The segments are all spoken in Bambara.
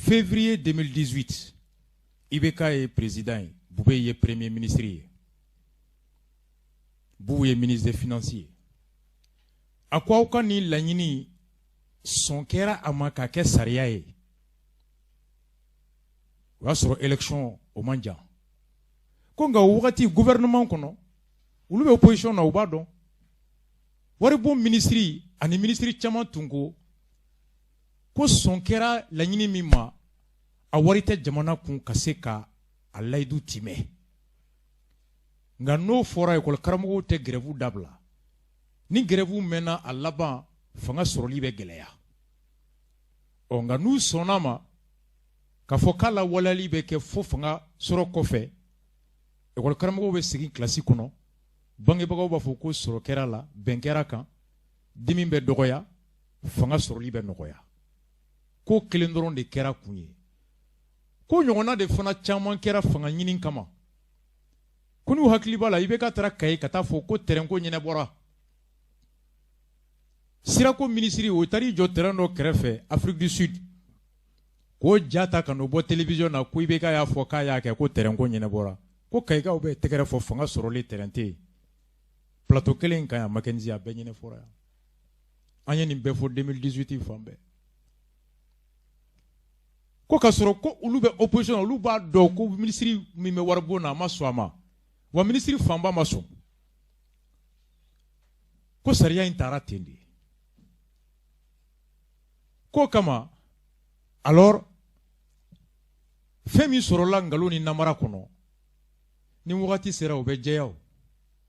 Février 2018, IBK ye président ye, Boubèye ye premier ministre ye, Boubou ye ministre des Finances ye. A ko aw ka nin laɲini, sɔn kɛra a ma k'a kɛ sariya ye. O y'a sɔrɔ élection o man jan. Ko nka o wagati, gouvernement kɔnɔ, olu bɛ opposition na, u b'a dɔn waribon minisiri ani minisiri caman tun ko ko sɔn kɛra laɲini min ma, a wari tɛ jamana kun ka se ka a layidu timɛ. Nka n'o fɔra, ekɔli karamɔgɔw tɛ grève dabila. Ni grève mɛnna, a laban fanga sɔrɔli bɛ gɛlɛya. Ɔ nka n'u sɔnna ma k'a fɔ k'a lawaleyali bɛ kɛ fo fanga sɔrɔ kɔfɛ, ekɔli karamɔgɔw bɛ segin kilasi kɔnɔ, bangebagaw b'a fɔ ko sɔrɔ kɛra la, bɛn kɛra kan, dimi bɛ dɔgɔya, fanga sɔrɔli bɛ nɔgɔya. Ko kelen dɔrɔn de kɛra kun ye. Ko ɲɔgɔnna de fana caman kɛra fanga ɲini kama. Ko n'u hakili b'a la, IBK taara Kayi ka taa fɔ ko terrain ko ɲɛnabɔra. Sirako minisiri, o taar'i jɔ terrain dɔ kɛrɛfɛ Afrique du Sud k'o ja ta ka n'o bɔ télévision na ko IBK y'a fɔ k'a y'a kɛ, ko terrain ko ɲɛnabɔra. Ko Kayikaw bɛ tɛgɛrɛ fɔ, fanga sɔrɔlen, terrain tɛ yen. Plateau kelen kan yan, Mackenzie, a bɛɛ ɲɛnafɔra yan. An ye nin bɛɛ fɔ 2018 fan bɛɛ. Ko ka sɔrɔ ko olu bɛ opposition, olu b'a dɔn ko minisiri min bɛ waribon na, a ma sɔn a ma, wa minisiri fanba ma sɔn. Ko sariya in taara ten de. K'o kama alors, fɛn min sɔrɔla nkalon ni namara kɔnɔ, ni wagati sera, o bɛ jɛya. O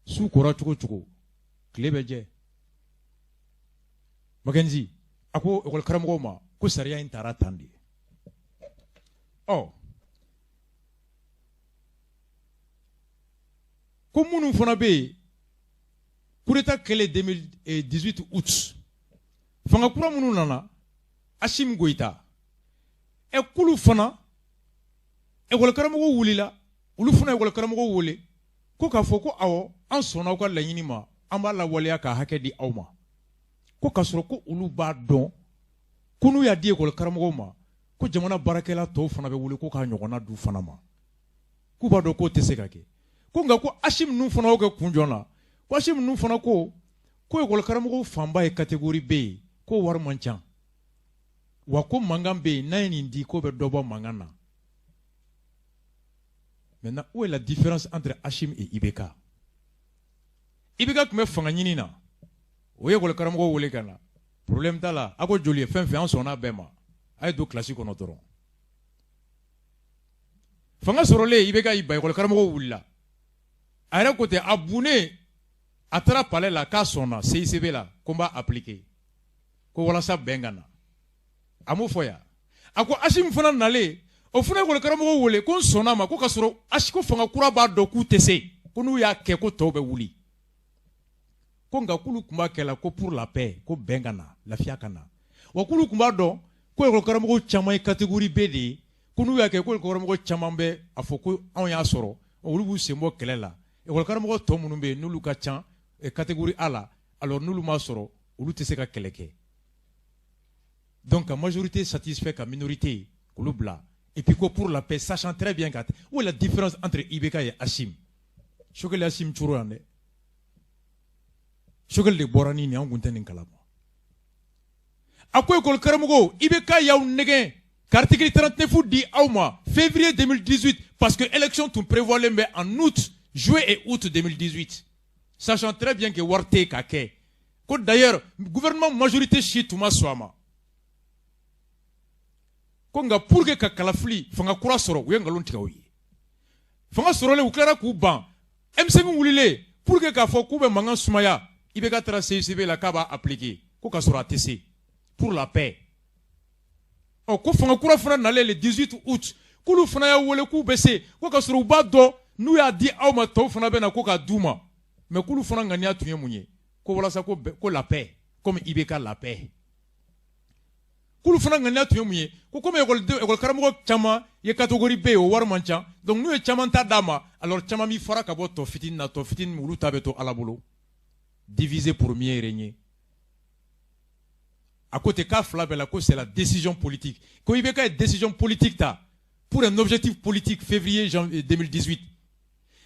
su kora cogo cogo, tile bɛ jɛ. Mackenzie a ko ekɔli karamɔgɔw ma ko sariya in taara tan de. Ɔ ko minnu fana bɛ yen, coup d'état kɛlen 2018 août, fanga kura minnu nana, Assimi Goïta, ɛ k'olu fana ekɔli karamɔgɔw wulila, olu fana ekɔli karamɔgɔw wele ko k'a fɔ ko awɔ, an sɔnna aw ka laɲini ma, an b'a lawaleya k'a hakɛ di aw ma. Ko k'a sɔrɔ ko olu b'a dɔn ko n'u y'a di ekɔli karamɔgɔw ma, ko jamana baarakɛla tɔw fana bɛ wele ko k'a ɲɔgɔnna d'u fana ma. K'u b'a dɔn k'o tɛ se ka kɛ. Ko nka ko Assimi ninnu fana y'o kɛ kun jɔn na? Ko Assimi ninnu fana ko ko ekɔli karamɔgɔw fanba ye catégorie B ye, ko wari man ca, wa ko mankan bɛ yen, n'a ye nin di, k'o bɛ dɔ bɔ mankan na. Maintenant, où est la différence entre Assimi et IBK? IBK tun bɛ fanga ɲini na, o ye ekɔli karamɔgɔw wele ka na, problème t'a la, a ko joli ye, fɛn fɛn, an sɔnna bɛɛ ma, a ye don kilasi kɔnɔ dɔrɔn. Fanga sɔrɔlen, IBK y'i ban, ekɔli karamɔgɔw wulila. A yɛrɛ ko ten, a bunnen, a taara palais la k'a sɔnna CICB la, ko n b'a appliquer, ko walasa bɛn ka na. A m'o fɔ yan. A ko Assimi fana nalen, o fana ekɔli karamɔgɔw wele ko n sɔnna ma. Ko ka sɔrɔ ko fanga kura b'a dɔn k'u tɛ se, ko n'u y'a kɛ, ko tɔw bɛ wuli. Ko nka k'olu tun b'a kɛ la ko pour la paix, ko bɛn ka na, lafiya ka na, wa k'olu tun b'a dɔn ko ekɔli karamɔgɔw caman ye catégorie B de ye, ko n'u y'a kɛ, ko ekɔli karamɔgɔ caman bɛ a fɔ ko anw y'a sɔrɔ, olu b'u sen bɔ kɛlɛ la. Ekɔli karamɔgɔ tɔ minnu bɛ yen, n'olu ka ca catégorie A la, alors n'olu m'a sɔrɔ, olu tɛ se ka kɛlɛ kɛ. Donc ka majorité satisfait, ka minorité k'olu bila, et puis ko pour la paix, sachant très bien que, où est la différence entre IBK et Assimi? Choguel, Assimi curo yan dɛ. Choguel de bɔra ni nin, an kun tɛ nin kalama. A ko ekɔli karamɔgɔw, IBK y'aw nɛgɛn ka article 39 di aw ma février 2018, parce que élection tun prévoilen bɛ en août, juillet et août 2018, sachant très bien que wari tɛ yen ka kɛ. Ko d'ailleurs gouvernement majorité si tun ma sɔn a ma. Ko nka pour que ka kalafili fanga kura sɔrɔ, u ye nkalon tigɛ u ye. Fanga sɔrɔlen, u tilara k'u ban. M5 wulilen, pour que k'a fɔ k'u bɛ mankan sumaya, IBK taara CICB la k'a b'a appliquer, ko k'a sɔrɔ a tɛ se, pour la paix. Ɔ ko fanga kura fana nalen le 18 août, k'olu fana y'a wele k'u bɛ se, ko k'a sɔrɔ u b'a dɔn n'u y'a di aw ma, tɔw fana bɛ na ko k'a d'u ma. Mais k'olu fana ŋaniya tun ye mun ye? Ko walasa ko la paix, comme IBK la paix. K'olu fana ŋaniya tun ye mun ye? Ko komi école karamɔgɔ caman ye catégorie B ye, o wari man ca, donc n'u ye caman ta d'a ma, alors caman b'i fara ka bɔ tɔ fitinin na, tɔ fitinin, olu ta bɛ to Ala bolo. Diviser pour mieux régner. A ko ten k'a fila bɛɛ la, ko c'est la décision politique, ko IBK ye décision politique ta pour un objectif politique février janvier 2018,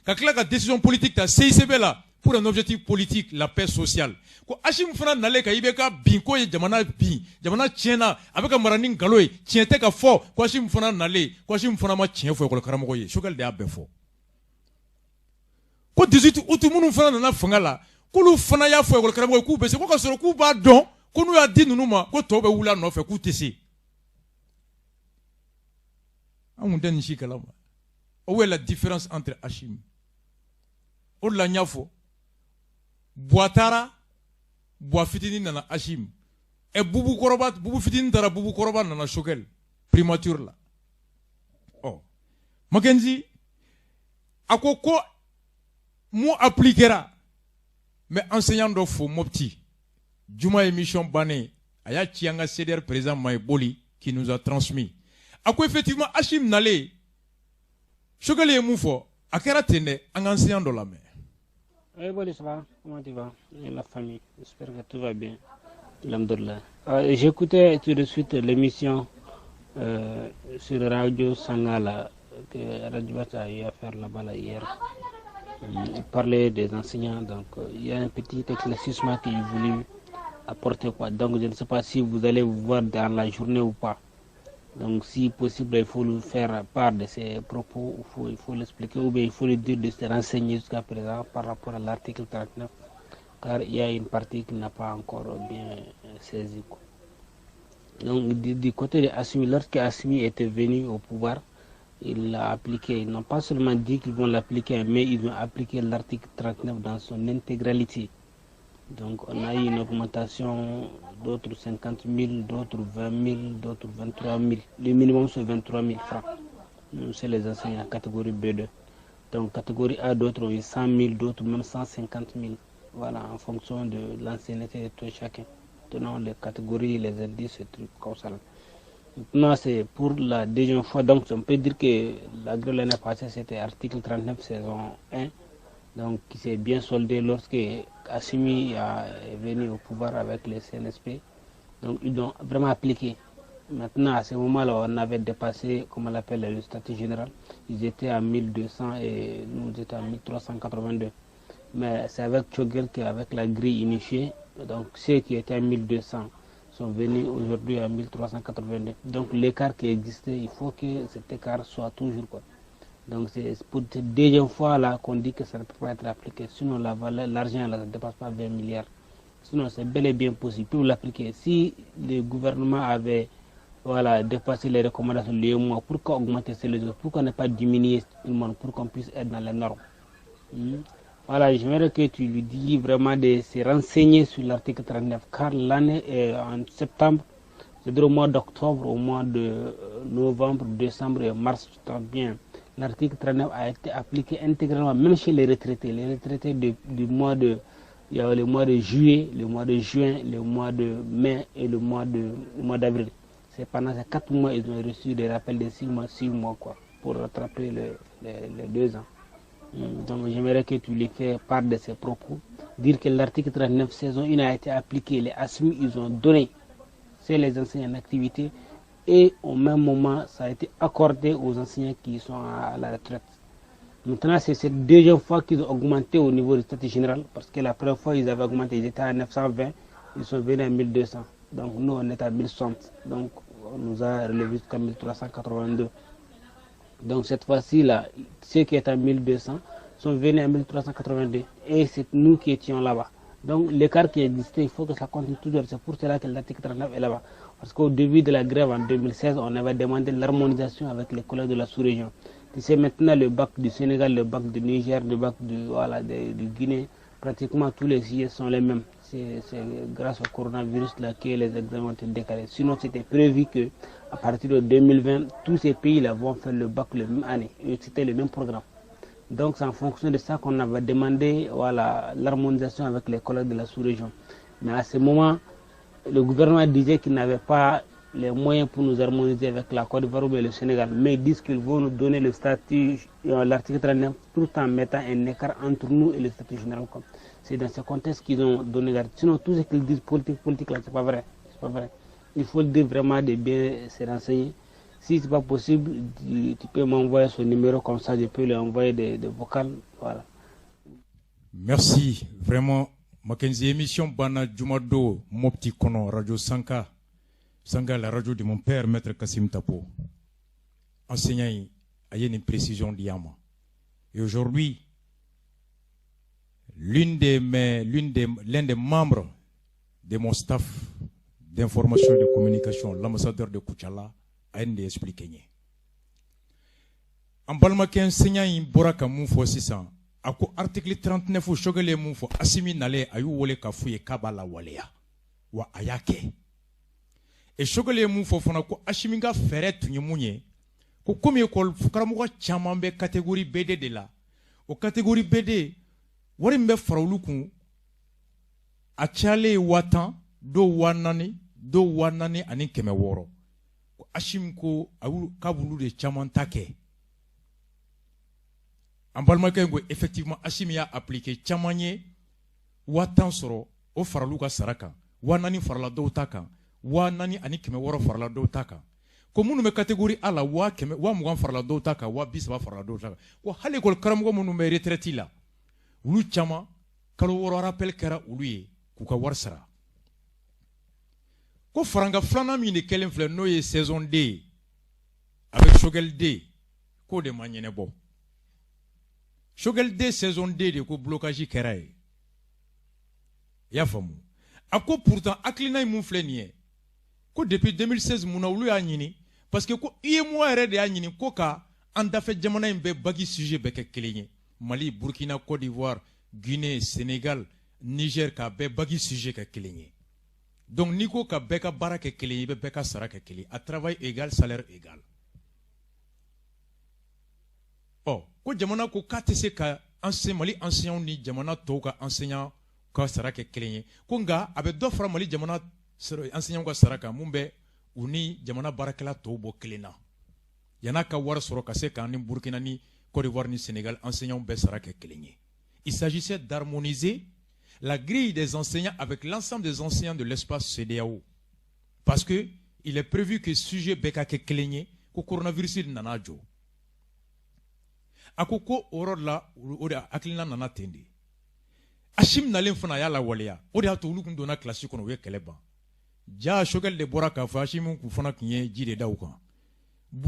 ka tila ka décision politique ta CICB la pour un objectif politique, la paix sociale. Ko Assimi fana nalen ka IBK bin, k'o ye jamana bin, jamana tiɲɛna, a bɛ ka mara ni nkalon ye, tiɲɛ tɛ ka fɔ. Ko Assimi fana nalen, ko Assimi fana ma tiɲɛ fɔ école karamɔgɔ ye. Choguel de y'a bɛɛ fɔ. Ko 18 août, minnu fana nana fanga la, k'olu fana y'a fɔ école karamɔgɔ ye k'u bɛ se, ko ka sɔrɔ k'u b'a dɔn ko n'u y'a di ninnu ma, ko tɔw bɛ wuli a nɔfɛ, k'u tɛ se. An kun tɛ nin si kalama. Où est la différence entre Assimi? O de la n y'a fɔ, Buwa taara, Buwa fitinin nana Assimi. Ɛ, Bubu kɔrɔba, Bubu fitinin taara, Bubu kɔrɔba nana Choguel primature la. Ɔ, Mackenzie a ko ko mun appliquera? Mais enseignant dɔ fo Mopti, juma émission bannen, a y'a ci an ka CDR président ma Boli qui nous a transmis. A ko effectivement, Assimi nalen, Choguel ye mun fɔ, a kɛra ten dɛ. An ka enseignant dɔ lamɛn. Oui, bon, ça va? Comment tu vas? Et la famille? J'espère que tout va bien. Alhamdulillah. J'écoutais tout de suite l'émission sur Radio Sangala que Radio a eu à faire là-bas là, hier. Il parlait des enseignants, donc il y a un petit éclaircissement qu'il voulait apporter, quoi. Donc je ne sais pas si vous allez vous voir dans la journée ou pas. Donc si possible, il faut lui faire part de ses propos, il faut l'expliquer ou bien il faut lui dire de se renseigner jusqu'à présent par rapport à l'article 39, car il y a une partie qui n'a pas encore bien saisi, quoi. Donc du côté de Assimi, lorsque Assimi était venu au pouvoir, il l'a appliqué. Ils n'ont pas seulement dit qu'ils vont l'appliquer, mais ils ont appliqué l'article 39 dans son intégralité. Donc on a eu une augmentation, d'autres 50 000, d'autres 20 000, d'autres 23 000. Le minimum, c'est 23 000 francs. C'est les enseignants catégorie B2. Donc catégorie A, d'autres ont eu 100 000, d'autres même 150 000. Voilà, en fonction de l'ancienneté de tout chacun. Tenant les catégories, les indices, et trucs comme ça. Maintenant, c'est pour la deuxième fois. Donc, on peut dire que la grève l'année passée, c'était article 39, saison 1. Donc, qui s'est bien soldé lorsque Assimi est venu au pouvoir avec les CNSP. Donc, ils ont vraiment appliqué. Maintenant, à ce moment-là, on avait dépassé, comme on l'appelle, le statut général. Ils étaient à 1200 et nous étions à 1382. Mais c'est avec Choguel qu'avec la grille unifiée, donc ceux qui étaient à 1200 sont venus aujourd'hui à 1382. Donc l'écart qui existait, il faut que cet écart soit toujours, quoi. Donc c'est pour cette deuxième fois là qu'on dit que ça ne peut pas être appliqué. Sinon la valeur, l'argent là, ça ne dépasse pas 20 milliards. Sinon c'est bel et bien possible. Ils peuvent l'appliquer. Si le gouvernement avait, voilà, dépassé les recommandations de mois, pourquoi augmenter les autres? Pourquoi ne pas diminuer tout le monde pour qu'on puisse être dans les normes? Voilà, j'aimerais que tu lui dis vraiment de se renseigner sur l'article 39, car l'année en septembre, c'est-à-dire au mois d'octobre, au mois de novembre, décembre et mars, tout bien, l'article 39 a été appliqué intégralement, même chez les retraités. Les retraités du mois de, il y a le mois de juillet, le mois de juin, le mois de mai et le mois d'avril. C'est pendant ces 4 mois ils ont reçu des rappels de 6 mois, 6 mois, quoi, pour rattraper les 2 ans. Donc j'aimerais que tu lui fasses part de ses propos. Dire que l'article 39 saison 1 a été appliqué, les Assimi, ils ont donné, c'est les enseignants en activité, et au même moment, ça a été accordé aux enseignants qui sont à la retraite. Maintenant, c'est cette deuxième fois qu'ils ont augmenté au niveau du statut général, parce que la première fois, ils avaient augmenté, ils étaient à 920, ils sont venus à 1200. Donc nous, on est à 1060. Donc on nous a relevé jusqu'à 1382. Donc cette fois-ci, là, ceux qui étaient à 1200 sont venus à 1382. Et c'est nous qui étions là-bas. Donc l'écart qui existait, il faut que ça continue toujours. C'est pour cela que l'article 39 est là-bas. Parce qu'au début de la grève en 2016, on avait demandé l'harmonisation avec les collègues de la sous-région. Tu sais, maintenant, le bac du Sénégal, le bac du Niger, le bac du, voilà, du Guinée, pratiquement tous les sujets sont les mêmes. C'est grâce au coronavirus là que les examens ont été décalés. Sinon, c'était prévu que à partir de 2020, tous ces pays-là vont faire le bac la même année. Et c'était le même programme. Donc, c'est en fonction de ça qu'on avait demandé, voilà, l'harmonisation avec les collègues de la sous-région. Mais à ce moment, le gouvernement disait qu'il n'avait pas les moyens pour nous harmoniser avec la Côte d'Ivoire ou le Sénégal. Mais ils disent qu'ils vont nous donner le statut, l'article 39, tout en mettant un écart entre nous et le statut général. C'est dans ce contexte qu'ils ont donné l'article. Sinon, tout ce qu'ils disent politique, politique, là, c'est pas vrai. C'est pas vrai. Il faut dire vraiment de bien se renseigner. Si c'est pas possible, tu peux m'envoyer son numéro, comme ça je peux lui envoyer des vocales. Voilà. Merci vraiment, Mackenzie. Émission banna jumado Mopti kɔnɔ, Radio Sanka. Sanka, la radio de mon père, Maître Kassim Tapo. Enseignant in a ye nin précision di an ma. Et aujourd'hui, l'une des mes l'une des l'un des membres de mon staff d'information et de communication, l'ambassadeur de Koutiala, a ye nin de expliqué n ye. An balimakɛ enseignant in bɔra ka mun fɔ sisan? A ko article 39, Choguel ye mun fɔ? Assimi nalen, a y'u wele k'a f'u ye k'a b'a lawaleya, wa a y'a kɛ. Et Choguel ye mun fɔ fana? Ko Assimi ka fɛɛrɛ tun ye mun ye? Ko komi école karamɔgɔ caman bɛ catégorie BD de la, o catégorie BD, wari min bɛ fara olu kun, a cayalen ye 10 000, dɔw 4 000, dɔw 4600. Ko Assimi ko k'a b'olu de caman ta kɛ. An balimakɛ in ko effectivement, Assimi y'a appliqué, caman ye 10 000 sɔrɔ, o faral'u ka sara kan, 4 000 farala dɔw ta kan, 4600 farala dɔw ta kan. Ko minnu bɛ catégorie A la, 100 000, 20 000 farala dɔw ta kan, 30 000 farala dɔw ta kan. Ko hali école karamɔgɔ minnu bɛ retraite la, olu caman, kalo 6 rappel kɛra olu ye k'u ka wari sara. Ko faranka filanan min de kɛlen filɛ, n'o ye saison D ye avec Choguel D, k'o de ma ɲɛnɛbɔ. Choguel D saison D de, ko blocage kɛra yen. I y'a faamu? A ko pourtant hakilina in mun filɛ nin ye, ko depuis 2016, mun na olu y'a ɲini? Parce que ko UEMOA yɛrɛ de y'a ɲini ko ka an dafɛ jamana in bɛɛ bac sujet bɛɛ kɛ kelen ye: Mali, Burkina, Côte d'Ivoire, Guinée, Sénégal, Niger, k'a bɛɛ bac sujet kɛ kelen ye. Donc n'i ko ka bɛɛ ka baara kɛ kelen ye, i bɛ bɛɛ ka sara kɛ kelen ye, à travail égal, salaire égal. Ɔ, ko jamana ko k'a tɛ se ka Mali enseignants ni jamana tɔw ka enseignant ka sara kɛ kelen ye, ko nka a bɛ dɔ fara Mali jamana enseignants ka sara kan, mun bɛ u ni jamana baarakɛla tɔw bɔ kelen na, yan'a ka wari sɔrɔ ka se k'an ni Burkina ni Côte d'Ivoire ni Sénégal enseignants bɛɛ sara kɛ kelen ye. Il s'agissait d'harmoniser la grille des enseignants avec l'ensemble des enseignants de l'espace CEDEAO, parce que il est prévu que sujet bɛɛ ka kɛ kelen ye. Ko coronavirus nana jɔ. A ko ko o yɔrɔ la, o de hakilina nana ten de. Assimi nalen fana, a y'a lawaleya. O de y'a to olu kun donna kilasi kɔnɔ, u ye kɛlɛ ban. Ja Choguel de bɔra k'a fɔ Assimi kun fana tun ye ji de da u kan.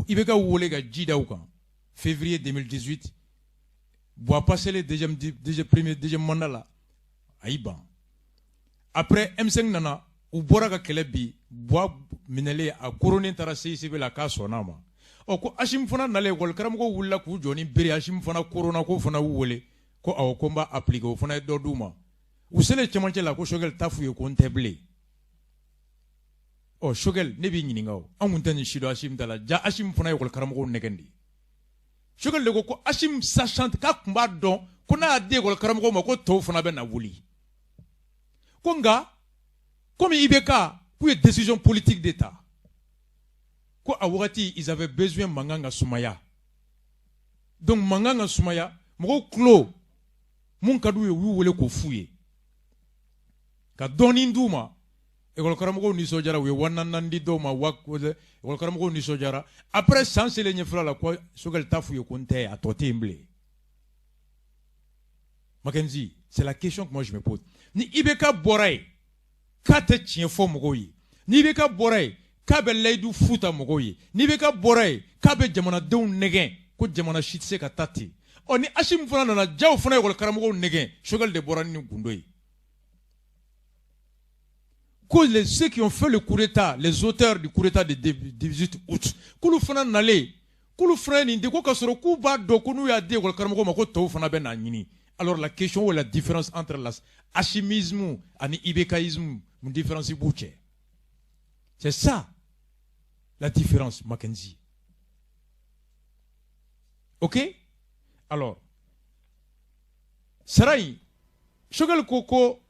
I bɛ ka wele ka ji da u kan février 2018. Bon, passé le deuxième, deuxième, premier, deuxième mandat la, a y'i ban. Après, M5 nana, u bɔra ka kɛlɛ bi. Buwa minɛlen, a koronnen taara CICB la, k'a sɔnna a ma. Ɔ, ko Assimi fana nalen, école karamɔgɔw wulila k'u jɔ ni bere. Assimi fana koronna, k'o fana y'u wele ko awɔ, ko n b'a appliquer. O fana ye dɔ d'u ma. U selen cɛmancɛ la, ko Choguel t'a f'u ye ko n tɛ bilen. Ɔ, Choguel, ne b'i ɲininka, o an kun tɛ nin si dɔn Assimi ta la. Ja Assimi fana ye école karamɔgɔw nɛgɛn de. Choguel de ko ko Assimi sachant k'a tun b'a dɔn ko n'a y'a di école karamɔgɔw ma, ko tɔw fana bɛ na wuli. Ko nka komi IBK k'u ye décision politique de ta, ko a wagati ils avaient besoin mankan ka sumaya. Donc mankan ka sumaya, mɔgɔw tulo mun ka d'u ye, u y'u wele k'o f'u ye ka dɔɔnin d'u ma. École karamɔgɔw nisɔndiyara, u ye 4 000 di dɔw ma wa. École karamɔgɔw nisɔndiyara. Après, san selen ɲɛfɛla la, ko Choguel t'a f'u ye ko n tɛ, a tɔ tɛ yen bilen. Mackenzie, c'est la question que moi je me pose. Ni IBK bɔra yen k'a tɛ tiɲɛ fɔ mɔgɔw ye, ni IBK bɔra yen k'a bɛ layidu fu ta mɔgɔw ye, ni IBK bɔra yen k'a bɛ jamanadenw nɛgɛn, ko jamana si tɛ se ka taa ten, ɔ, ni Assimi fana nana, jaw fana école karamɔgɔw nɛgɛn. Choguel de bɔra ni gundo ye ko ceux qui ont fait le coup d'état, les auteurs du coup d'état de 18 août, k'olu fana nalen, k'olu fana ye nin di, ko ka sɔrɔ k'u b'a dɔn ko n'u y'a di école karamɔgɔw ma, ko tɔw fana bɛ n'a ɲini. Alors la question ou la différence entre la assimisme ani IBKisme, mun différence b'u cɛ? C'est ça la différence, Mackenzie. Ok, alors sara in, Choguel ko ko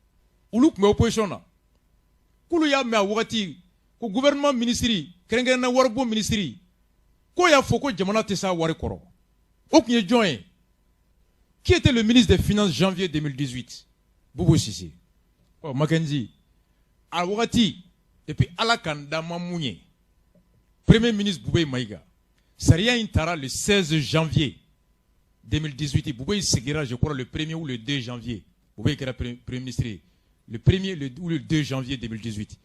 olu tun bɛ opposition na, k'olu y'a mɛn a wagati ko gouvernement ministre, kɛrɛnkɛrɛnnenya waribon ministre, k'o y'a fɔ ko jamana tɛ s'a wari kɔrɔ. O tun ye jɔn ye? Qui était le ministre des Finances janvier 2018? Boubou Cissé. Ɔ, Mackenzie, a wagati Depuis Ala ka n da ma mun ye, Premier ministre Boubèye Maïga, sariya in taara le 16 janvier 2018. Boubèye sigira, je crois, le 1er ou le 2 janvier. Boubèye kɛra premier ministre ye le 1er ou le 2 janvier 2018.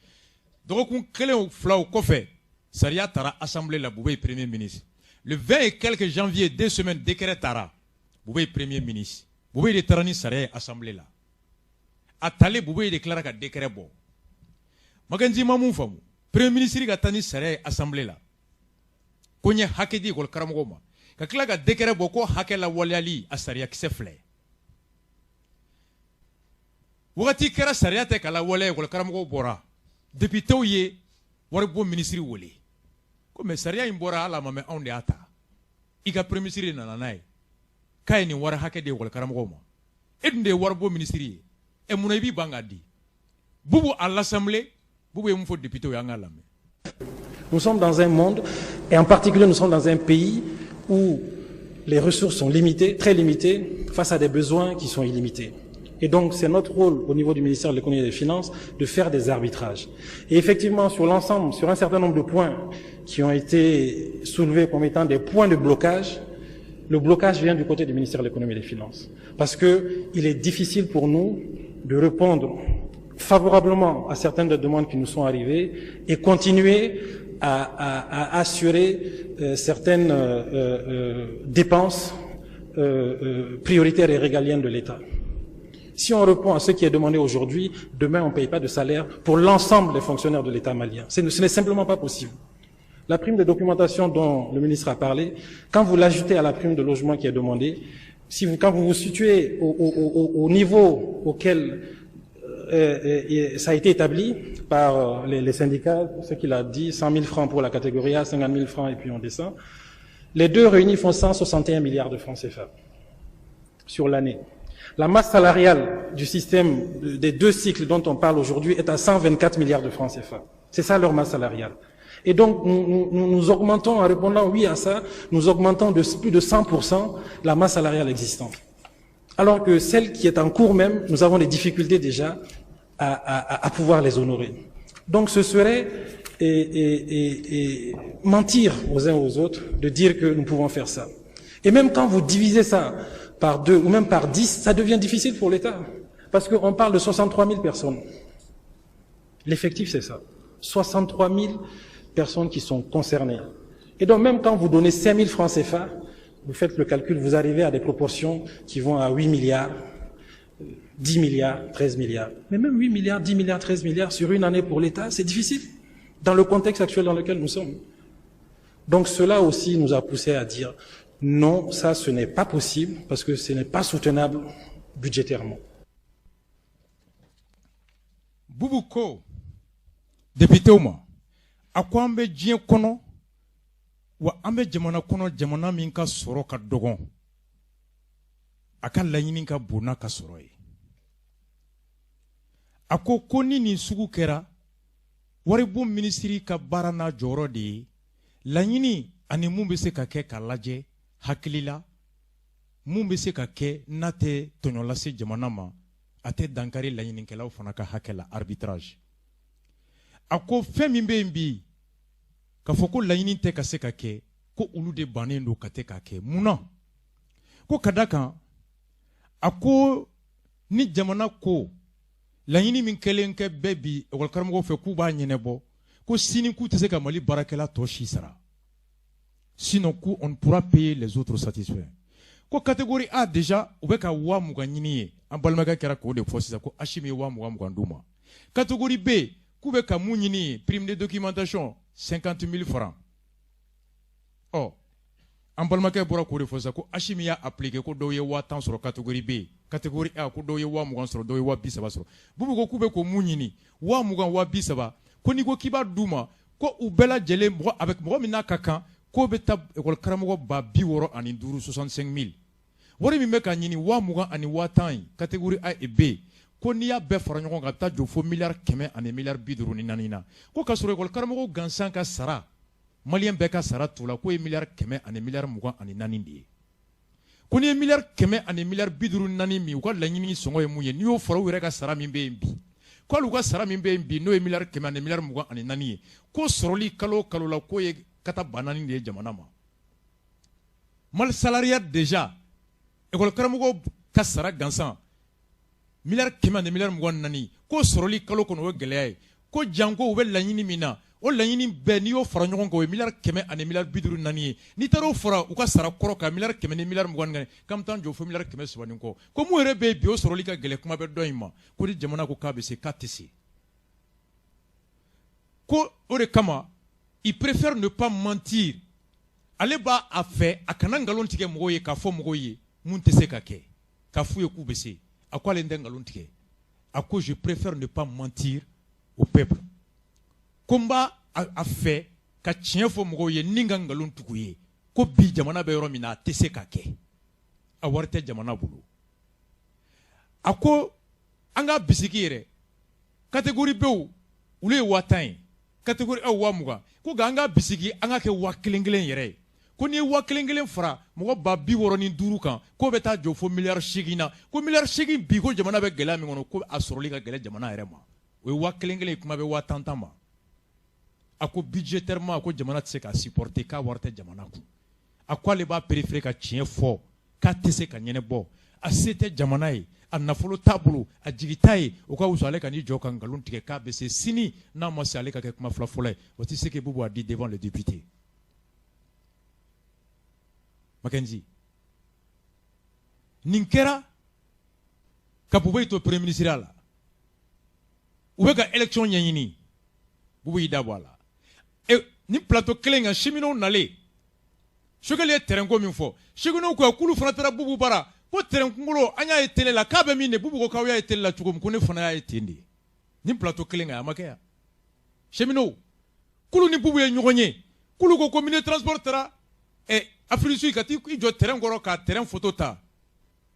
Dɔgɔkun kelen o fila o kɔfɛ, sariya taara assemblée la, Boubèye premier ministre. Le 20 et quelques janvier, 2 semaines, décret taara, Boubèye premier ministre. Boubèye de taara ni sariya ye assemblée la. A talen, Boubèye de tilara ka décret bɔ. Makenzi ma mun faamu? Premier ministre ka taa ni sariya ye assemblée la ko n ye hakɛ di école karamɔgɔw ma, ka tila ka décret bɔ ko hakɛ lawaleyali a sariya kisɛ filɛ. Wagati kɛra, sariya tɛ ka lawaleya, école karamɔgɔw bɔra. Députéw ye waribon ministre wele ko mais sariya in bɔra, hali a ma mɛn, anw de y'a ta. I ka premier ministre de nana n'a ye k'a ye nin wari hakɛ di école karamɔgɔw ma. E dun de ye waribon ministre ye, ɛ, munna i b'i ban k'a di? Boubou à l'Assemblée, Boubou ye mun fɔ députéw ye? An k'a lamɛn. Nous sommes dans un monde, et en particulier nous sommes dans un pays où les ressources sont limitées, très limitées, face à des besoins qui sont illimités. Et donc c'est notre rôle au niveau du ministère de l'Économie et des Finances de faire des arbitrages. Et effectivement, sur l'ensemble, sur un certain nombre de points qui ont été soulevés comme étant des points de blocage, le blocage vient du côté du ministère de l'Économie et des Finances. Parce qu'il est difficile pour nous de répondre favorablement à certaines des demandes qui nous sont arrivées et continuer à assurer certaines dépenses prioritaires et régaliennes de l'État. Si on répond à ce qui est demandé aujourd'hui, demain on ne paye pas de salaire pour l'ensemble des fonctionnaires de l'État malien. Ce n'est simplement pas possible. La prime de documentation dont le ministre a parlé, quand vous l'ajoutez à la prime de logement qui est demandée, si vous, quand vous vous situez au niveau auquel ça a été établi par les syndicats, ce qu'il a dit, 100 000 francs pour la catégorie A, 50 000 francs et puis on descend. Les deux réunis font 161 milliards de francs CFA sur l'année. La masse salariale du système des deux cycles dont on parle aujourd'hui est à 124 milliards de francs CFA. C'est ça leur masse salariale. Et donc, nous augmentons, en répondant oui à ça, nous augmentons de plus de 100% la masse salariale existante. Alors que celle qui est en cours même, nous avons des difficultés déjà à pouvoir les honorer. Donc ce serait et mentir aux uns aux autres de dire que nous pouvons faire ça. Et même quand vous divisez ça par deux ou même par 10, ça devient difficile pour l'État. Parce qu'on parle de 63 000 personnes. L'effectif, c'est ça. 63 000 personnes qui sont concernées. Et donc même quand vous donnez 5 000 francs CFA, vous faites le calcul, vous arrivez à des proportions qui vont à 8 milliards, 10 milliards, 13 milliards. Mais même 8 milliards, 10 milliards, 13 milliards sur une année pour l'État, c'est difficile dans le contexte actuel dans lequel nous sommes. Donc cela aussi nous a poussé à dire non, ça ce n'est pas possible parce que ce n'est pas soutenable budgétairement. Boubou ko député ma, a ko an bɛ diɲɛ kɔnɔ wa, an bɛ jamana kɔnɔ, jamana min ka sɔrɔ ka dɔgɔn, a ka laɲini ka bon n'a ka sɔrɔ ye. A ko ko ni nin sugu kɛra, waribon minisiri ka baara n'a jɔyɔrɔ de ye laɲini ani mun bɛ se ka kɛ ka lajɛ hakili la, mun bɛ se ka kɛ n'a tɛ tɔɲɔ lase jamana ma, a tɛ dankari laɲinikɛlaw fana ka hakɛ la, arbitrage. A ko fɛn min bɛ yen bi k'a fɔ ko laɲini tɛ ka se ka kɛ, ko olu de bannen don ka tɛ k'a kɛ. Mun na? Ko ka da kan, a ko ni jamana ko laɲini min kɛlen kɛ bɛɛ bi ekɔli karamɔgɔw fɛ k'u b'a ɲɛnabɔ, ko sini k'u tɛ se ka Mali baarakɛla tɔ si sara, sinon ko on ne pourra payer les autres satisfaits. Ko catégorie A déjà, u bɛ ka 20 000 ɲini ye. An balimakɛ kɛra k'o de fɔ sisan ko Assimi ye 20 000 20 d'u ma. Catégorie B, k'u bɛ ka mun ɲini ye? Prime de documentation 50 000 francs. Ɔ, an balimakɛ bɔra k'o de fɔ sisan ko Assimi y'a appliqué, ko dɔw ye 10 000 sɔrɔ catégorie B, catégorie A ko dɔw ye 20 000 sɔrɔ, dɔw ye 30 000 sɔrɔ. Boubou ko k'u bɛ k'o mun ɲini, 20 000, 30 000, ko n'i ko k'i b'a d'u ma, ko u bɛɛ lajɛlen, mɔgɔ a bɛ mɔgɔ min n'a ka kan, k'o bɛ taa ekɔli karamɔgɔ 65 000, 65 000. Wari min bɛ ka ɲini, 20 000 ani 10 000 in, catégorie A et B, ko n'i y'a bɛɛ fara ɲɔgɔn kan, a bɛ taa jɔ fo miliyari 100 ani miliyari 54 na. Ko k'a sɔrɔ ekɔli karamɔgɔ gansan ka sara, malien bɛɛ ka sara t'o la, k'o ye miliyari 100 ani miliyari 24 de ye. Ko n'i ye miliyari 100 ani miliyari 54 min, u ka laɲini sɔngɔ ye mun ye, n'i y'o fara u yɛrɛ ka sara min bɛ yen bi, K'olu ka sara min bɛ yen bi, n'o ye miliyari 100 ani miliyari 24 ye, ko sɔrɔli kalo o kalo la, k'o ye kata 4000 de ye jamana ma. Malle salariale déjà, école karamɔgɔw ka sara gansan, miliyari 100 ani miliyari 24, k'o sɔrɔli kalo kɔnɔ, o ye gɛlɛya ye. Ko janko u bɛ laɲini min na, o laɲini bɛɛ, n'i y'o fara ɲɔgɔn kan, o ye miliyari 100 ani miliyari 54 ye. N'i taara o fara u ka sara kɔrɔ kan, miliyari 100 ni miliyari 24, k'an bɛ taa jɔ fo miliyari 300 ni kɔ. Ko mun yɛrɛ bɛ yen bi, o sɔrɔli ka gɛlɛn, kuma bɛ dɔ in ma. Ko ni jamana ko k'a bɛ se, k'a tɛ se. Ko o de kama, il préfère ne pas mentir. Ale b'a a fɛ a kana nkalon tigɛ mɔgɔw ye, k'a fɔ mɔgɔw ye mun tɛ se ka kɛ, k'a f'u ye k'u bɛ se. A ko ale tɛ nkalon tigɛ. A ko: "Je préfère ne pas mentir au peuple." Ko n b'a a fɛ ka tiɲɛ fɔ mɔgɔw ye ni ka nkalon tugu ye. Ko bi jamana bɛ yɔrɔ min na, a tɛ se ka kɛ, a wari tɛ jamana bolo. A ko an ka bisigi yɛrɛ, catégorie B olu ye 10 000 ye, catégorie A 20 000. Ko nka an ka bisigi, an ka kɛ 1000 1000 yɛrɛ ye. Ko n'i ye 1000 1000 fara mɔgɔ 65 000 kan, k'o bɛ taa jɔ fo miliyari 8 na. Ko miliyari 8 bi, ko jamana bɛ gɛlɛya min kɔnɔ, ko a sɔrɔli ka gɛlɛn jamana yɛrɛ ma. O ye 1000 1000, kuma bɛ 10 000 000 ma. A ko budgétairement, a ko jamana tɛ se k'a supporter, k'a wari tɛ jamana kun. A ko ale b'a préférer ka tiɲɛ fɔ k'a tɛ se ka ɲɛnabɔ, a se tɛ jamana ye, a nafolo t'a bolo, a jigi t'a ye. O ka wusa ale ka n'i jɔ ka nkalon tigɛ k'a bɛ se sini, n'a ma se, ale ka kɛ kuma fila fɔlɔ ye. O tɛ se que Boubou a dit devant le député Mackenzie. Nin kɛra ka Boubou to premier ministre la, u bɛ ka élection ɲɛɲini, Boubou y'i da bɔ a la. E ni plateau kelen kan, cheminots nalen, Choguel ye terrain ko min fɔ, cheminots ko k'olu fana taara Boubou bara ko terrain kunkolo, an y'a ye télé la k'a bɛ min de. Boubou ko k'aw y'a ye télé la cogo min, ko ne fana y'a ye ten de. Ni plateau kelen kan, a ma kɛ yan. Cheminots k'olu ni Boubou ye ɲɔgɔn ye, k'olu ko ministre transport taara ɛ Afrique du Sud ka t'i jɔ terrain kɔrɔ ka terrain photo ta,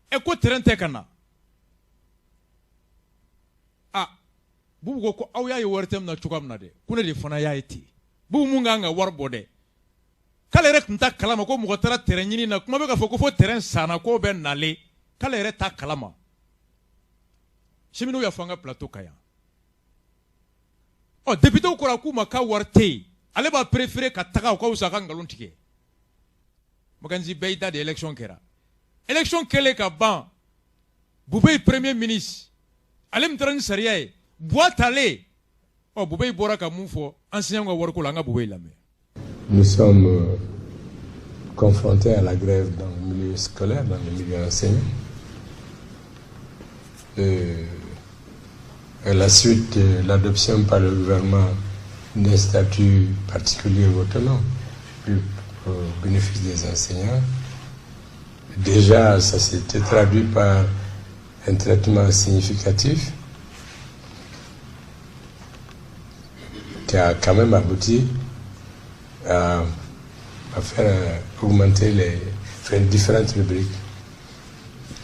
ɛ ko terrain tɛ ka na. A Boubou ko aw y'a ye wari tɛ min na cogoya min na dɛ, ko ne de fana y'a ye ten. Boubou mun kan ka wari bɔ dɛ, k'ale yɛrɛ tun t'a kalama ko mɔgɔ taara terrain ɲini na. Kuma bɛ ka fɔ ko fo terrain sanna, k'o bɛ nalen, k'ale yɛrɛ t'a kalama. Cheminots y'a fɔ an ka plateau kan yan. Ɔ député kɔrɔ k'u ma k'a wari tɛ yen, ale b'a préférer ka taga, o ka wusa a ka nkalon tigɛ. Makanisi bɛɛ y'i da de. Élection kɛra, élection kɛlen ka ban, Boubèye premier ministre, ale min taara ni sariya ye, Buwa talen. Ɔ Boubèye bɔra ka mun fɔ enseignant ka wariko la? An ka Boubèye lamɛn. Nous sommes confrontés à la grève dans le milieu scolaire, dans le milieu enseignant. Et à la suite de l'adoption par le gouvernement d'un statut particulier autonome au bénéfice des enseignants, déjà ça s'était traduit par un traitement significatif qui a quand même abouti à faire augmenter les différentes rubriques.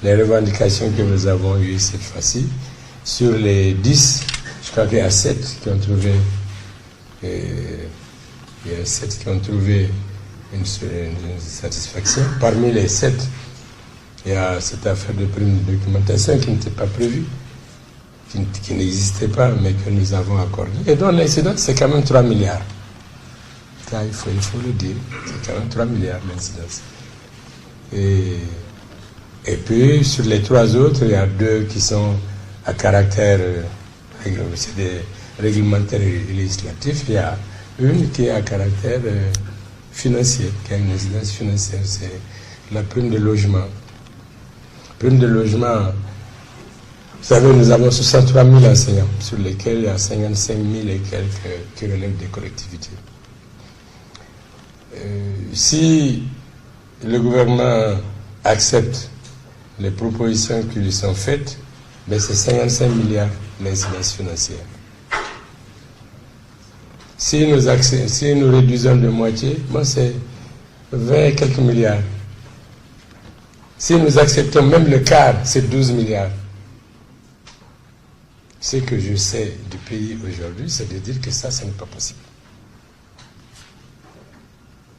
Les revendications que nous avons eues cette fois-ci, sur les 10, je crois qu'il y a 7 qui ont trouvé, il y a 7 qui ont trouvé une satisfaction. Parmi les 7, il y a cette affaire de prime de documentation qui n'était pas prévue, qui n'existait pas, mais que nous avons accordée. Et dont l'incidence, c'est quand même 3 milliards. Ça, il faut le dire, c'est quand même 3 milliards l'incidence. Et puis, sur les 3 autres, il y a 2 qui sont à caractère c'est des réglementaires et législatifs. Il y a une qui est à caractère financier, qui a une incidence financière, c'est la prime de logement. Prime de logement, vous savez, nous avons 63 000 enseignants, sur lesquels il y a 55 000 et quelques qui relèvent des collectivités. Si le gouvernement accepte les propositions qui lui sont faites, ben c'est 55 milliards l'incidence financière. Si nous réduisons de moitié, bon, c'est 20 et quelques milliards. Si nous acceptons même le quart, c'est 12 milliards. Ce que je sais du pays aujourd'hui, c'est de dire que ça, ce n'est pas possible.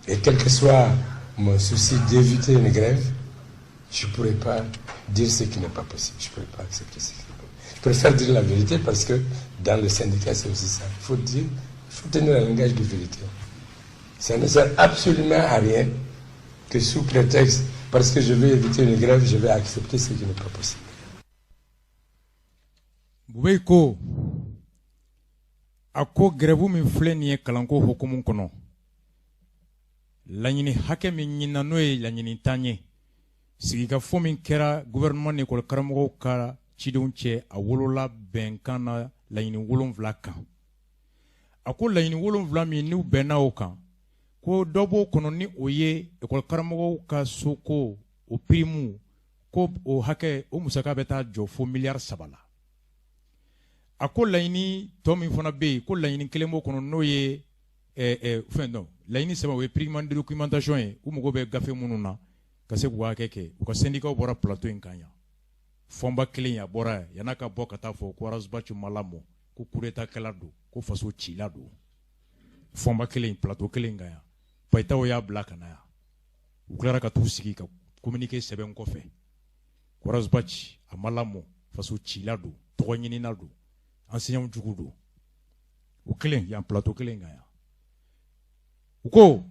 Et quel que soit mon souci d'éviter une grève, je ne pourrais pas dire ce qui n'est pas possible. Je ne pourrais pas accepter ce qui n'est pas possible. Je préfère dire la vérité parce que dans le syndicat, c'est aussi ça. Il faut dire, il faut tenir un langage de vérité. Ça ne sert absolument à rien que sous prétexte, parce que je vais éviter une grève, je vais accepter ce qui n'est pas possible. Boubèye ko a ko grève min filɛ nin ye kalanko hukumu kɔnɔ, laɲini hakɛ min ɲinina, n'o ye laɲini tan ye, sigikafɔ min kɛra gouvernement ni école karamɔgɔw ka cidenw cɛ, a wolola bɛnkan na laɲini 7 kan. A ko laɲini 7 min n'u bɛnna o kan, ko dɔ b'o kɔnɔ, ni o ye école karamɔgɔw ka soko o prime, ko o hakɛ, o musaka bɛ taa jɔ fo miliyari 3 la. A ko laɲini tɔ min fana bɛ yen, ko laɲini kelen b'o kɔnɔ, n'o ye fɛn dɔn, laɲini saba, o ye prime de documentation ye, u mago bɛ gafe minnu na ka se k'u hakɛ kɛ. U ka syndicat bɔra plateau in kan yan, fɔnba kelen a bɔra yan, yan'a ka bɔ ka taa fɔ ko Ras Bath ma lamɔ, ko coup d'état kɛla don, ko faso cila don. Fɔnba kelen, plateau kelen kan yan, payitaw y'a bila ka na yan. U tilara ka t'u sigi ka communiqué sɛbɛn kɔfɛ ko Ras Bath a ma lamɔ, faso cila don, tɔgɔ ɲinina don, enseignant jugu don. O kelen yan, plateau kelen kan yan, u ko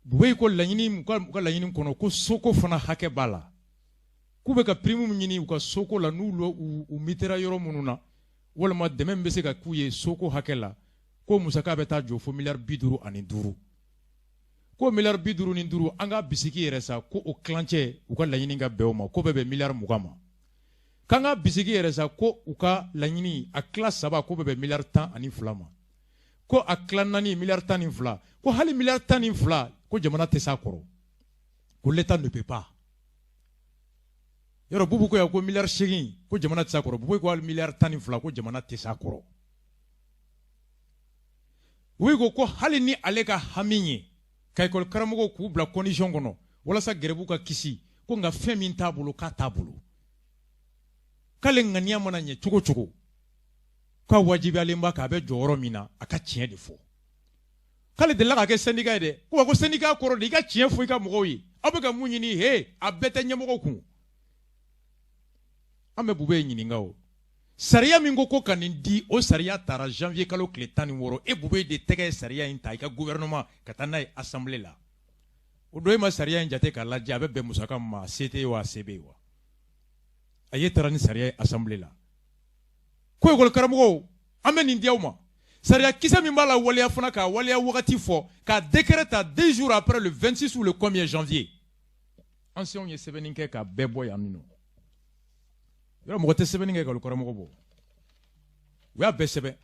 Boubèye ko laɲini, u ka laɲini kɔnɔ ko soko fana hakɛ b'a la, k'u bɛ ka prime ɲini u ka soko la, n'u u mitera yɔrɔ minnu na, walima dɛmɛ min bɛ se ka k'u ye soko hakɛ la, ko musaka bɛ taa jɔ fo miliyari 55. Ko miliyari 55, an ka bisiki yɛrɛ sa, ko o tilancɛ, u ka laɲini ka bɛn o ma, ko bɛɛ bɛn miliyari 20 ma. K'an ka bisiki yɛrɛ sa, ko u ka laɲini a tila saba, ko bɛɛ bɛn miliyari 12 ma, ko a tila naani, miliyari 12. Ko hali miliyari 12, ko jamana tɛ s'a kɔrɔ, ko l'État ne peut pas. Yɔrɔ Bubu ko yan ko miliyari 8, ko jamana tɛ s'a kɔrɔ. Bubu ko hali miliyari 12, ko jamana tɛ s'a kɔrɔ. U ko hali ni ale ka hami ye ka école karamɔgɔw k'u bila condition kɔnɔ walasa gɛrɛbu ka kisi, ko nka fɛn min t'a bolo, k'a t'a bolo, k'ale ŋaniya mana ɲɛ cogo cogo, k'a wajibiyalen b'a kan, a bɛ jɔyɔrɔ min na, a ka tiɲɛ de fɔ. K'ale delila ka kɛ syndicat ye dɛ, ko wa ko syndicat kɔrɔ de i ka tiɲɛ fɔ i ka mɔgɔw ye, aw bɛ ka mun ɲini, he, a bɛɛ tɛ ɲɛmɔgɔw kun. An bɛ Boubèye ɲininka, o sariya min ko ko ka nin di, o sariya taara janvier kalo tile 16, e Boubèye de tɛgɛ ye sariya in ta i ka gouvernement ka taa n'a ye assemblée la. O don e ma sariya in jate k'a lajɛ, a bɛ bɛn musaka min ma, a se tɛ ye wa, a se bɛ yen wa? A ye taara ni sariya ye assemblée la ko école karamɔgɔw, an bɛ nin di aw ma. Sariya kisɛ min b'a la waleya fana, k'a waleya wagati fɔ, k'a décret ta 2 jours après, le 26 ou le combien janvier. Anciens ye sɛbɛnni kɛ k'a bɛɛ bɔ yan nɔ. Yɔrɔ mɔgɔ tɛ sɛbɛnni kɛ ka karamɔgɔ bɔ. U y'a bɛɛ sɛbɛn,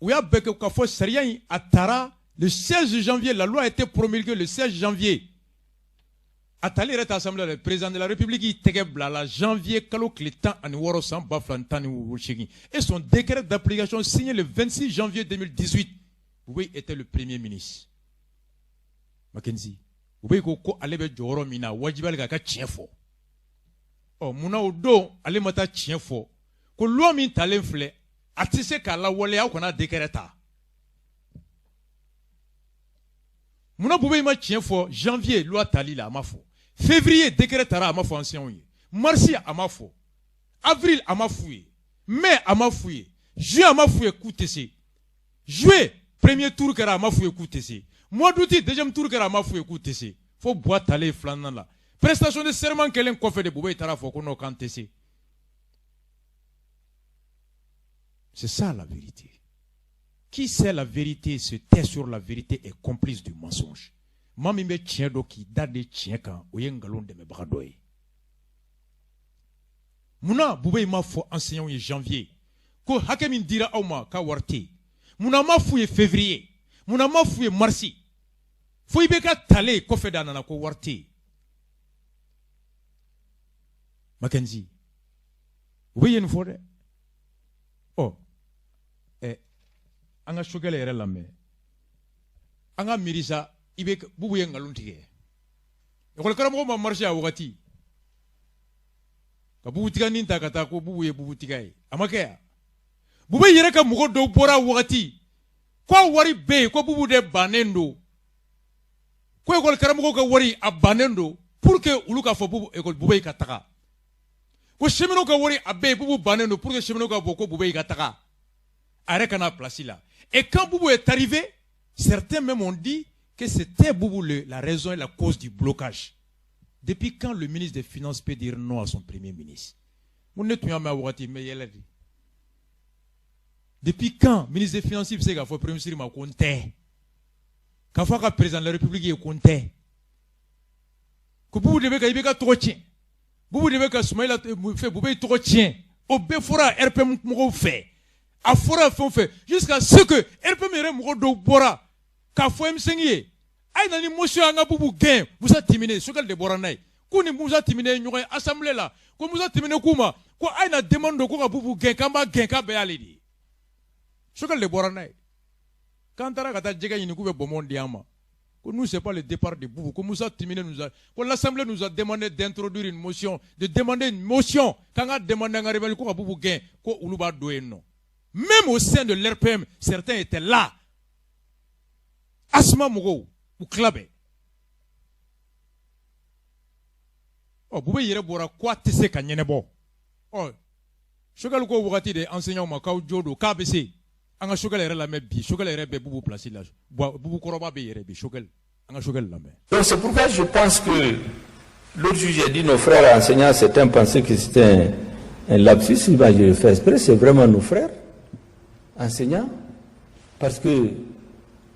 u y'a bɛɛ kɛ k'a fɔ sariya in a taara le 16 janvier, la loi a été promulguée le 16 janvier. A tali yɛrɛ ta assemblée la, président de la République y'i tɛgɛ bila la janvier kalo tile 16 san 2018, et son décret d'application signé le 26 janvier 2018. Boubèye était le premier ministre. Mackenzie Boubèye ko ko ale bɛ jɔyɔrɔ min na, wajibi ale k'a ka tiɲɛ fɔ. Ɔ, munna o don ale ma taa tiɲɛ fɔ ko loi min talen filɛ, a tɛ se k'a lawaleya, aw kana décret ta? Munna Boubèye ma tiɲɛ fɔ janvier loi tali la? A ma fɔ. Février décret tara, a ma fɔ anciens ye. Mars a ma fɔ, avril a ma f'u ye, mai a ma f'u ye, juin a ma f'u ye k'u tɛ se. Juillet premier tour kɛra, a ma f'u ye k'u tɛ se. Mois d'août deuxième tour kɛra, a ma f'u ye k'u tɛ se. Fo Buwa talen filanan la, prestation de serment kɛlen kɔfɛ de, Boubèye taara fɔ ko non, k'an tɛ se. C'est ça la vérité. Qui sait la vérité se tait sur la vérité est complice du mensonge. Maa min bɛ tiɲɛ dɔn k'i da de tiɲɛ kan, o ye nkalon dɛmɛbaga dɔ ye. Munna Boubèye ma fɔ enseignants ye janvier ko hakɛ min dira aw ma, k'a wari tɛ yen? Munna ma f'u ye février? Munna ma f'u ye mars? Fo i bɛ ka talen kɔfɛ de a nana ko wari tɛ yen. Mackenzie u bɛ yen nin fɔ dɛ. Ɔ ɛ, an ka Choguel yɛrɛ lamɛn, an ka miiri sa. I bɛ Bubu ye nkalon tigɛ, école karamɔgɔ ma marché a wagati ka bubu tigɛ ta ka taa ko Bubu ye bubu tigɛ ye, a ma kɛ yan. Bubu yɛrɛ ka mɔgɔ dɔw bɔra wagati ko wari bɛ yen, ko Bubu de bannen don, ko école karamɔgɔw ka wari a bannen don, pour que olu ka fɔ Bubu école Bubu ka taga. Ko cheminots ka wari a bɛɛ ye, Boubou bannen don pour que cheminots ka bɔ ko Boubèye ka taga, a yɛrɛ ka n'a place la. Et quand Boubou est arrivé, certains même ont dit que c'était Boubou la raison et la cause du blocage. Depuis quand le ministre des Finances peut dire non à son premier ministre? Mun ne tun y'a mɛn a wagati n bɛ yɛlɛ de. Depuis quand ministre des Finances bɛ se k'a fɔ premier ministre ma ko n tɛ, k'a fɔ a ka président de la République ye ko n tɛ, ko Boubou de bɛ ka IBK tɔgɔ tiɲɛ, Boubou de bɛ ka Soumaïla fɛ, Boubèye tɔgɔ tiɲɛ? O bɛɛ fɔra RPM mɔgɔw fɛ, a fɔra fɛn o fɛn, jusqu'à ce que RPM yɛrɛ mɔgɔ dɔw bɔra k'a fɔ M5 ye: a ye na ni motion, an ka Boubou gɛn. Musa Timbiné, Choguel de bɔra n'a ye k'u ni Musa Timbiné ye ɲɔgɔn ye assemblée la, ko Musa Timbiné k'u ma ko a ye na demande don ko ka Boubou gɛn, k'an b'a gɛn, k'a bɛɛ y'ale de ye. Choguel de bɔra n'a ye k'an taara ka taa jɛgɛ ɲini, k'u bɛ bonbon di an ma, ko nous, c'est pas le départ de Boubou, ko Moussa Timbiné nous a, ko l'assemblée nous a demandé d'introduire une motion, de demander une motion, k'an ka demander an ka rebelle ko ka Boubou gɛn, ko olu b'a don yen nɔ. Même au sein de l'RPM, certains étaient là. Asma mɔgɔw, u tila bɛɛ. Ɔ, Boubèye yɛrɛ bɔra ko a tɛ se ka ɲɛnɛbɔ. Ɔ, Choguel ko wagati de enseignants ma k'aw jo don, k'a bɛ se. An ka Choguel yɛrɛ lamɛn bi. Choguel yɛrɛ bɛ Boubou place la. Boubou kɔrɔba bɛ yɛrɛ bi. Choguel, an ka Choguel lamɛn. Donc c'est pourquoi je pense que l'autre jour j'ai dit nos frères enseignants, certains pensaient que c'était un lapsus, ben, je le fais exprès, c'est vraiment nos frères enseignants, parce que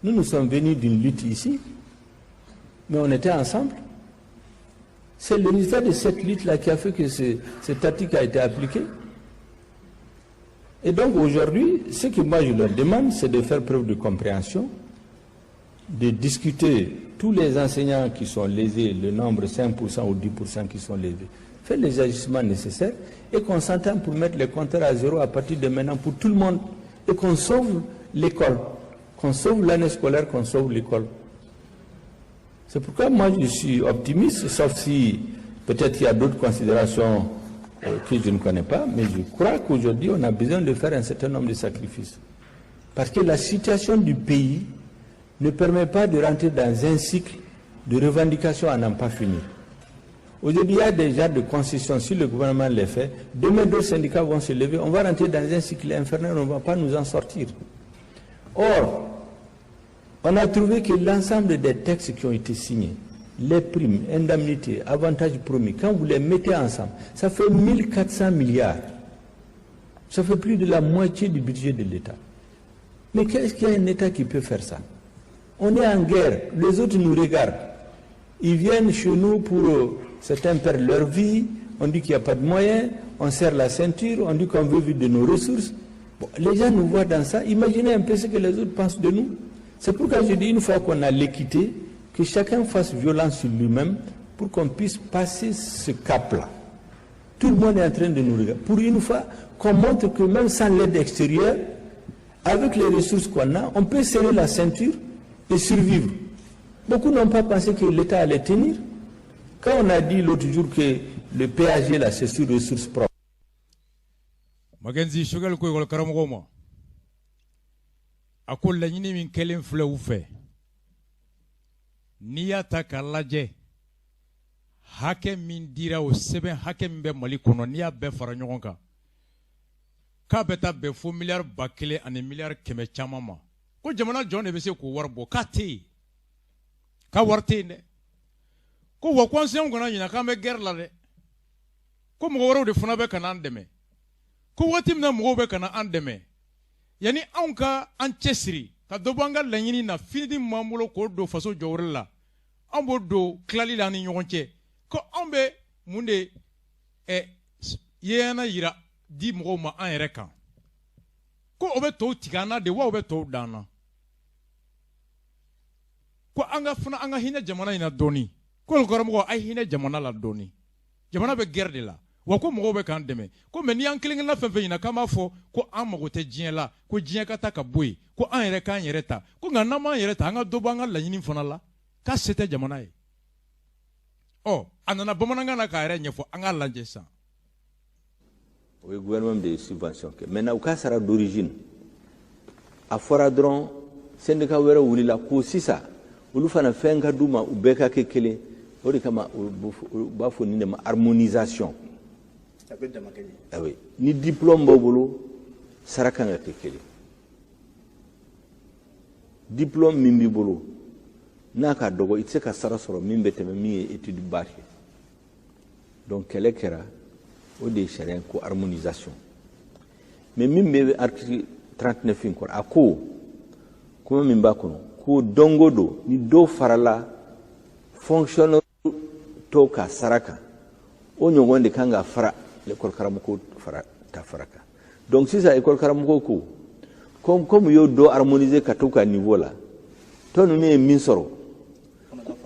nous nous sommes venus d'une lutte ici, mais on était ensemble. C'est le résultat de cette lutte-là qui a fait que cet article a été appliqué. Et donc aujourd'hui, ce que moi je leur demande, c'est de faire preuve de compréhension, de discuter tous les enseignants qui sont lésés, le nombre 5% ou 10% qui sont lésés, faire les ajustements nécessaires et qu'on s'entende pour mettre les compteurs à zéro à partir de maintenant pour tout le monde et qu'on sauve l'école, qu'on sauve l'année scolaire, qu'on sauve l'école. C'est pourquoi moi je suis optimiste, sauf si peut-être il y a d'autres considérations que je ne connais pas, mais je crois qu'aujourd'hui on a besoin de faire un certain nombre de sacrifices. Parce que la situation du pays ne permet pas de rentrer dans un cycle de revendications à n'en pas finir. Aujourd'hui, il y a déjà des concessions, si le gouvernement les fait, demain d'autres syndicats vont se lever, on va rentrer dans un cycle infernal, on ne va pas nous en sortir. Or, on a trouvé que l'ensemble des textes qui ont été signés, les primes, indemnités, avantages promis, quand vous les mettez ensemble, ça fait 1400 milliards. Ça fait plus de la moitié du budget de l'État. Mais qu'est-ce qu'il y a un État qui peut faire ça? On est en guerre, les autres nous regardent. Ils viennent chez nous pour, certains perdent leur vie, on dit qu'il n'y a pas de moyens, on serre la ceinture, on dit qu'on veut vivre de nos ressources. Bon, les gens nous voient dans ça, imaginez un peu ce que les autres pensent de nous. C'est pourquoi je dis, une fois qu'on a l'équité, que chacun fasse violence sur lui-même pour qu'on puisse passer ce cap-là. Tout le monde est en train de nous regarder. Pour une fois, qu'on montre que même sans l'aide extérieure, avec les ressources qu'on a, on peut serrer la ceinture et survivre. Beaucoup n'ont pas pensé que l'État allait tenir. Quand on a dit l'autre jour que le PAG, là, c'est sur ressources propres. Mackenzie, Choguel ko école karamɔgɔw ma, a ko laɲini min kɛlen filɛ u fɛ, n'i y'a ta k'a lajɛ, hakɛ min dira, o sɛbɛn hakɛ min bɛ Mali kɔnɔ, n'i y'a bɛɛ fara ɲɔgɔn kan, k'a bɛ taa bɛn fo miliyari 1000 ani miliyari kɛmɛ caman ma, ko jamana jɔn de bɛ se k'o wari bɔ? K'a tɛ yen, k'a wari tɛ yen dɛ. Ko wa ko enseignants kana ɲinɛ k'an bɛ guerre la dɛ, ko mɔgɔ wɛrɛw de fana bɛ ka n'an dɛmɛ, ko waati min na mɔgɔw bɛ ka na an dɛmɛ, yanni anw ka an cɛsiri ka dɔ bɔ an ka laɲini na, fini min b'an bolo k'o don faso jɔyɔrɔ la, an b'o don tilali la an ni ɲɔgɔn cɛ, ko anw bɛ mun de yeɲɛna yira di mɔgɔw ma an yɛrɛ kan, ko o bɛ tɔw tigɛ an na de wa, o bɛ tɔw dan an na, ko an ka fana an ka hinɛ jamana in na dɔɔni, ko karamɔgɔ a ye hinɛ jamana la dɔɔni, jamana bɛ guerre de la wa, ko mɔgɔw bɛ k'an dɛmɛ, ko mɛ n'i y'an kelen kelenna fɛn fɛn ɲina k'an b'a fɔ ko an mago tɛ diɲɛ la, ko diɲɛ ka taa ka bɔ yen, ko an yɛrɛ k'an yɛrɛ ta, ko nka n'an m'an yɛrɛ ta, an ka dɔ bɔ an ka laɲini fana la, k'a se tɛ jamana ye. Ɔ, a nana bamanankan na k'a yɛrɛ ɲɛfɔ, an k'a lajɛ sisan. O ye gouvernement de ye subvention kɛ. Maintenant, u ka sara d'origine, a fɔra dɔrɔn, syndicat wɛrɛ wulila ko sisan olu fana fɛn ka d'u ma, u bɛɛ ka kɛ kelen. O de kama u b'a fɔ nin de ma harmonisation. A bɛ damakɛɲɛ. Ah oui, ni diplôme b'aw bolo, sara kan ka kɛ kelen. Diplôme min b'i bolo n'a ka dɔgɔ, i tɛ se ka sara sɔrɔ min bɛ tɛmɛ min ye étude ba kɛ. Donc kɛlɛ kɛra o de ye, sariya ko harmonisation. Mais min bɛ article 39 in kɔnɔ, a ko kuma min b'a kɔnɔ ko don o don ni dɔw farala fonctionnaire tɔw ka sara kan, o ɲɔgɔn de kan ka fara l'école karamɔgɔ fara ta fara kan. Donc sisan école karamɔgɔ ko comme u y'o dɔ harmoniser ka t'u ka niveau la, tɔ ninnu ye min sɔrɔ,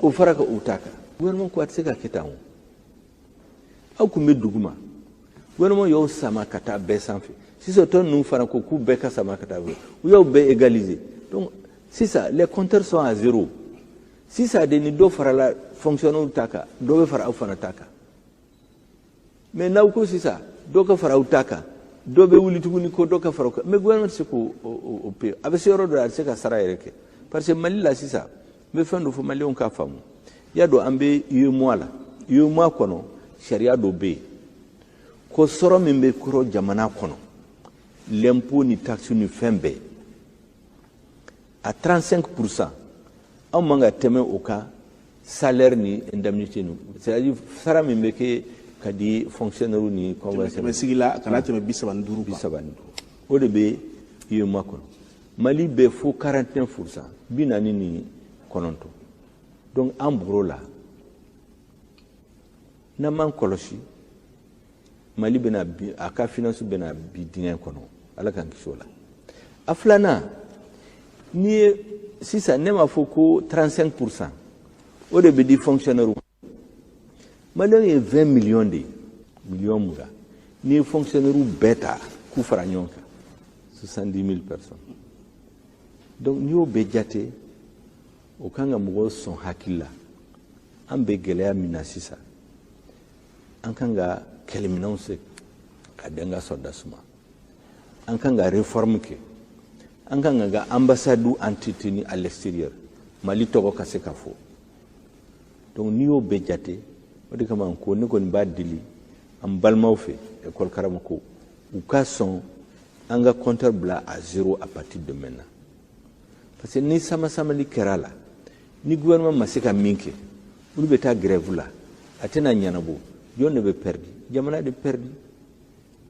o fara ka u ta kan. Gouvernement ko a tɛ se ka kɛ tan. O aw kun bɛ dugu ma, gouvernement y'aw sama ka taa bɛɛ sanfɛ. Sisan tɔ ninnu fana ko k'u bɛɛ ka sama ka taa bɛɛ, u y'aw bɛɛ égaliser. Donc sisan les compteurs sont à zéro. Sisan de, ni dɔ farala fonctionnaire ta kan, dɔ bɛ fara aw fana ta kan. Mais n'aw ko sisan dɔ ka fara aw ta kan, dɔ bɛ wuli tuguni ko dɔ ka fara o kan. Mais gouvernement tɛ se k'o o payer. A bɛ se yɔrɔ dɔ la, a tɛ se ka sara yɛrɛ kɛ, parce que Mali la sisan, n bɛ fɛn dɔ fɔ maliyɛnw k'a faamu. I y'a dɔn, an bɛ UEMOA la. UEMOA kɔnɔ, sariya dɔ bɛ yen ko sɔrɔ min bɛ kɔrɔ jamana kɔnɔ, l'impôt ni taxe ni fɛn bɛɛ, a 35%, anw man ka tɛmɛ o kan, salaire ni indemnité ni, c'est à dire sara min bɛ kɛ ka di fonctionnaire ni conventionnel. Kɛmɛ sigi la, a kana tɛmɛ 35 bi kan. 35, o de bɛ UEMOA kɔnɔ. Mali bɛ fo 41%, 49. Donc an bɔr'o la. N'an m'an kɔlɔsi, Mali bɛna bi, a ka finance bɛna bi dingɛ kɔnɔ. Ala k'an kisi o la. A filanan, n'i ye sisan, ne m'a fɔ ko 35%, o de bɛ di fonctionnaire. Maliyɛnw ye 20 millions de ye, miliyɔn 20. N'i ye fonctionnaire bɛɛ ta k'u fara ɲɔgɔn kan, 70 000 personnes. Donc n'i y'o bɛɛ jate, o kan ka mɔgɔw sɔn hakili la. An bɛ gɛlɛya min na sisan, an kan ka kɛlɛminɛnw se ka di an ka sɔrɔdasiw ma, an kan ka réforme kɛ, an kan ka ambassade entretenir à l'extérieur, Mali tɔgɔ ka se ka fɔ. Donc n'i y'o bɛɛ jate, o de kama ko ne kɔni b'a deli an balimaw fɛ, école karamɔgɔw, u ka sɔn an ka compteur bila à zéro à partir de maintenant, parce que ni sama-samali kɛra la, ni gouvernement ma se ka min kɛ, olu bɛ taa grève la, a tɛna ɲɛnabɔ. Jɔn de bɛ perdi? Jamana de perdi,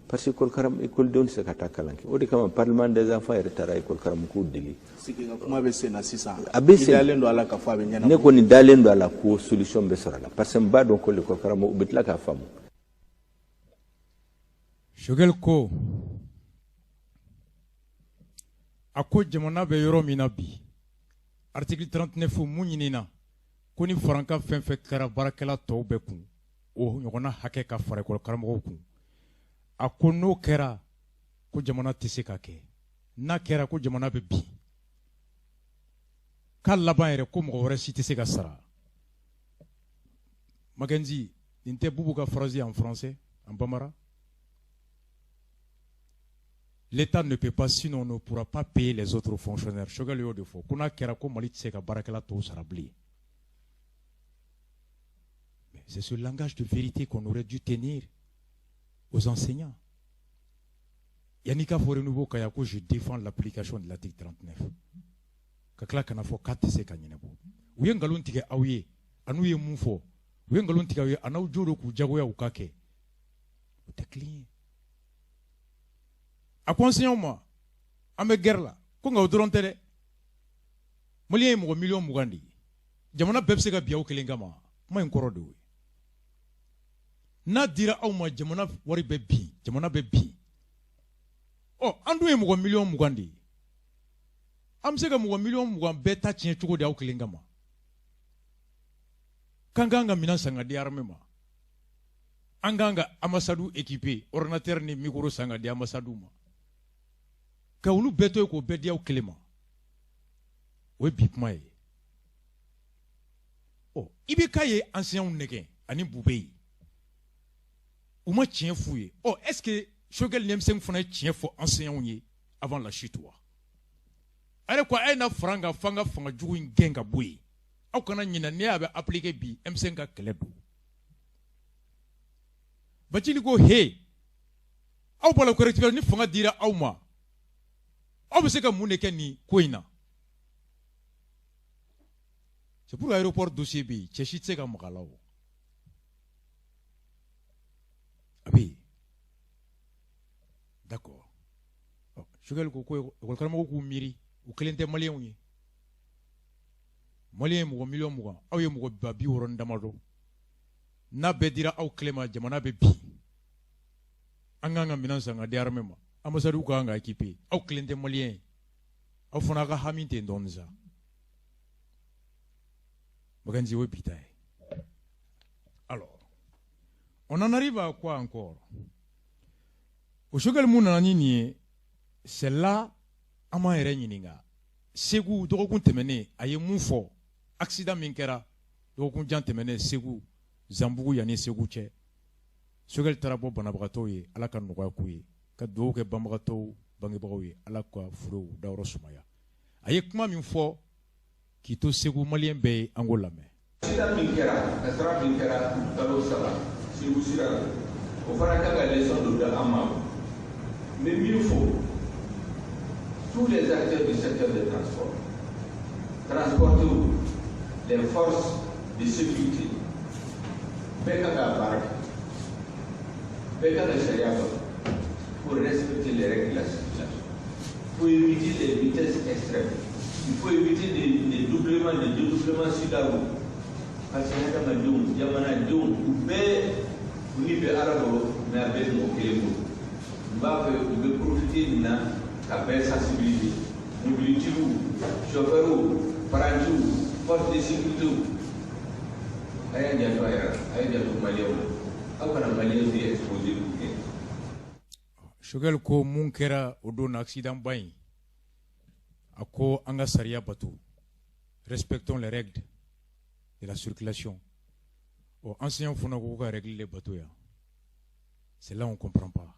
parce que école karam école denw tɛ se ka taa kalan kɛ. O de kama Parlement des enfants yɛrɛ taara école karamɔgɔw deli. Sigi ka kuma bɛ sen na sisan. A bɛ I sen. dalen don a la k'a fɔ a bɛ ɲɛnabɔ? Ne kɔni dalen don a la ko solution bɛ sɔrɔ a la, parce que n b'a dɔn ko l'école karamɔgɔ, u bɛ tila k'a faamu. Choguel ko, a ko jamana bɛ yɔrɔ min na bi, article 39 mun ɲinina ko ni farankan fɛn fɛn kɛra baarakɛla tɔw bɛɛ kun, o ɲɔgɔnna hakɛ ka fara école karamɔgɔw kun. A ko n'o kɛra, ko jamana tɛ se ka kɛ. N'a kɛra, ko jamana bɛ bin. K'a laban yɛrɛ, ko mɔgɔ wɛrɛ si tɛ se ka sara. Mackenzie, nin tɛ Boubou ka phrase en français, en bambara: "L'État ne peut pas, sinon on ne pourra pas payer les autres fonctionnaires." Choguel y'o de fɔ ko n'a kɛra, ko Mali tɛ se ka baarakɛla tɔw sara bilen. Mais c'est ce langage de vérité qu'on aurait dû tenir aux enseignants. Yanni k'a fɔ Renouveau ka ko je défends l'application de l'article 39, ka tila ka na fɔ k'a tɛ se ka ɲɛnabɔ. U ye nkalon tigɛ aw ye, an'u ye mun fɔ, u ye nkalon tigɛ aw ye, a n'aw jo don k'u jagoya u ka kɛ, o tɛ kelen ye. A ko enseignants ma, an bɛ guerre la, ko nka o dɔrɔn tɛ dɛ, maliyɛn ye mɔgɔ miliyɔn 20 de ye, jamana bɛɛ bɛ se ka bin aw kelen kama. Kuma in kɔrɔ de y'o ye. N'a dira aw ma, jamana wari bɛ bin, jamana bɛ bin. Ɔ, an dun ye mɔgɔ miliyɔn 20 de ye, an bɛ se ka mɔgɔ miliyɔn 20 bɛɛ ta tiɲɛ cogo di aw kelen kama? K'an k'an ka minɛn san ka di armée ma, an k'an ka ambassade équiper, ordinateur ni micro san ka di ambassade ma, ka olu bɛɛ to yen k'o bɛɛ di aw kelen ma, o ye bi kuma ye. Ɔ, i bɛ k'a ye enseignants nɛgɛn ani Bube, u ma tiɲɛ f'u ye. Ɔ, est ce que Choguel ni M5 fana ye tiɲɛ fɔ enseignants ye avant la chute wa? A yɛrɛ ko a ye na fara an kan f'an ka fanga jugu in gɛn ka bɔ yen. Aw kana ɲinɛ, n'i y'a bɛ appliquer bi, M5 ka kɛlɛ don. Bacili ko he. Aw b'a la ko rectification, ni fanga dira aw ma, aw bɛ se ka mun de kɛ nin ko in na? C'est pour aéroport dossier bɛ yen, cɛ si tɛ se ka maga a la. O a bɛ yen, d'accord. Choguel ko ko école karamɔgɔw k'u miiri, u kelen tɛ maliyɛnw ye. Maliyɛn ye mɔgɔ 20 miliyɔn, aw ye mɔgɔ 60 000 ni damadɔ. N'a bɛɛ dira aw kelen ma, jamana bɛ bin. An kan ka minɛn san ka di armée ma, ambassade ka kan ka équiper. Aw kelen tɛ maliyɛn ye, aw fana ka hami ten dɔɔni sa. Makanzi, o ye bi ta ye. Alors, on en arrive à quoi encore? O Choguel mun nana ni nin ye, c'est là an b'an yɛrɛ ɲininka. Segu, dɔgɔkun tɛmɛnen, a ye mun fɔ? Accident min kɛra dɔgɔkun jan tɛmɛnen Segu, Zanbugu, yanni Segu cɛ, Choguel taara bɔ banabagatɔw ye. Ala ka nɔgɔya k'u ye, ka dugawu kɛ banbagatɔw bangebagaw ye, Ala ka furew dayɔrɔ sumaya. A ye kuma min fɔ k'i to Segu, maliyɛn bɛɛ ye, an k'o lamɛn. Accident min kɛra, kasara min kɛra kalo 3 Segu sira la, o fana kan ka leçon dɔ di an ma. N bɛ min fɔ tous les acteurs du secteur des transports, transporteurs, les forces de sécurité, bɛɛ kan ka baara kɛ, bɛɛ kan ka sariya bato pour respecter les règles de la circulation. Il faut éviter les vitesses extrêmes, il faut éviter des doublements, des dédoublements sur la route, parce que hadamadenw, jamanadenw, u bɛɛ u ni bɛ Ala bolo, mais a bɛɛ mɔgɔ kelen bolo. N b'a fɛ u bɛ profiter nin na ka bɛɛ sensibiliser: mobilitigiw, chauffeurs, parantiw, force de sécurité, a y'a janto a yɛrɛ la, a y'a janto maliyɛnw na, aw kana maliyɛn vie exposer k'u kɛ. Choguel ko mun kɛra o don na, accident ba in, a ko an ka sariya bato, respectons les règles de la circulation. Ɔ, enseignant fana ko ka règle de bato yan. C'est là on comprend pas.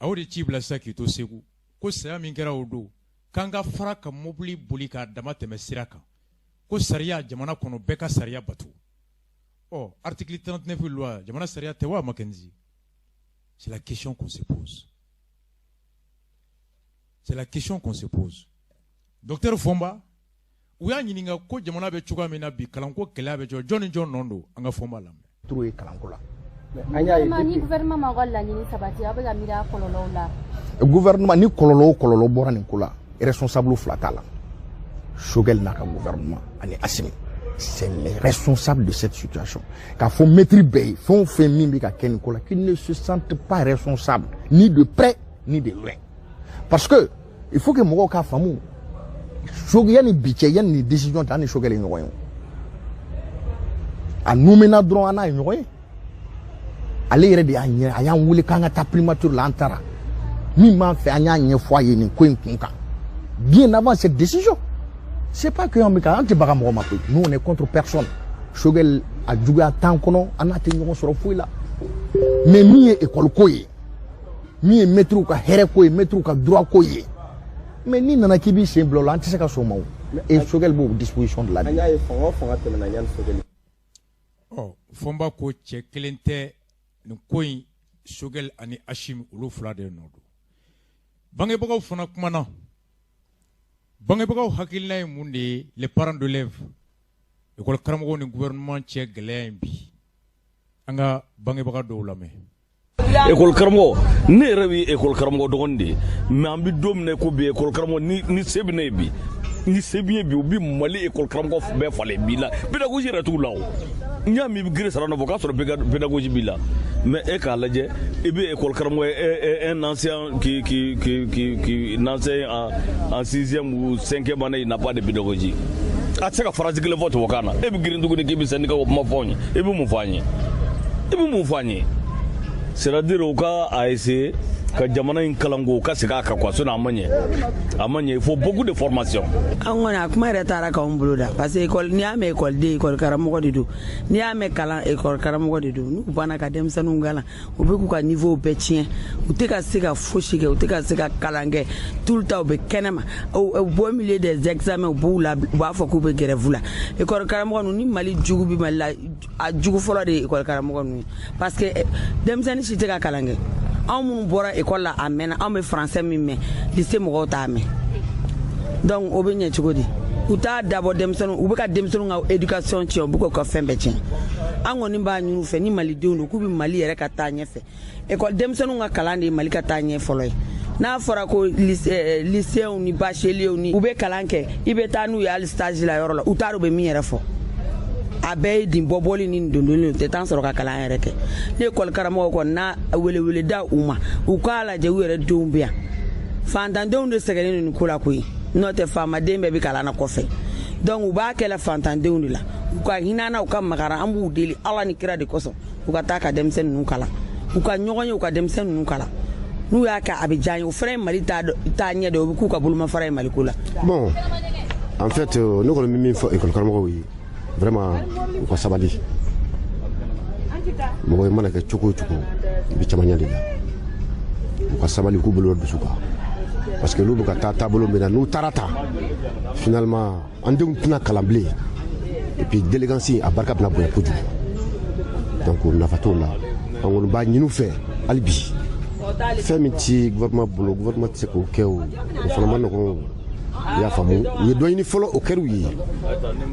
A y'o de ci bila sisan k'i to Segu, ko saya min kɛra o don, k'an ka fara ka mobili boli k'a dama tɛmɛ sira kan, ko sariya jamana kɔnɔ, bɛɛ ka sariya bato. Ɔ, article 39 loi, jamana sariya tɛ wa? Mackenzie, c'est la question qu'on se pose, c'est la question qu'on se pose. Docteur Fomba, u y'a ɲininka ko jamana bɛ cogoya min na bi, kalanko gɛlɛya bɛ jɔ, jɔn ni jɔn nɔ don? An ka Fomba lamɛn. Turu ye kalanko la. An y'a ye ni gouvernement ma ka laɲini sabati, aw bɛ ka miiri a kɔlɔlɔw la. Gouvernement ni kɔlɔlɔ o kɔlɔlɔ bɔra nin ko la, responsable fila t'a la: Choguel n'a ka gouvernement ani Assimi. C'est les responsables de cette situation. K'a fɔ maître bɛɛ ye, fɛn o fɛn min bɛ ka kɛ nin ko la, qu'ils ne se sentent pas responsables, ni de près ni de loin, parce que il faut que mɔgɔw k'a faamu, yanni bi cɛ, yanni nin décision ta, an ni Choguel ye ɲɔgɔn ye. A nommé na dɔrɔn, an n'a ye ɲɔgɔn ye. Ale yɛrɛ de y'a ɲɛ, a y'an wele k'an ka taa primature la. An taara min b'an fɛ, an y'a ɲɛfɔ a ye nin ko in kun kan, bien avant cette décision. C'est pas que an bɛ ka an tɛ baga mɔgɔ ma koyi. Nous, on est contre personne. Choguel, a juguya t'an kɔnɔ, an n'a tɛ ɲɔgɔn sɔrɔ foyi la. Mais min ye école ko ye, min ye maître ka hɛrɛ ko ye, maître ka droit ko ye, mais n'i nana k'i b'i sen bila o la, an tɛ se ka sɔn o ma. O et Choguel b'o disposition de la. An y'a ye fanga o fanga tɛmɛna yanni Choguel. Ɔ, Fɔnba ko cɛ kelen tɛ nin ko in, Choguel ani Assimi, olu fila de nɔ don. Bangebagaw fana kumana. Bangebagaw hakilina ye mun de ye? Les parents d'élèves, école karamɔgɔw ni gouvernement cɛ gɛlɛya in bi, an ka bangebaga dɔw lamɛn. Ekɔli karamɔgɔ, ne yɛrɛ bɛ ekɔli karamɔgɔ dɔgɔnin de ye, mais an bɛ don min na i ko bi, ekɔli karamɔgɔ ni se bɛ ne ye bi, ni se b'i ye bi, u bɛ Mali ekɔli karamɔgɔ bɛɛ falen bi la. Pédagogie yɛrɛ t'u la. O n y'a min i bɛ girin sara nɔfɛ, o k'a sɔrɔ pédagogie b'i la. Mais e k'a lajɛ, i bɛ ekɔli karamɔgɔ ye, un ancien qui enseigne en sixième ou cinquième année, il n'a pas de pédagogie, a tɛ se ka phrase kelen fɔ tubabukan na. E bɛ girin tuguni k'i bɛ syndicat ko kuma fɔ anw ye, e bɛ mun fɔ an ye? I bɛ mun fɔ an ye? C'est à dire, u ka a essayer ka jamana in kalanko, u ka segin a kan quoi, sinon a ma ɲɛ, a ma ɲɛ. Il faut beaucoup de formation. An kɔni, a kuma yɛrɛ taara k'anw bolo da, parce que école, n'i y'a mɛn école, école karamɔgɔ de don. N'i y'a mɛn kalan, école karamɔgɔ de don. N'u banna ka denmisɛnninw kalan, u bɛ k'u ka niveau bɛɛ tiɲɛ. U tɛ ka se ka fosi kɛ, u tɛ ka se ka kalan kɛ. Tout le temps u bɛ kɛnɛma, au beau milieu des examens, u b'u la, u b'a fɔ k'u bɛ grève la. École karamɔgɔ ninnu, ni Mali jugu bɛ Mali la, a jugu fɔlɔ de ye école karamɔgɔ ninnu ye, parce que denmisɛnnin si tɛ ka kalan kɛ. Anw minnu bɔra école la a mɛnna, anw bɛ français min mɛn, lycée mɔgɔw t'a mɛn. Donc o bɛ ɲɛ cogo di? U t'a dabɔ denmisɛnninw, u bɛ ka denmisɛnninw ka éducation tiɲɛ, u bɛ k'u ka fɛn bɛɛ tiɲɛ. An kɔni b'a ɲini u fɛ, ni malidenw don, k'u bɛ Mali yɛrɛ ka taa ɲɛfɛ, école denmisɛnninw ka kalan de ye Mali ka taa ɲɛ fɔlɔ ye. N'a fɔra ko lycéens ni bacheliers ni u bɛ kalan kɛ, i bɛ taa n'u ye hali stage la yɔrɔ la, u t'a dɔn u bɛ min yɛrɛ fɔ. A bɛɛ ye nin bɔbɔli ni nin dondonni, u tɛ taa sɔrɔ ka kalan yɛrɛ kɛ. Ni école karamɔgɔ kɔni n'a welewele da u ma, u k'a lajɛ, u yɛrɛ denw bɛ yan, fantandenw de sɛgɛnnen don nin ko la koyi, n'o tɛ faamaden bɛɛ bɛ kalan na kɔfɛ. Donc u b'a kɛla fantandenw de la, u ka hinɛ an na, u ka magara. An b'u deli Ala ni kira de kosɔn, u ka taa ka denmisɛnnin ninnu kalan, u ka ɲɔgɔn ye, u ka denmisɛnnin ninnu kalan. N'u y'a kɛ, a bɛ diya n ye. O fana ye Mali taa ɲɛ de, o bɛ k'u ka bolomafara ye Maliko la. Bon, en fait, ne kɔni bɛ min fɔ école karamɔgɔw ye, vraiment, u ka sabali. Mɔgɔ i mana kɛ cogo o cogo, i bɛ caman ɲɛ de la. U ka sabali, u k'u bolo dusu kan, parce que n'u bɛ ka taa taabolo min na, n'u taara ta, finalement an denw tɛna kalan bilen, et puis délinquance a barika bɛna bonya kojugu. Donc nafa t'o la. An kɔni b'a ɲini u fɛ hali bi, fɛn min ti gouvernement bolo, gouvernement tɛ se k'o kɛ, o o fana ma nɔgɔn, i y'a faamu. U ye dɔ ɲini fɔlɔ, o kɛr'u ye.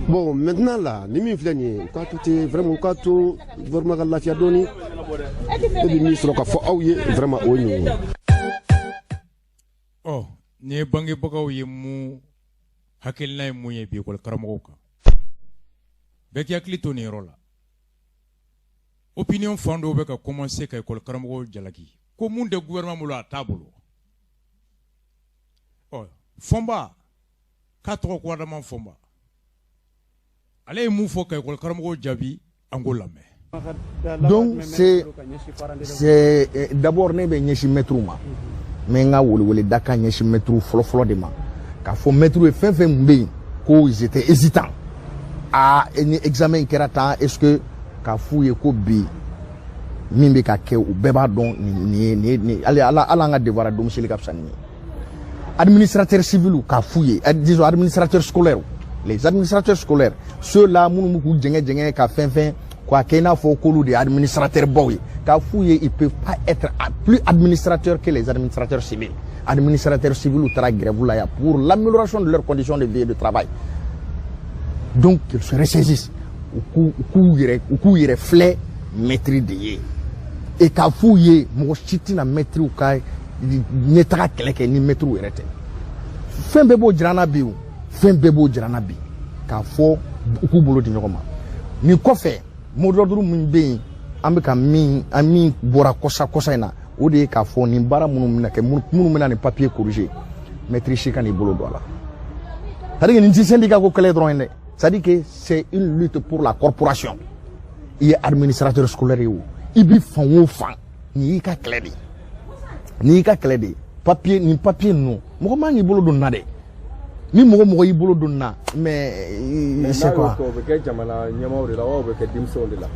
Bon, maintenant là, ni min filɛ nin ye, u k'a to ten, vraiment, u k'a to gouvernement ka lafiya dɔɔni. E bɛ min sɔrɔ ka fɔ aw ye, vraiment, o ye nin ye. Ɔ, nin ye bangebagaw ye, mun hakilina ye mun ye bi ekɔli karamɔgɔw kan? Bɛɛ k'i hakili to nin yɔrɔ la. Opinion fan dɔw bɛ ka commencer ka ekɔli karamɔgɔw jalaki ko mun tɛ gouvernement bolo, a t'a bolo. Ɔ, Fɔnba k'a tɔgɔ ko Adama Fɔnba, ale ye mun fɔ ka ekɔli karamɔgɔw jaabi? An k'o lamɛn. Donc c'est d'abord, ne bɛ ɲɛsin mɛtiriw ma. N bɛ n ka welewele da kan ɲɛsin mɛtiriw fɔlɔ-fɔlɔ de ma, k'a fɔ mɛtiriw ye, fɛn fɛn bɛ yen ko ils étaient hésitants, aa, ni examen kɛra tan, est-ce que, k'a f'u ye ko bi min bɛ ka kɛ, u bɛɛ b'a dɔn nin ye nin ye nin hali ala ala an ka devoir à domicile ka fisa nin ye. Administrateur civil, k'a f'u ye, disons administrateur scolaire, les administrateurs scolaires, ceux-là minnu bɛ k'u jɛngɛ jɛngɛ ka fɛn fɛn k'a kɛ i n'a fɔ k'olu de ye administrateur baw ye, k'a f'u ye, ils peuvent pas être plus administrateurs que les administrateurs civils. Administrateurs civils taara grève la yan pour l'amélioration de leurs conditions de vie et de travail. Donc qu'ils se ressaisissent, u k'u yɛrɛ filɛ maître de ye, et k'a f'u ye, mɔgɔ si tɛna maître ka ɲɛtaga kɛlɛ kɛ ni maître yɛrɛ tɛ. Fɛn bɛɛ b'o jira an na bi, o fɛn bɛɛ b'o jira an na bi, k'a fɔ u k'u bolo di ɲɔgɔn ma. Nin kɔfɛ, mot d'ordre min bɛ yen, an bɛ ka min, an min bɔra kɔsa kɔsa in na, o de ye k'a fɔ nin baara minnu bɛna kɛ, minnu bɛna nin papier corriger, maître si ka n'i bolo don a la. C'est à dire que nin ti syndicat ko kɛlɛ dɔrɔn ye dɛ, c'est à dire que c'est une lutte pour la corporation. I ye administrateur scolaire ye o, i bi fan o fan, nin y'i ka kɛlɛ de ye, nin y'i ka kɛlɛ de ye. Papier, nin papier ninnu, mɔgɔ man k'i bolo don nin na dɛ. Ni mɔgɔ mɔgɔ y'i bolo don nin na, mais c'est quoi? O bɛ kɛ jamana ɲɛmaaw de la wa, o bɛ kɛ denmisɛnw de la?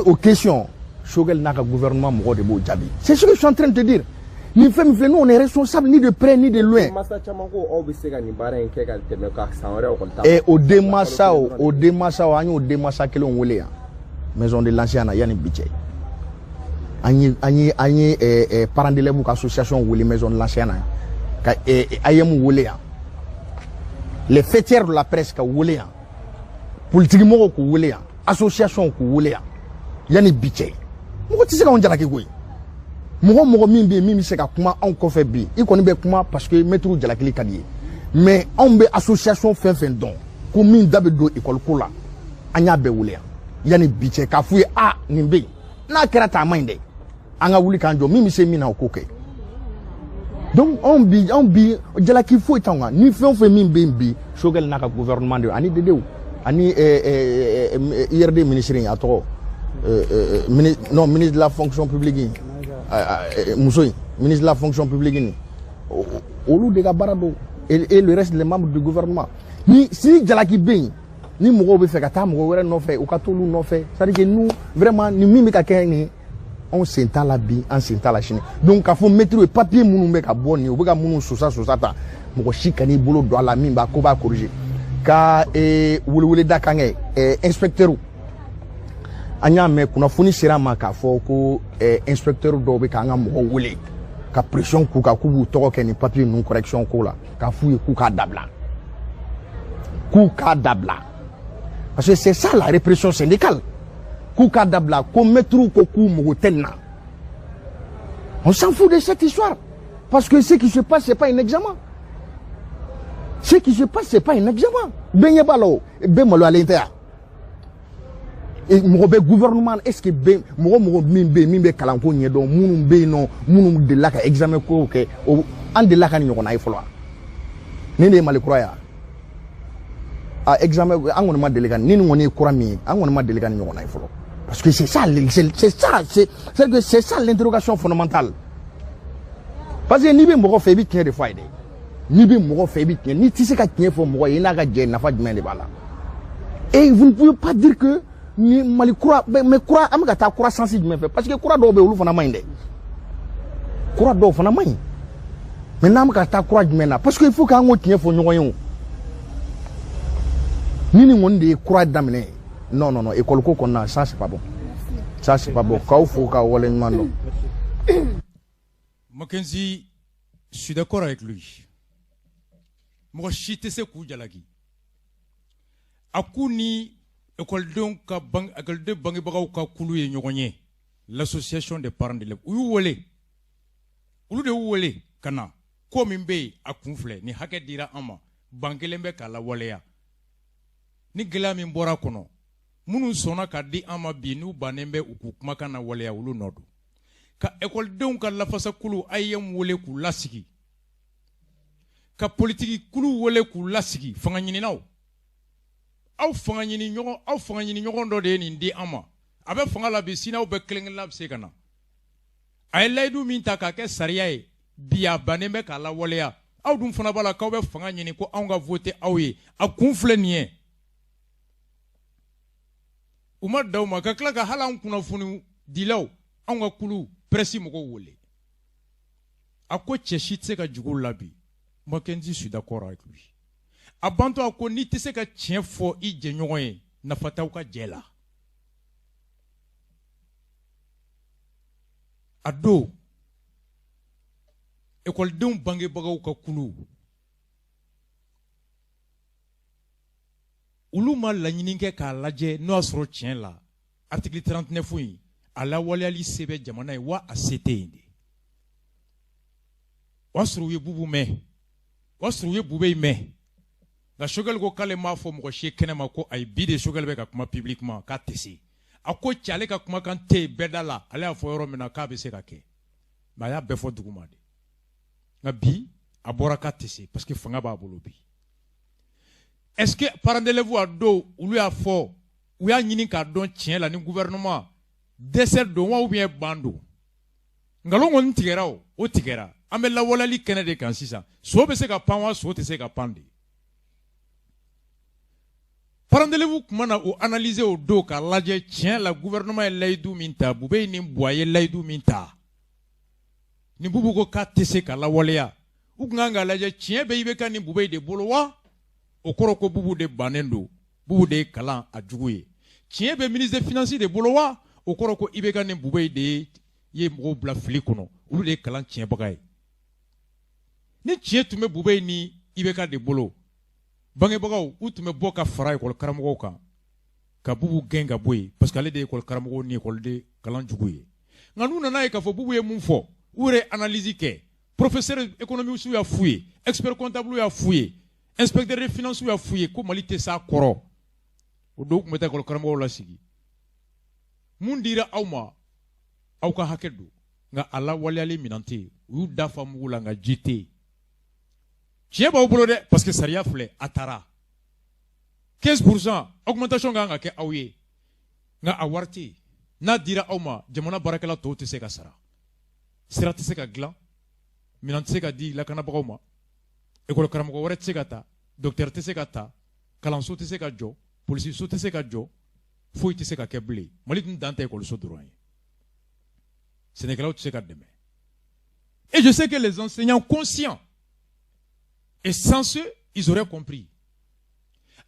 O question, Choguel n'a ka gouvernement mɔgɔ de b'o jaabi. C'est ce que je suis en train de te dire. Nin fɛn min filɛ, nous, on est responsable ni de près ni de loin. Masa caman ko aw bɛ se ka nin baara in kɛ ka tɛmɛ ka san wɛrɛ ekɔli ta. Ɛ, o denmansaw, an y'o denmansa kelenw wele yan maison de l'enseignant na yanni bi cɛ. An ye parents d'élèves ka association wele maison de l'enseignant na, ka AEEM wele yan, les faîtières de la presse ka wele yan, politique mɔgɔw k'u wele yan, association k'u wele yan yanni bi cɛ. Mɔgɔ tɛ se k'anw jalaki koyi. Mɔgɔ mɔgɔ min bɛ yen, min bɛ se ka kuma anw kɔfɛ bi, i kɔni bɛ kuma parce que mɛtiriw jalakili ka di ye. Mais anw bɛ association fɛn fɛn dɔn ko min da bɛ don école ko la, an y'a bɛɛ wele yan yanni bi cɛ, k'a f'u ye, a nin bɛ yen, n'a kɛra tan, a man ɲi dɛ, an ka wuli k'an jɔ, min bɛ se min na, o k'o kɛ. Donc anw bi jalaki foyi t'anw kan. Ni fɛn o fɛn min bɛ yen bi, Choguel n'a ka gouvernement de ani DDw ani IRD ministre in, a tɔgɔ, non, ministre de la fonction publique in, muso in, ministre de la fonction publique nin, olu de ka baara don, et le reste des membres du gouvernement. Ni si jalaki bɛ yen, ni mɔgɔw bɛ fɛ ka taa mɔgɔ wɛrɛ nɔfɛ, u ka t'olu nɔfɛ. C'est à dire que nous, vraiment, ni min bɛ ka kɛ nin, anw sen t'a la bi, an sen t'a la sini. Donc k'a fɔ mɛtiriw ye, papier minnu bɛ ka bɔ nin, u bɛ ka minnu sosa sosa ta, mɔgɔ si kan'i bolo don a la min b'a ko b'a corriger. Ka weleweleda kan kɛ inspecteur An y'a mɛn, kunnafoni sera an ma k'a fɔ ko inspecteur dɔw bɛ k'an ka mɔgɔw wele ka pression k'u kan, k'u b'u tɔgɔ kɛ nin papier ninnu correction ko la, k'a f'u ye k'u k'a dabila, k'u k'a dabila, parce que c'est ça la répression syndicale, k'u k'a dabila, ko maîtres ko k'u mago tɛ nin na. On s'en fout de cette histoire, parce que ce qui se passe, c'est pas un examen. Ce qui se passe, c'est pas un examen. Bɛɛ ɲɛ b'a la, o bɛɛ maloyalen tɛ yan. Mɔgɔ bɛ gouvernement, est ce que bɛ mɔgɔ min bɛ yen, min bɛ kalanko ɲɛdɔn, minnu bɛ yen nɔ, minnu delila ka examen kow kɛ, o an delila ka nin ɲɔgɔnna ye fɔlɔ wa? Nin de ye Mali kura ye a examen, an kɔni ma deli ka nin kɔni ye kura min ye, an kɔni ma deli ka nin ɲɔgɔnna ye fɔlɔ, parce que c'est ça, c'est ça, c'est que c'est ça l'interrogation fondamentale. Parce que n'i bɛ mɔgɔ fɛ, i bɛ tiɲɛ de fɔ a ye dɛ. N'i bɛ mɔgɔ fɛ, i bɛ tiɲɛ. N'i tɛ se ka tiɲɛ fɔ mɔgɔ ye, i n'a ka jɛ, nafa jumɛn de b'a la? Et vous ne pouvez pas dire que ni Mali kura, mais kura, an bɛ ka taa kura sens jumɛn fɛ? Parce que kura dɔw bɛ yen, olu fana man ɲi dɛ. Kura dɔw fana man ɲi, mais n'an bɛ ka taa kura jumɛn na? Parce que il faut k'an k'o tiɲɛ fɔ ɲɔgɔn ye. O ni nin kɔni de ye kura daminɛ ye, non, non, non, école ko kɔnɔna, ça c'est pas bon, ça c'est pas bon. K'aw fo k'aw waleɲuman dɔn. Mackenzie, je suis d'accord avec lui. Mɔgɔ si tɛ se k'u jalaki. A k'u ni ekɔlidenw ka ban, ekɔliden bangebagaw ka kulu ye ɲɔgɔn ye, l'association des parents d'élèves, u y'u wele, olu de y'u wele ka na. Ko min bɛ yen, a kun filɛ nin, hakɛ dira an ma, ban kelen bɛ k'a lawaleya. Ni gɛlɛya min bɔra a kɔnɔ, minnu sɔnna ka di an ma bi, n'u bannen bɛ u k'u kumakan na waleya, olu nɔ don. Ka ekɔlidenw ka lafasakulu AEEM wele k'u lasigi, ka politiki kulu wele k'u lasigi, fanga ɲininaw, aw fanga ɲini ɲɔgɔn, aw fanga ɲini ɲɔgɔn dɔ de ye nin di an ma. A bɛ fanga la bi, sini aw bɛɛ kelen kelenna bɛ se ka na. A ye layidu min ta k'a kɛ sariya ye bi, a bannen bɛ k'a lawaleya. Aw dun fana b'a la k'aw bɛ fanga ɲini, ko anw ka voter aw ye, a kun filɛ nin ye. U ma da u ma ka tila ka hali an kunnafoni dilaw, anw ka kulu presse mɔgɔw wele. A ko cɛ si tɛ se ka jigin la bi. Mackenzie, je suis d'accord avec lui. A bantɔ, a ko n'i tɛ se ka tiɲɛ fɔ i jɛɲɔgɔn ye, nafa t'aw ka jɛ la. A don, ekɔlidenw bangebagaw ka kulu, olu ma laɲini kɛ k'a lajɛ n'o y'a sɔrɔ tiɲɛ la article 39 in a lawaleyali se bɛ jamana ye wa a se tɛ yen de. O y'a sɔrɔ u ye Bubu mɛn, o y'a sɔrɔ u ye Bube mɛn, nka Choguel ko k'ale m'a fɔ mɔgɔ si ye kɛnɛ ma ko ayi. Bi de Choguel bɛ ka kuma publiquement k'a tɛ se. A ko cɛ, ale ka kumakan tɛ yen bɛɛ da la, ale y'a fɔ yɔrɔ min na k'a bɛ se ka kɛ, mais a y'a bɛɛ fɔ duguma de. Nka bi a bɔra k'a tɛ se, parce que fanga b'a bolo bi. Est-ce que parents d'élèves a dɔw, olu y'a fɔ, u y'a ɲini k'a dɔn tiɲɛ la ni gouvernement dɛsɛ don wa ou bien ban don? Nkalon kɔni tigɛra, o o tigɛra. An bɛ lawaleyali kɛnɛ de kan sisan. So bɛ se ka pan wa, so tɛ se ka pan de? Parents d'élèves tun na o analyser o don k'a lajɛ tiɲɛ la gouvernement ye layidu min ta, Bube ni Buwa ye layidu min ta, ni Bubu ko k'a tɛ se ka lawaleya, u tun kan k'a lajɛ tiɲɛ bɛ IBK ni Bube de bolo wa? O kɔrɔ ko Bubu de bannen don, Bubu de ye kalan a jugu ye. Tiɲɛ bɛ ministre des finances de bolo wa? O kɔrɔ ko IBK ni Bube de ye mɔgɔw bila fili kɔnɔ, olu de ye kalan tiɲɛbaga ye. Ni tiɲɛ tun bɛ Bube ni IBK de bolo, bangebagaw u tun bɛ bɔ ka fara ekɔli karamɔgɔw kan ka Bubu gɛn ka bɔ yen, parce que ale de ye ekɔli karamɔgɔw ni ekɔliden kalan jugu ye. Nka n'u nana ye k'a fɔ Bubu ye mun fɔ, u yɛrɛ analyse kɛ, professeur économiste y'a f'u ye, expert comptable y'a f'u ye, inspecteur de finance y'a f'u ye ko Mali tɛ s'a kɔrɔ, o don tun bɛ taa ekɔli karamɔgɔw lasigi. Mun dira aw ma, aw ka hakɛ don, nka a lawaleyali minɛn tɛ yen. U y'u da fa mugu la, nka ji tɛ yen. Tiɲɛ b'aw bolo dɛ, parce que sariya filɛ, a taara 15% augmentation kan ka kɛ aw ye, nka a wari tɛ yen. N'a dira aw ma, jamana baarakɛla tɔw tɛ se ka sara, sira tɛ se ka dilan, minɛn tɛ se ka di lakanabagaw ma, ekɔli karamɔgɔ wɛrɛ tɛ se ka ta, docteur tɛ se ka ta, kalanso tɛ se ka jɔ, polisiso tɛ se ka jɔ, foyi tɛ se ka kɛ bilen. Mali dun dan tɛ ekɔliso dɔrɔn ye, sɛnɛkɛlaw tɛ se ka dɛmɛ. Et je sais que les enseignants conscients et sensés, ils auraient compris.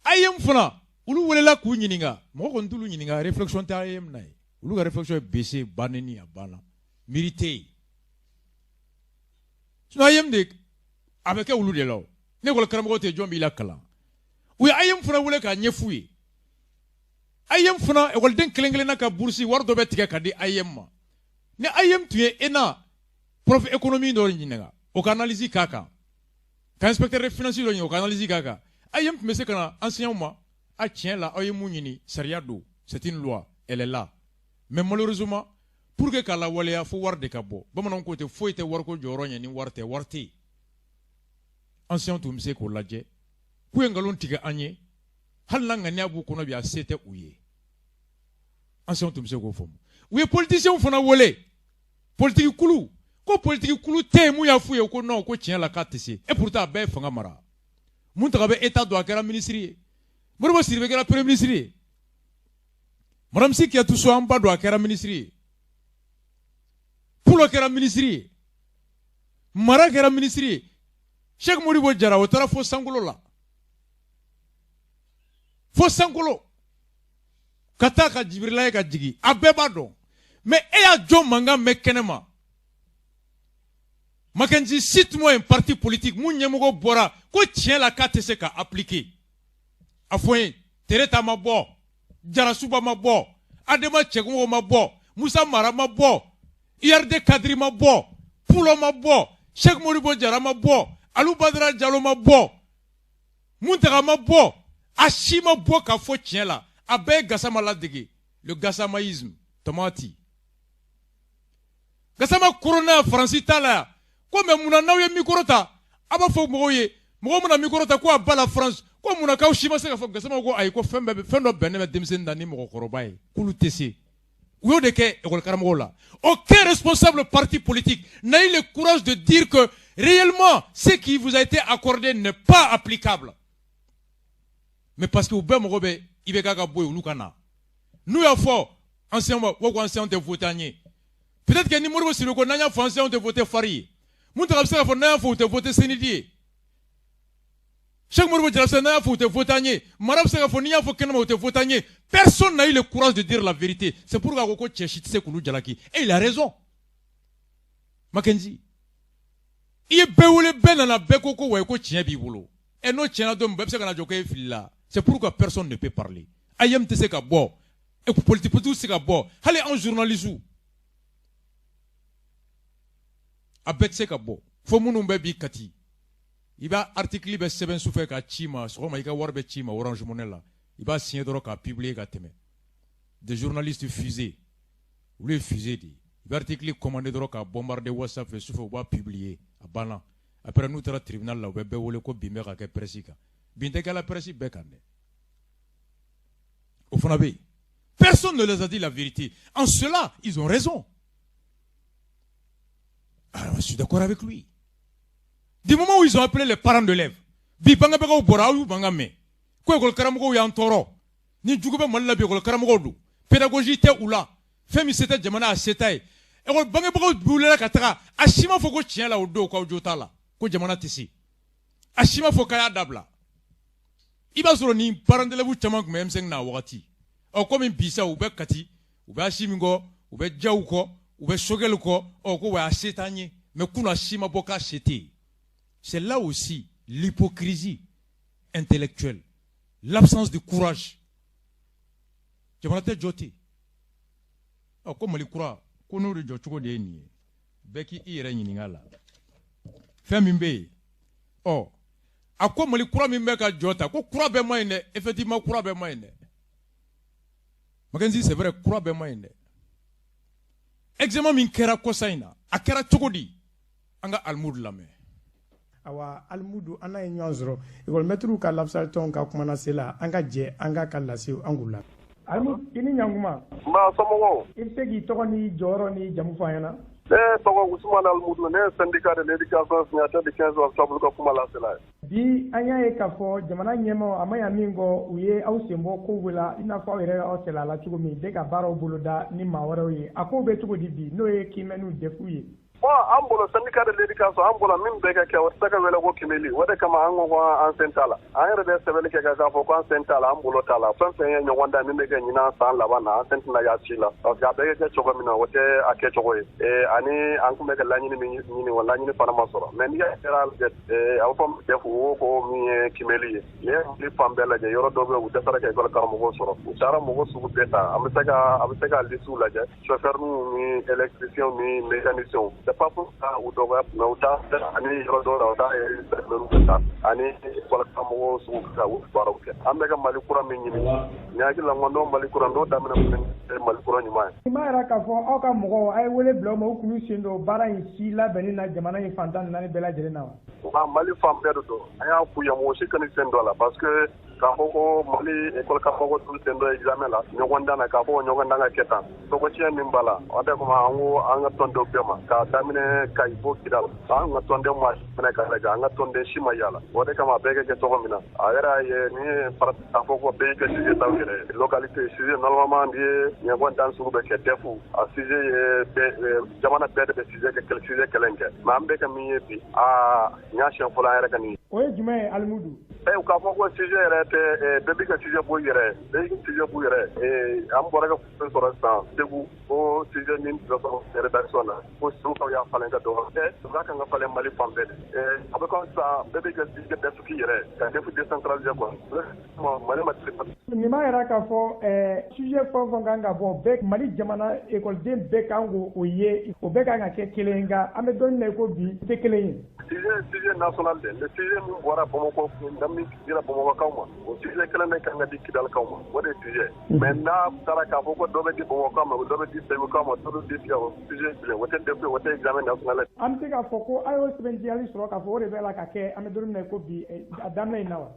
AEEM fana, Olu welela k'u ɲininka, mɔgɔ kɔni t'olu ɲininka, réflexion tɛ AEEM na ye. Olu ka réflexion ye baissé banni, a banna, miiri tɛ yen. Sinon AEEM de a bɛ kɛ olu de la o. Ne école karamɔgɔ tɛ, jɔn b'i la kalan? U ye AEEM fana wele k'a ɲɛf'u ye. AEEM fana, ekɔliden kelen kelenna ka bourse wari dɔ bɛ tigɛ ka di AEEM ma. Ni AEEM tun ye ENA prof économie dɔ ɲininka, o ka analyse k'a kan, ka inspecteur de finance dɔ ɲininka, o ka analyse k'a kan, AEEM tun bɛ se ka na enseignant ma: a tiɲɛ la, aw ye mun ɲini, sariya don, c'est une loi, elle est là. Mais malheureusement, pour que k'a lawaleya, fo wari de ka bɔ. Bamananw ko ten, foyi tɛ wariko jɔyɔrɔ ɲɛ ni wari tɛ, wari tɛ yen. Enseignant tun bɛ se k'o lajɛ k'u ye nkalon tigɛ an ye, hali n'a ŋaniya b'u kɔnɔ bi, a se tɛ u ye. Enseignant tun bɛ se k'o faamu. U ye politiciens fana wele, politiki kulu, ko politiki kulu tɛ yen mun y'a f'u ye ko non, ko tiɲɛ la k'a tɛ se. Et pourtant a bɛɛ ye fanga mara. Mountaga bɛ état dɔn, a kɛra ministre ye. Modibo Sidibé kɛra premier ministre ye. Madame Sy Kadiatou Sow, an ba don, a kɛra ministre ye. Pulo kɛra ministre ye. Mara kɛra ministre ye. Cheikh Modibo Jara, o taara fo sankolo la, fo sankolo ka taa ka Jibirila ye ka jigin, a bɛɛ b'a dɔn. Mais e y'a jɔ mankan mɛn kɛnɛ ma. Mackenzie, cite-moi un parti politique mun ɲɛmɔgɔ bɔra ko tiɲɛ la k'a tɛ se ka appliquer. A fɔ n ye, Tereta ma bɔ, Jarasuba ma bɔ, Adema Cɛkungo ma bɔ, Musa Mara ma bɔ, URD cadre ma bɔ, Pulo ma bɔ, Cheikh Modibo Jara ma bɔ, Alu Badara Jalo ma bɔ, Muntaga ma bɔ, a si ma bɔ k'a fɔ tiɲɛ la. A bɛɛ ye Gasama ladege, le gasamaïsme tomati. Gasama corona Faransi t'a la yan ko, mais munna n'aw ye micro ta, a b'a fɔ mɔgɔw ye, mɔgɔw mana micro ta ko à bas la France, ko munna k'aw si ma se ka fɔ? Gasama ko ayi, ko fɛn bɛɛ, fɛn dɔ bɛnnen bɛ denmisɛnnin na ni mɔgɔkɔrɔba ye, k'olu tɛ se. U y'o de kɛ école karamɔgɔw la. Aucun responsable parti politique n'a eu le courage de dire que réellement ce qui vous a été accordé n'est pas applicable. Mais parce que u bɛɛ mago bɛ IBK ka bɔ yen, olu ka na. N'u y'a fɔ ancien ma, ko ancien tɛ voter an ye. Peut-être que ni Modibo Sidibé ko n'an y'a fɔ ancien tɛ voter FARE ye, Mountaga bɛ se k'a fɔ n'an y'a fɔ u tɛ voter CNID ye, Cheikh Modibo Jara bɛ se n'an y'a fɔ u tɛ voter an ye, Mara bɛ se k'a fɔ n'i y'a fɔ kɛnɛma u tɛ voter an ye. Personne n'a eu le courage de dire la vérité. C'est pourquoi ko cɛ si tɛ se k'olu jalaki. Et il a raison. Mackenzie, i ye bɛɛ wele, bɛɛ nana, bɛɛ ko ko wayi, ko tiɲɛ b'i bolo. Ɛ, n'o tiɲɛna don min, bɛɛ bɛ se ka na jɔ k'e filila. C'est pourquoi personne ne peut parler. AEEM tɛ se ka bɔ, politique tɛ se ka bɔ, hali anw journalistes a bɛɛ tɛ se ka bɔ. Fo minnu bɛ bi Kati, i b'a article bɛ sɛbɛn sufɛ ka ci ma, sɔgɔma i ka wari bɛ ci ma Orange Money la, i b'a signer dɔrɔn k'a publier ka tɛmɛ. Des journalistes fusés, olu ye fusée de ye. I bɛ article commander dɔrɔn k'a bombarder WhatsApp fɛ, sufɛ u b'a publier, a banna. Après n'u taara tribunal la, u bɛ bɛɛ wele ko bin bɛ ka kɛ presse kan. Bin tɛ kɛla presse bɛɛ kan dɛ, o fana bɛ yen. Personne ne les a dit la vérité. En cela, ils ont raison. Alors, je suis d'accord avec lui. Du moment où ils ont appelé les parents d'élèves, bi bangebagaw bɔra, aw y'u mankan mɛn ko école karamɔgɔw y'an tɔɔrɔ. Ni jugu bɛ Mali la bi, école karamɔgɔw don. Pédagogie tɛ u la, fɛn min se tɛ jamana a se t'a ye. École bangebagaw wulila ka taga, a si ma fɔ ko tiɲɛ la o don k'aw jo t'a la, ko jamana tɛ se. A si ma fɔ k'a y'a dabila. I b'a sɔrɔ ni parents d'élèves caman tun bɛ M5 n'a wagati. Ɔ, komi bi sa u bɛ Kati, u bɛ Asimi kɔ, u bɛ Jaw kɔ, u bɛ Sogɛli kɔ, ɔ ko wa a se t'an ye. Mais kunun a si ma bɔ k'a se tɛ yen. C'est là aussi l'hypocrisie intellectuelle, l'absence de courage. Jamana tɛ jɔ ten. Ɔ, ko Mali kura ko n'o de jɔ cogo de ye nin ye, bɛɛ k'i yɛrɛ ɲininka la fɛn min bɛ yen. Ɔ, a ko Mali kura min bɛ ka jɔ ta, ko kura bɛɛ ma ɲi dɛ. Effectivement, kura bɛɛ ma ɲi dɛ. Mackenzie, c'est vrai, kura bɛɛ ma ɲi dɛ. Examen min kɛra kɔsa in na, a kɛra cogo di? An ka Alimudu lamɛn. Awa Alimudu, an n'a ye ɲɔgɔn sɔrɔ ekɔlimɛtiriw ka lafasalitɔn ka kumanase la. An ka jɛ an ka lase an k'u la. Alimudu, i ni ɲankuma. Nba, somɔgɔw? I bɛ se k'i tɔgɔ ni jɔyɔrɔ ni jamu fɔ an ɲɛna? Ne tɔgɔ Usumani Alimudu, ne ye syndicat de l'éducation signataire du 15 octobre ka kuma lasela ye. Bi an y'a ye k'a fɔ jamana ɲɛmaaw, a ma ɲa min kɔ, u ye aw sen bɔ kow la, i n'a fɔ aw yɛrɛ y'aw sɛlɛ a la cogo min, bɛ ka baaraw boloda ni maa wɛrɛw ye. A kow bɛ cogo di bi, n'o ye kiimɛniw DEF ye? Bon, an bolo syndicat de l'éducation, an bolo min bɛ ka kɛ, o tɛ se ka wele ko kimɛli. O de kama an ko ko an sen t'a la. An yɛrɛ bɛ sɛbɛnni kɛ k'a fɔ ko an sen t'a la, an bolo t'a la. Fɛn fɛn ye ɲɔgɔn dan min bɛ kɛ ɲinan san laban na, an sen tɛna y'a si la, parce que a bɛ kɛ cogo min na, o tɛ a kɛcogo ye. Ani an tun bɛ ka laɲini min ɲini, o laɲini fana ma sɔrɔ. Mais n'i y'a kɛra, a bɛ fɔ DEF ko min ye kimɛli ye, n'i ye Mali fan bɛɛ lajɛ, yɔrɔ dɔw bɛ yen, u dɛsɛra ka école karamɔgɔw sɔrɔ, u taara mɔgɔ sugu bɛɛ ta. An bɛ se ka liste lajɛ, chauffeur ni électricien ni mécanicien. C'est pas pour ça u dɔgɔya, mais u t'a ani yɔrɔ dɔw la, u t'a bɛ ta ani école karamɔgɔw sugu ka u baaraw kɛ. An bɛ ka Mali kura min ɲini, ni hakili la n'o Mali kura n'o daminɛ, Mali kura ɲuman ye. I m'a yira k'a fɔ aw ka mɔgɔw, a ye wele bila u ma, u k'u sen don baara in si labɛnni na jamana in fan 14 bɛɛ lajɛlen na wa? Wa Mali fan bɛɛ de don. An y'a f'u ye, mɔgɔ si kana sen don a la, parce que k'a fɔ ko Mali école karamɔgɔ t'u sen don examen la, ɲɔgɔn dan na, k'a fɔ ɲɔgɔn dan ka kɛ tan, tɔgɔcɛn min b'a la, o de kama an ko an ka tɔndenw bɛɛ ma, k'a daminɛ Kayi fo Kidal, an ka tɔnden ma minɛ k'a lajɛ, an ka tɔnden si ma yala. O de kama a bɛɛ ka kɛ cogo min na, a yɛrɛ y'a ye ni ye k'a fɔ ko bɛɛ y'i ka sujet ta u yɛrɛ ye. Localité sujet, normalement n'i ye ɲɔgɔn dan sugu bɛ kɛ, DEF a sujet ye bɛɛ, jamana bɛɛ de bɛ sujet kɛ, sujet kelen kɛ. Mais an bɛ ka min ye bi, aa, nin y'a siɲɛ fɔlɔ an yɛrɛ ka nin ye. O ye jumɛn ye, Alimudu? K'a fɔ ko sujet yɛrɛ tɛ, bɛɛ b'i ka sujet bɔ i yɛrɛ, bɛɛ y'i ka sujet b'u yɛrɛ. An bɔra ka sɔrɔ sisan Segu ko sujet min bɛ sɔrɔ rédaction na, ko Segukaw y'a falen ka dɔ wɛrɛ kɛ, k'a kan ka falen Mali fan bɛɛ de. A bɛ comme sisan bɛɛ b'i ka sujet DEF k'i yɛrɛ, ka DEF décentraliser quoi. Mali ma deli. Nin b'a yira k'a fɔ sujet fɛn o fɛn kan ka bɔ bɛɛ, Mali jamana ekɔliden bɛɛ kan k'o ye, o bɛɛ kan ka kɛ kelen ye. Nka an bɛ don min na i ko bi, tɛ kelen ye. Sujet national de, le sujet min bɔra Bamakɔ, min dira Bamakɔkaw ma, o sujet kelen de kan ka di Kidalikaw ma, o de ye sujet. Mais n'a taara k'a fɔ ko dɔ bɛ di Bamakɔkaw ma, dɔ bɛ di Segukaw ma, dɔ bɛ di Gawo, sujet bilen, o tɛ DEF, o tɛ examen national. An bɛ se k'a fɔ ko a y'o sɛbɛntiyali sɔrɔ k'a fɔ o de bɛ la ka kɛ an bɛ don min na i ko bi, a daminɛ in na wa?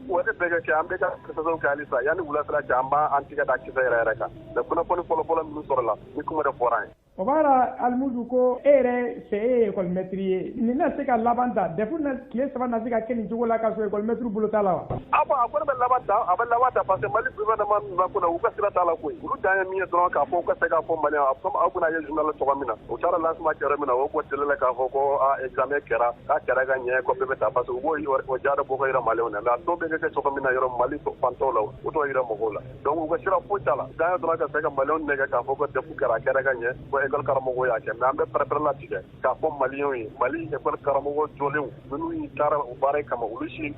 O de bɛ ka kɛ, an bɛ ka sɛbɛnw kɛ halisa. Yanni wulafɛla cɛ, an b'an tigɛ da kisɛ yɛrɛ yɛrɛ kan. Mais kunnafoni fɔlɔ-fɔlɔ minnu sɔrɔla, ni kuma de fɔra an ye. O b'a yira, Alimudu, ko e yɛrɛ fɛ, e ye école maître ye, nin na se ka laban ta, DEF na tile 3 na se ka kɛ nin cogo la k'a sɔrɔ école maître bolo t'a la wa? A bon, a kɔni bɛ laban ta, a bɛ laban ta, parce que Mali gouvernement min b'a kunna, u ka sira t'a la koyi. Olu dan ye min ye dɔrɔn, k'a fɔ u ka se k'a fɔ Maliyɛn, comme aw bɛna ye journal cogo min na, u taara lancement kɛ yɔrɔ min na, o bɔ télé la k'a fɔ ko a examen kɛra, k'a kɛra ka ɲɛ, ko bɛɛ bɛ taa, parce que u b'o o ja de bɔ ka yira Maliyɛnw na. Mais a tɔ bɛ kɛ cogo min na yɔrɔ Mali fan tɔw la, u t'o yira mɔgɔw la. Donc u ka sira foyi t'a la, dan ye dɔrɔn ka se ka Maliyɛnw nɛgɛ k'a fɔ ko DEF kɛra, a kɛra ka ɲɛ, ko école karamɔgɔw y'a kɛ. Mais an bɛ pɛrɛn-pɛrɛn latigɛ k'a fɔ Maliyɛnw ye, Mali école karamɔgɔ jɔlenw minnu y'i taara o baara kama, olu si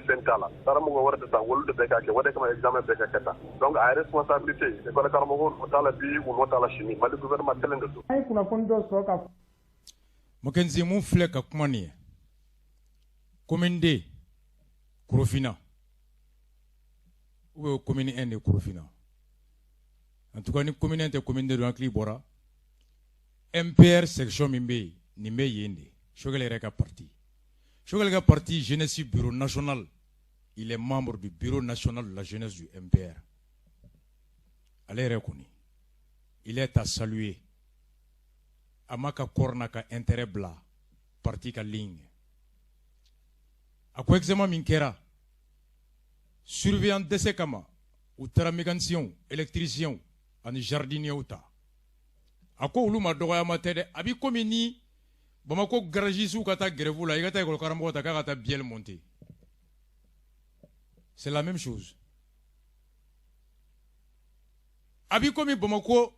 sen t'a la, taara mɔgɔ wɛrɛ de ta, olu de bɛ k'a kɛ. O de kama examen bɛ ka kɛ tan. Donc a responsabilité, école karamɔgɔw nɔ t'a la bi, u nɔ t'a la sini, Mali gouvernement kelen de don. An ye kunnafoni dɔ sɔrɔ ka Mackenzie, mun filɛ ka kuma nin ye, commune 2 Korofina ou bien commune 1 de Korofina, en tout cas ni commune 1 tɛ, commune 2 don, hakili bɔra MPR section min bɛ yen, nin bɛ yen de. Choguel yɛrɛ ka parti, Choguel ka parti jeunesse bureau national, il est membre du bureau national de la jeunesse du MPR. Ale yɛrɛ kɔni, il est à saluer. A ma ka kɔrɔ n'a ka intérêt bila parti ka ligne. A ko examen min kɛra, surveillant dɛsɛ kama, u taara mécaniciens, électriciens ani jardiniers ta. A ko olu ma dɔgɔyama tɛ dɛ. A b'i komi ni Bamakɔ garagistes ka taa grève la, i ka taa école karamɔgɔ ta k'a ka taa bielle monter, c'est la même chose. A b'i komi Bamakɔ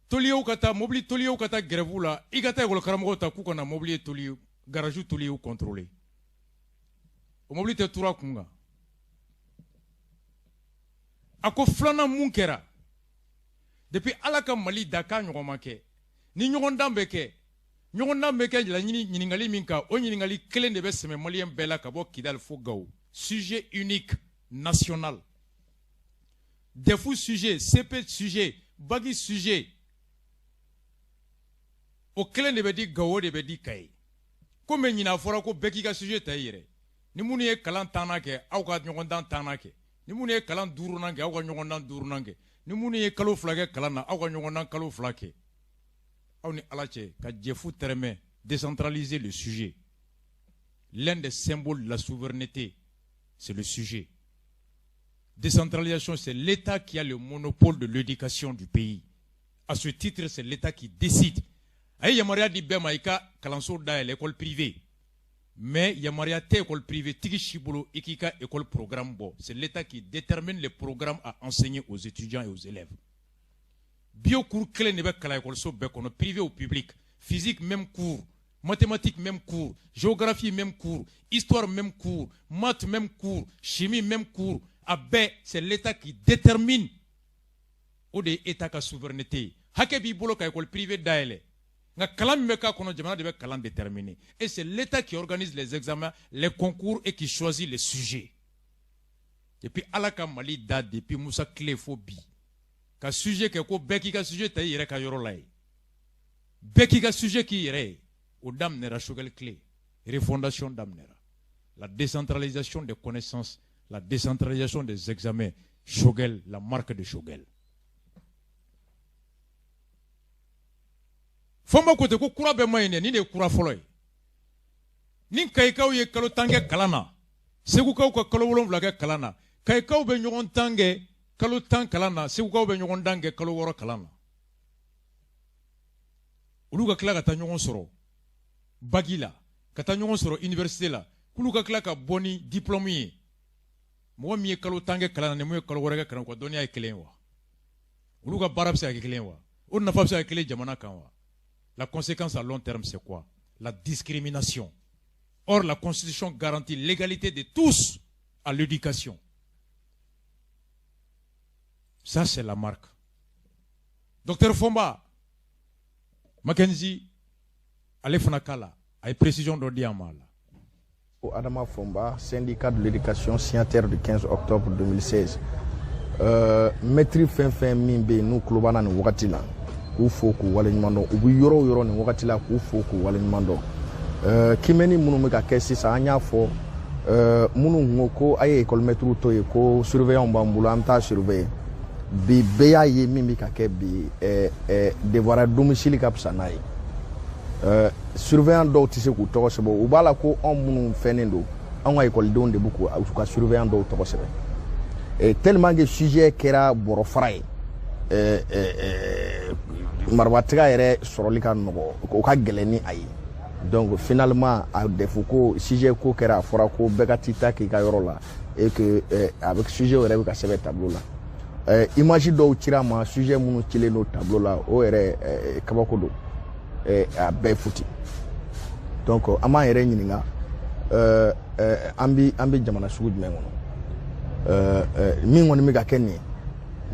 tôliers ka taa, mobili tôliers ka taa grève la, i ka taa école karamɔgɔ ta k'u ka na mobili tôlier, garage tôliers contrôler. O mobili tɛ tura kun kan. A ko filanan mun kɛra, depuis Ala ka Mali da, k'a ɲɔgɔn ma kɛ. Ni ɲɔgɔndan bɛ kɛ, ɲɔgɔndan bɛ kɛ laɲini ɲininkali min kan, o ɲininkali kelen de bɛ sɛmɛ Maliyɛn bɛɛ la ka bɔ Kidali fo Gawo, sujet unique national. DEF sujet, CP sujet, bac sujet, o kelen de bɛ di Gawo, de bɛ di Kayi. Komi ɲinan fɔra ko bɛɛ k'i ka sujet ta i yɛrɛ, ni minnu ye kalan 10nan kɛ, aw ka ɲɔgɔndan 10nan kɛ, ni minnu ye kalan 5nan kɛ, aw ka ɲɔgɔndan 5nan kɛ, ni minnu ye kalo 2 kɛ kalan na, aw ka ɲɔgɔndan kalo 2 kɛ. Aw ni Ala cɛ, ka jɛfu tɛrɛmɛ, décentraliser le sujet. L'un des symboles de la souveraineté, c'est le sujet. Décentralisation, c'est l'État qui a le monopole de l'éducation du pays. À ce titre, c'est l'État qui décide. A ye yamaruya di bɛɛ ma i ka kalanso dayɛlɛ, école privée, mais yamaruya tɛ école privée tigi si bolo i k'i ka école programme bɔ. C'est l'État qui détermine les programmes à enseigner aux étudiants et aux élèves. Bio cours kelen de bɛ kalan école bɛɛ kɔnɔ, privé ou public. Physique, même cours; mathématiques, même cours; géographie, même cours; histoire, même cours; maths, même cours; chimie, même cours. A bɛɛ, c'est l'État qui détermine. O de ye État ka souveraineté ye. Hakɛ b'i bolo ka école privée dayɛlɛ, nka kalan min bɛ k'a kɔnɔ, jamana de bɛ kalan déterminer. Et c'est l'État qui organise les examens, les concours et qui choisit les sujets. Depuis Ala ka Mali da, depuis Musa tile fo bi, ka sujet kɛ ko bɛɛ k'i ka sujet ta i yɛrɛ ka yɔrɔ la ye, bɛɛ k'i ka sujet k'i yɛrɛ ye, o daminɛra Choguel tile. Refondation daminɛra, la décentralisation des connaissances, la décentralisation des examens. Choguel, la marque de Choguel. Fɔnba ko ten ko kura bɛɛ man ɲi dɛ, nin de ye kura fɔlɔ ye. Ni Kayikaw ye kalo 10 kɛ kalan na, Segukaw ka kalo 7 kɛ kalan na. Kayikaw bɛ ɲɔgɔn tan kɛ kalo 10 kalan na, Segukaw bɛ ɲɔgɔn dan kɛ kalo 6 kalan na. Olu ka tila ka taa ɲɔgɔn sɔrɔ bac la, ka taa ɲɔgɔn sɔrɔ université la, k'olu ka tila ka bɔ ni diplôme ye. Mɔgɔ min ye kalo 10 kɛ kalan na ni mun ye kalo 6 kɛ kalan na, u ka dɔnniya ye kelen ye wa? Olu ka baara bɛ se ka kɛ kelen ye wa? O nafa bɛ se ka kɛ kelen jamana kan wa? La conséquence à long terme, c'est quoi? La discrimination. Or, la Constitution garantit l'égalité de tous à l'éducation. Ça, c'est la marque. Docteur Fomba, Mackenzie, ale fana k'a la, a ye précision dɔ di an ma a la. Adama Fomba, syndicat de l'éducation, signataire du 15 octobre 2016. Maître fɛn fɛn min bɛ yen n'u tulo b'an na nin wagati la, k'u fo k'u waleɲuman dɔn. U bɛ yɔrɔ o yɔrɔ nin wagati la, k'u fo k'u waleɲuman dɔn. Kimɛni minnu bɛ ka kɛ sisan, an y'a fɔ, minnu ko ko a ye école maître to yen, ko surveillant b'an bolo, an bɛ taa surveiller. Bi bɛɛ y'a ye min bɛ ka kɛ bi, devoir à domicile ka fisa n'a ye. Surveillant dɔw tɛ se k'u tɔgɔ sɛbɛn. U b'a la ko anw minnu fɛnnen don, anw ka ekɔlidenw de bɛ k'u ka surveillant dɔw tɔgɔ sɛbɛn, tellement que sujet kɛra bɔrɔ fara ye, marabatiga yɛrɛ sɔrɔli ka nɔgɔ, o ka gɛlɛn ni a ye. Donc finalement, a DEF ko sujet ko kɛra, a fɔra ko bɛɛ ka t'i ta k'i ka yɔrɔ la, et que a bɛ sujet yɛrɛ bɛ ka sɛbɛn tableau la. Image dɔw cira ma, sujet minnu cilen don tableau la, o yɛrɛ kabako don, a bɛɛ futi. Donc an b'an yɛrɛ ɲininka, an bɛ jamana sugu jumɛn kɔnɔ? Min kɔni bɛ ka kɛ nin ye,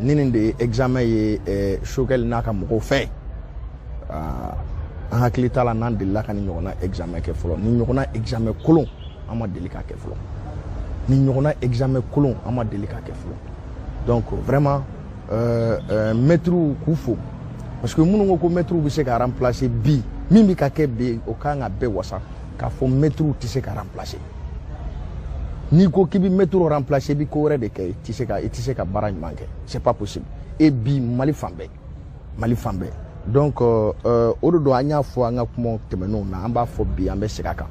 ni nin de ye examen ye Choguel n'a ka mɔgɔw fɛ, an hakili t'a la n'an delila ka nin ɲɔgɔnna examen kɛ fɔlɔ. Nin ɲɔgɔnna examen kolon, an ma deli k'a kɛ fɔlɔ. Nin ɲɔgɔnna examen kolon, an ma deli k'a kɛ fɔlɔ. Donc vraiment, maîtres k'u fo, parce que minnu ko ko maîtres bɛ se ka remplacer, bi min bɛ ka kɛ bi, o kan ka bɛɛ wasa k'a fɔ maîtres tɛ se ka remplacer. N'i ko k'i bɛ maître remplacer, i bɛ ko wɛrɛ de kɛ. I tɛ se ka baara ɲuman kɛ, c'est pas possible. Et bi Mali fan bɛɛ, Mali fan bɛɛ. Donc o de don an y'a fɔ an ka kuma tɛmɛnenw na, an b'a fɔ bi, an bɛ segin a kan.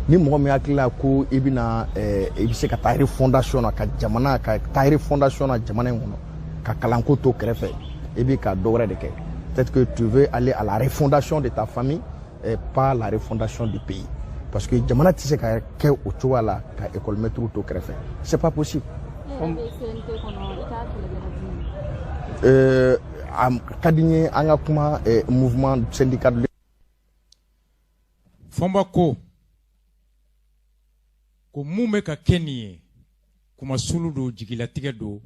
Ni mɔgɔ min hakili la ko i bɛna i bɛ se ka taa refondation na ka jamana ka taa refondation na jamana in kɔnɔ, ka kalanko to kɛrɛfɛ, i bɛ ka dɔ wɛrɛ de kɛ. Peut-être que tu veux aller à la refondation de ta famille et pas la refondation du pays, parce que jamana tɛ se ka kɛ o cogoya la ka école maître to kɛrɛfɛ, c'est pas possible. E yɛrɛ bɛ CNT kɔnɔ, i ka kɛlɛ kɛra jumɛn ye? A ka di n ye an ka kuma mouvement syndical. Fɔnba ko mun bɛ ka kɛ nin ye, kumasulu don, jigilatigɛ don,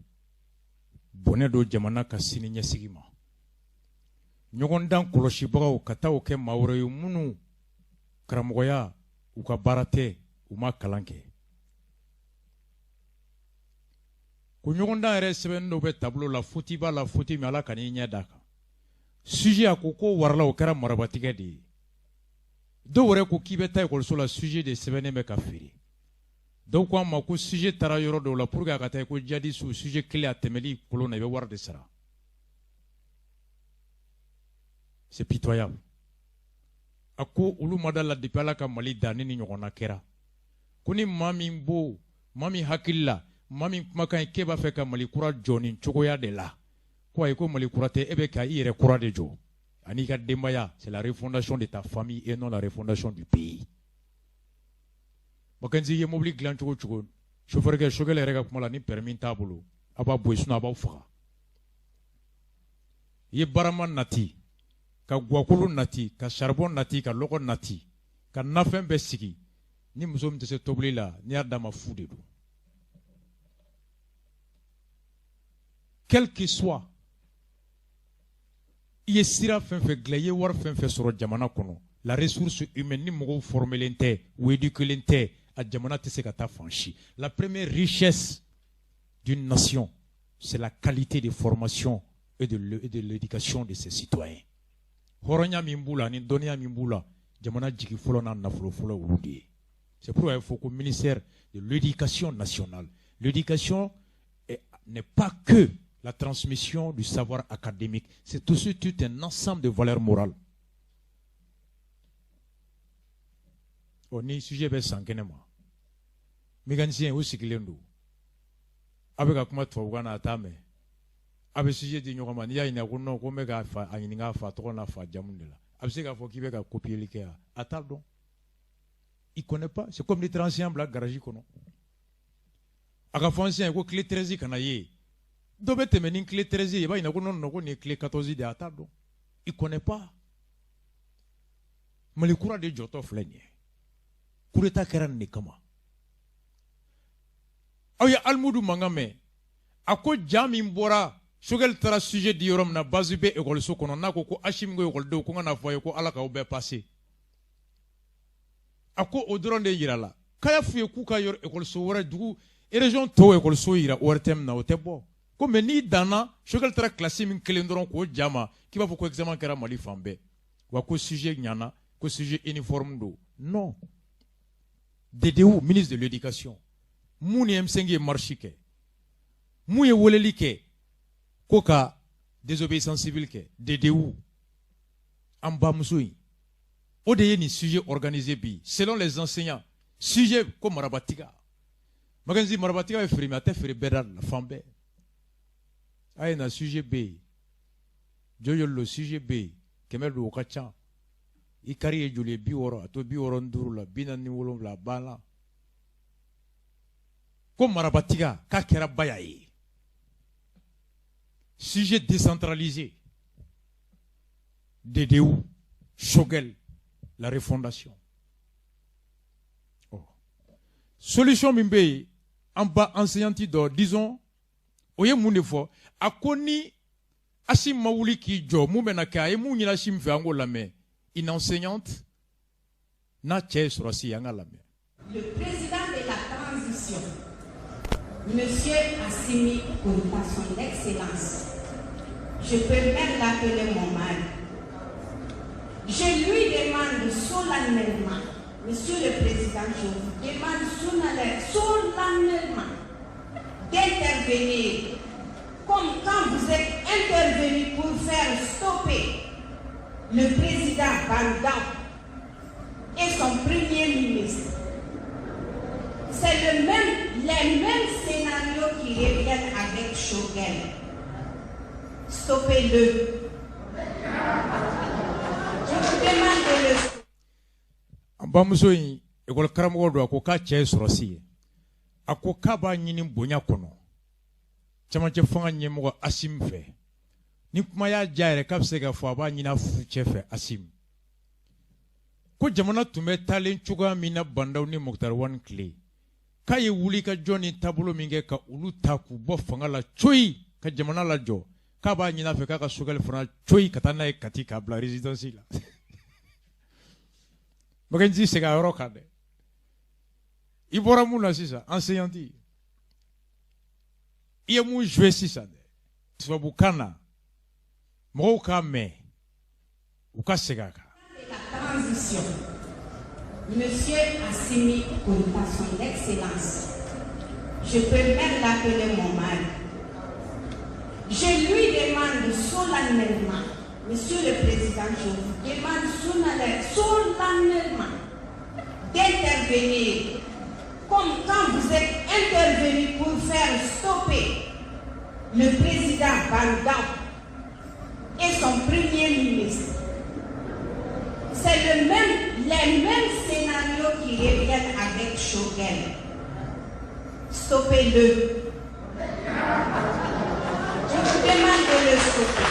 bɔnɛ don jamana ka sini ɲɛsigi ma. Ɲɔgɔndan kɔlɔsibagaw ka taa o kɛ maa wɛrɛ ye minnu karamɔgɔya u ka baara tɛ, u ma kalan kɛ. Ko ɲɔgɔndan yɛrɛ sɛbɛnnen dɔ bɛ tableau la, faute b'a la, faute min Ala ka n'i ɲɛ d'a kan. Sujet, a ko ko warala, o kɛra marabatigɛ de ye. Dɔw yɛrɛ ko k'i bɛ taa ekɔliso la, sujet de sɛbɛnnen bɛ ka feere. Dɔw ko an ma ko sujet taara yɔrɔ dɔw la pour que a ka taa ko jadisiw, sujet kelen a tɛmɛli kolon na, i bɛ wari de sara. C'est pitoyable. A ko olu ma da la depuis Ala ka Mali da ni ɲɔgɔnna kɛra. Ko ni maa min bo, maa min hakili la, maa min kumakan ye k'e b'a fɛ ka Mali kura jɔ nin cogoya de la, ko ayi, ko Mali kura tɛ, e bɛ ka i yɛrɛ kura de jɔ. Ani i ka denbaya, c'est la refondation de ta famille et non la refondation du pays. Mackenzie, i ye mobili dilan cogo cogo, chauffeur kɛ Choguel yɛrɛ ka kuma la, ni permis t'a bolo, a b'a bɔ yen, sinon a b'aw faga. I ye barama nati, ka guwakolo nati, ka charbon nati, ka lɔgɔ nati, ka nafɛn bɛɛ sigi, ni muso min tɛ se tobili la, n'i y'a d'a ma, fu de don. Quel que soit i ye sira fɛn fɛn dilan, i ye wari fɛn fɛn sɔrɔ jamana kɔnɔ, la ressource humaine, ni mɔgɔw formelen tɛ, u éduquelen tɛ, a jamana tɛ se ka taa fan si. La première richesse d'une nation, c'est la qualité de formation et de l'éducation de ses citoyens. Hɔrɔnya min b'u la ani dɔnniya min b'u la, jamana jigi fɔlɔ n'a nafolo fɔlɔ olu de ye. C'est pourquoi il faut qu'au ministère de l'Éducation nationale, l'éducation n'est pas que la transmission du savoir académique, c'est aussi tout un ensemble de valeurs morales. Ɔ, ni sujet bɛ san kɛnɛ ma, mécanicien o sigilen don, a bɛ ka kuma tubabukan na, a t'a mɛn. A bɛ sujet di ɲɔgɔn ma, n'i y'a ɲininka ko non, ko n bɛ k'a fa a ɲininka a fa tɔgɔ n'a fa jamu de la, a bɛ se k'a fɔ k'i bɛ ka copier kɛ wa? A t'a dɔn. Il connaît pas. C'est comme ni taara enseignant bila garage kɔnɔ, a ka fɔ enseignant ye ko clé 13 kana ye, dɔ bɛ tɛmɛ ni clé 13 ye, i b'a ɲininka ko non non, ko nin ye clé 14 de ye, a t'a dɔn. Il connaît pas. Mali kura de jɔtɔ filɛ nin ye, coup d'état kɛra nin de kama. Aw ye Alimudu mankan mɛn, a ko ja min bɔra, Choguel taara sujet di yɔrɔ min na, base bɛ ekɔliso kɔnɔ, n'a ko ko Asimi ko ekɔlidenw ko n ka n'a fɔ a ye ko Ala k'aw bɛɛ passe. A ko o dɔrɔn de yira la, k'a y'a f'u ye k'u ka yɔrɔ ekɔliso wɛrɛ, dugu région tɔw ekɔliso yira ORTM na, o tɛ bɔ. Ko mais n'i danna Choguel taara classe min kelen dɔrɔn k'o ja ma, k'i b'a fɔ ko examen kɛra Mali fan bɛɛ, wa ko sujet ɲana, ko sujet uniforme don. Non, DDU, ministre de l'éducation, mun ni M5 ye marche kɛ, mun ye weleli kɛ ko ka désobéissance civile kɛ, DDU an bamuso in, o de ye nin sujet organisé bi. Selon les enseignants, sujet ko marabatiga, Mackenzie, marabatiga bɛ feere, mais a tɛ feere bɛɛ da la, fan bɛɛ. A ye na, sujet bɛ yen, jɔjɔli lo, sujet bɛ yen, 100 don, o ka ca. I kari ye joli ye? 60, a to 65 la, 47, a banna. Ko marabatiga k'a kɛra baya ye, sujet décentralisé, DDU, Choguel, la refondation. Oh. Solution min bɛ yen, an ba enseignante dɔ, disons, o ye mun de fɔ? A ko ni Assimi ma wuli k'i jɔ, mun bɛna kɛ? A ye mun ɲini Assimi fɛ, an k'o lamɛn. Une enseignante n'a cɛ ye sɔrɔsi ye, an ka lamɛn. Le président de la transition, Monsieur Assimi Goïta, son Excellence, je peux même l'appeler mon mari. Je lui demande solennellement, Monsieur le Président, je vous demande solennellement d'intervenir, comme quand vous êtes intervenu pour faire stopper le président Bah N'Daw et son premier ministre. C'est les mêmes scénarios qui reviennent avec Choguel. Stoppez-le. Je vous demande de le stopper. An bamuso in, ekɔli karamɔgɔ don, a ko k'a cɛ ye sɔrɔsi ye. A ko k'a b'a ɲini bonya kɔnɔ camancɛ fanga ɲɛmɔgɔ Asimi fɛ, ni kuma y'a diya yɛrɛ, k'a bɛ se k'a fɔ a b'a ɲini a furucɛ fɛ Asimi, ko jamana tun bɛ taalen cogoya min na Bah N'Daw ni Moctar Ouane tile, k'a ye wuli ka jɔ ni taabolo min kɛ ka olu ta k'u bɔ fanga la coyi ka jamana lajɔ, k'a b'a ɲini a fɛ k'a ka Choguel fana coyi ka taa n'a ye Kati k'a bila résidence la. Mackenzie, segin a yɔrɔ kan dɛ. I bɔra mun na sisan, enseignante, i ye mun joué sisan dɛ tubabukan na, mɔgɔw k'a mɛn, u ka segin a kan. La transition, Monsieur Assimi Goïta, son Excellence, je peux même l'appeler mon mari. Je lui demande solennellement, Monsieur le Président, je vous demande solennellement d'intervenir, comme quand vous êtes intervenu pour faire stopper le président Bah N'Daw et son premier ministre. C'est les mêmes scénarios qui reviennent avec Choguel. Stoppez-le. Je vous demande de le stopper.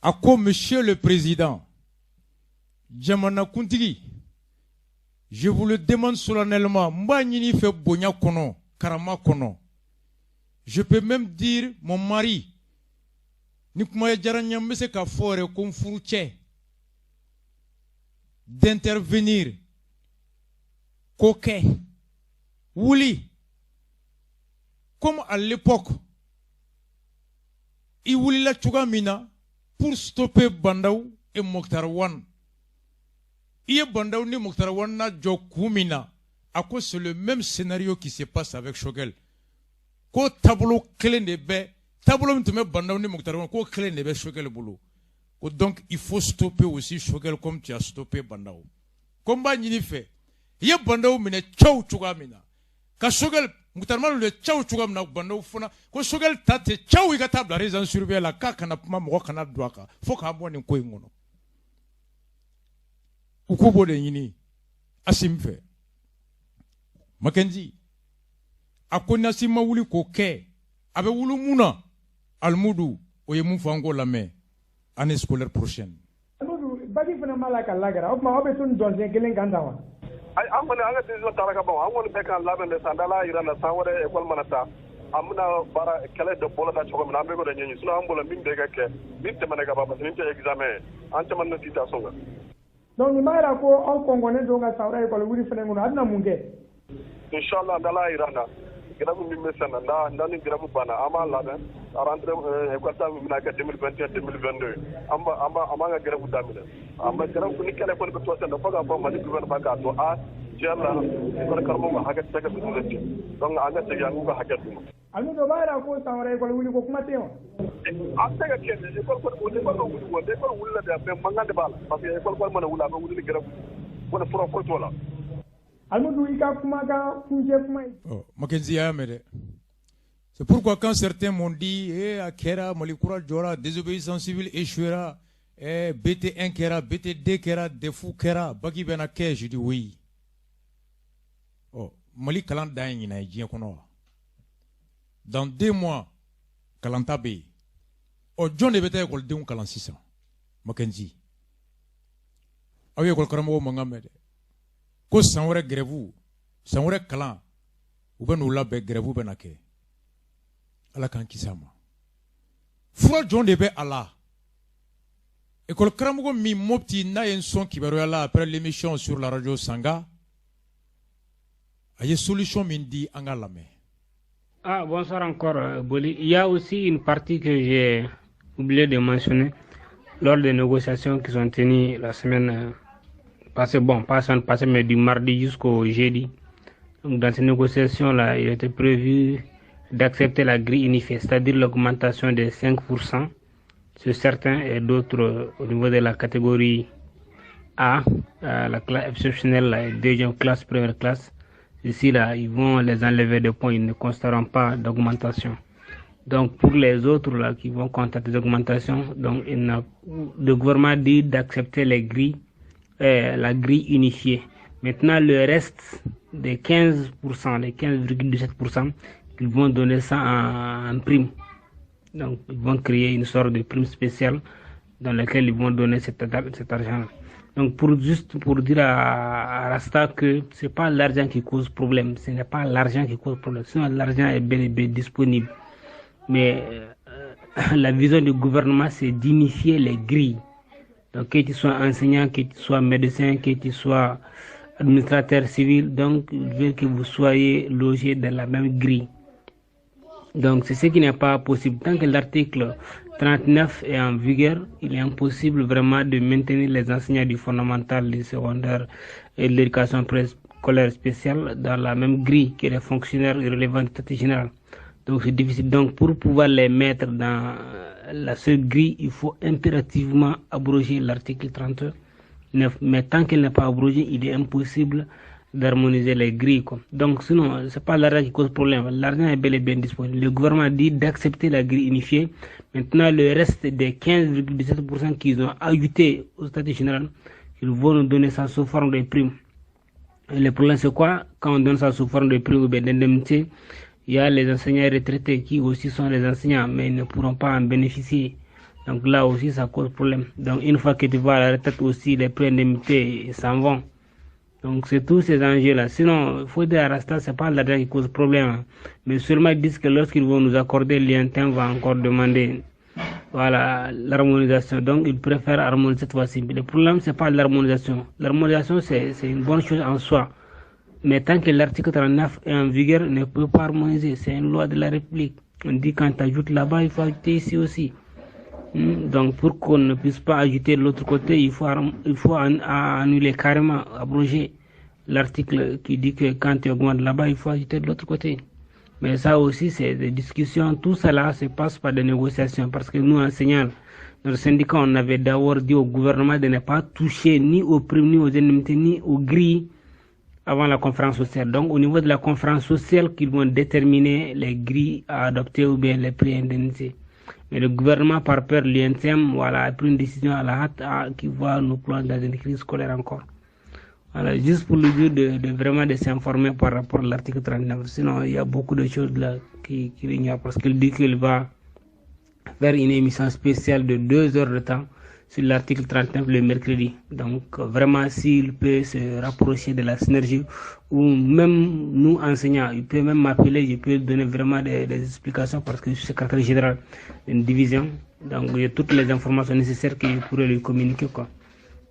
A ko, monsieur le président, jamanakuntigi, je vous le demande solennellement, n b'a ɲini i fɛ bonya kɔnɔ, karama kɔnɔ. Je peux même dire mon mari. Ni kuma diyara n ye, n bɛ se k'a fɔ yɛrɛ ko n furucɛ. D'intervenir. K'o kɛ. Wuli. Comme à l'époque, i wulila cogoya min na pour stopper Bah N'Daw et Moctar Ouane. I ye Bah N'Daw ni Moctar Ouane na jɔ kun min na, a ko c'est le même scénario qui se passe avec Choguel. Ko taabolo kelen de bɛ, taabolo min tun bɛ Bah N'Daw ni Moctar Ouane, k'o kelen de bɛ Choguel bolo. Ko donc il faut stopper aussi Choguel comme tu as stoppé Bah N'Daw. Ko n b'a ɲini fɛ, i ye Bah N'Daw minɛ cɛw cogoya min na, ka Choguel Moctar Ouane cɛw cogoya min na, Bah N'Daw fana ko Choguel ta tɛ cɛw, i ka taa bila résidence surveillée la, k'a kana kuma, mɔgɔ kana don a kan fo k'a bɔ nin ko in kɔnɔ. U k'u b'o de ɲini Assimi fɛ. Mackenzie a ko ni Assimi ma wuli k'o kɛ, a bɛ wuli mun na? Alimudu, o ye mun fɔ, an k'o lamɛn, année scolaire prochaine. Alimudu, bac fana b'a la ka lagara, o tuma aw bɛ to nin dɔnsen kelen kan tan wa? Ayi, an kɔni, an ka décision taara ka ban. An kɔni bɛɛ k'an labɛn de san dala yira na, san wɛrɛ école mana taa, an bɛna baara kɛlɛ de bolo da cogo min na, an bɛ k'o de ɲɛɲini. Sinon an bolo min bɛ ka kɛ min tɛmɛna ka ban, parce que nin tɛ examen ye, an caman na situation kan. Donc nin b'a yira ko aw kɔnkɔnnen don ka san wɛrɛ école wuli fana kɔnɔ, a bɛna mun kɛ? Inchallah, n'Ala yira na, grève min bɛ sen na, n'a ni grève banna, an b'a labɛn rentrée école ta min bɛna kɛ 2021 2022, an b'a an b'a an b'an ka grève daminɛ. An bɛ grève ni kɛlɛ kɔni bɛ to sen na fo k'a fɔ Mali gouvernement k'a to a tiɲɛ la, école karamɔgɔw ka hakɛ tɛ se ka ten, donc an ka segin an k'u ka hakɛ d'u ma. Alimudu, o b'a yira ko san wɛrɛ école wuli ko kuma tɛ yen wa? A bɛ se ka kɛ, école kɔni, école bɛ wuli wa, école wulila de, mais mankan de b'a la, parce que école kɔni mana wuli, a bɛ wuli ni grève, o fura foyi t'o la. Alimudu, i ka kumakan kuncɛ kuma ye. Ɔ, Mackenzie y'a mɛn dɛ. C'est pourquoi quand certains m'ont dit, eh, a kɛra Mali kura jɔra, désobéissance civile échouera, eh, BT1 kɛra, BT2 kɛra, DEF kɛra, bac bɛna kɛ, je dis oui. Ɔ, Mali kalan dan ye ɲinan ye diɲɛ kɔnɔ wa? Dans 2 mois, kalanta bɛ yen. Ɔ, jɔn de bɛ taa ekɔlidenw kalan sisan? Mackenzie, aw ye ekɔli karamɔgɔw mankan mɛn dɛ, ko san wɛrɛ grève, san wɛrɛ kalan, u bɛ n'u labɛn, grève bɛ na kɛ. Ala k'an kisi a ma. Fura jɔn de bɛ a la? École karamɔgɔ min Mopti, n'a ye n sɔn kibaruya la après l'émission sur la radio Sanga, a ye solution min di, an ka lamɛn. Ah, bonsoir encore, Boli. Il y a aussi une partie que j'ai oublié de mentionner lors des négociations qui sont tenues la semaine passée, bon, pas la semaine passée, mais du mardi jusqu'au jeudi. Donc, dans ces négociations-là, il était prévu d'accepter la grille unifiée, c'est-à-dire l'augmentation de 5% sur certains et d'autres au niveau de la catégorie A, la classe exceptionnelle, la deuxième classe, première classe. Ici, là, ils vont les enlever des points, ils ne constateront pas d'augmentation. Donc, pour les autres là, qui vont constater des augmentations, donc, il le gouvernement dit d'accepter les grilles, la grille unifiée. Maintenant, le reste des 15%, les 15,17%, ils vont donner ça en prime. Donc, ils vont créer une sorte de prime spéciale dans laquelle ils vont donner cet argent. Donc, juste pour dire à Rasta que c'est pas l'argent qui cause problème, ce n'est pas l'argent qui cause problème, sinon l'argent est bel et bien disponible. Mais la vision du gouvernement, c'est d'unifier les grilles. Donc, que tu sois enseignant, que tu sois médecin, que tu sois administrateur civil, donc, il veut que vous soyez logé dans la même grille. Donc, c'est ce qui n'est pas possible. Tant que l'article 39 est en vigueur, il est impossible vraiment de maintenir les enseignants du fondamental, du secondaire et de l'éducation préscolaire spéciale dans la même grille que les fonctionnaires relevant du statut général. Donc, c'est difficile. Donc, pour pouvoir les mettre dans la seule grille, il faut impérativement abroger l'article 39. Mais tant qu'il n'est pas abrogé, il est impossible d'harmoniser les grilles, quoi. Donc sinon, c'est pas l'argent qui cause problème. L'argent est bel et bien disponible. Le gouvernement dit d'accepter la grille unifiée. Maintenant, le reste des 15,17% qu'ils ont ajouté au statut général, ils vont nous donner ça sous forme de primes. Et le problème, c'est quoi? Quand on donne ça sous forme de primes ou bien d'indemnité, il y a les enseignants retraités qui aussi sont les enseignants, mais ils ne pourront pas en bénéficier. Donc là aussi, ça cause problème. Donc une fois que tu vas à la retraite aussi, les primes d'indemnité s'en vont. Donc c'est tous ces enjeux-là. Sinon, il faut dire à Rasta, c'est pas l'argent qui cause problème, hein. Mais seulement ils disent que lorsqu'ils vont nous accorder, l'INTM va encore demander, voilà, l'harmonisation. Donc ils préfèrent harmoniser cette fois-ci. Le problème, c'est pas l'harmonisation. L'harmonisation, c'est une bonne chose en soi. Mais tant que l'article 39 est en vigueur, on ne peut pas harmoniser. C'est une loi de la République. On dit quand tu ajoutes là-bas, il faut ajouter ici aussi. Donc pour qu'on ne puisse pas ajouter de l'autre côté, il faut annuler carrément, abroger l'article qui dit que quand tu augmentes là-bas, il faut ajouter de l'autre côté. Mais ça aussi, c'est des discussions. Tout cela se passe par des négociations. Parce que nous, enseignants, notre syndicat, on avait d'abord dit au gouvernement de ne pas toucher ni aux primes, ni aux indemnités, ni aux grilles avant la conférence sociale. Donc, au niveau de la conférence sociale, qu'ils vont déterminer les grilles à adopter ou bien les prix indemnités. Mais le gouvernement, par peur, l'UNTM, voilà, a pris une décision à la hâte qui va nous plonger dans une crise scolaire encore. Voilà, juste pour lui dire de vraiment de s'informer par rapport à l'article 39. Sinon, il y a beaucoup de choses là qu'il ignore, parce qu'il dit qu'il va faire une émission spéciale de 2 heures de temps sur l'article 39 le mercredi. Donc vraiment, s'il peut se rapprocher de la synergie, ou même nous enseignants, il peut même m'appeler, je peux donner vraiment des explications, parce que je suis secrétaire général d'une division. Donc j'ai toutes les informations nécessaires que je pourrais lui communiquer, quoi.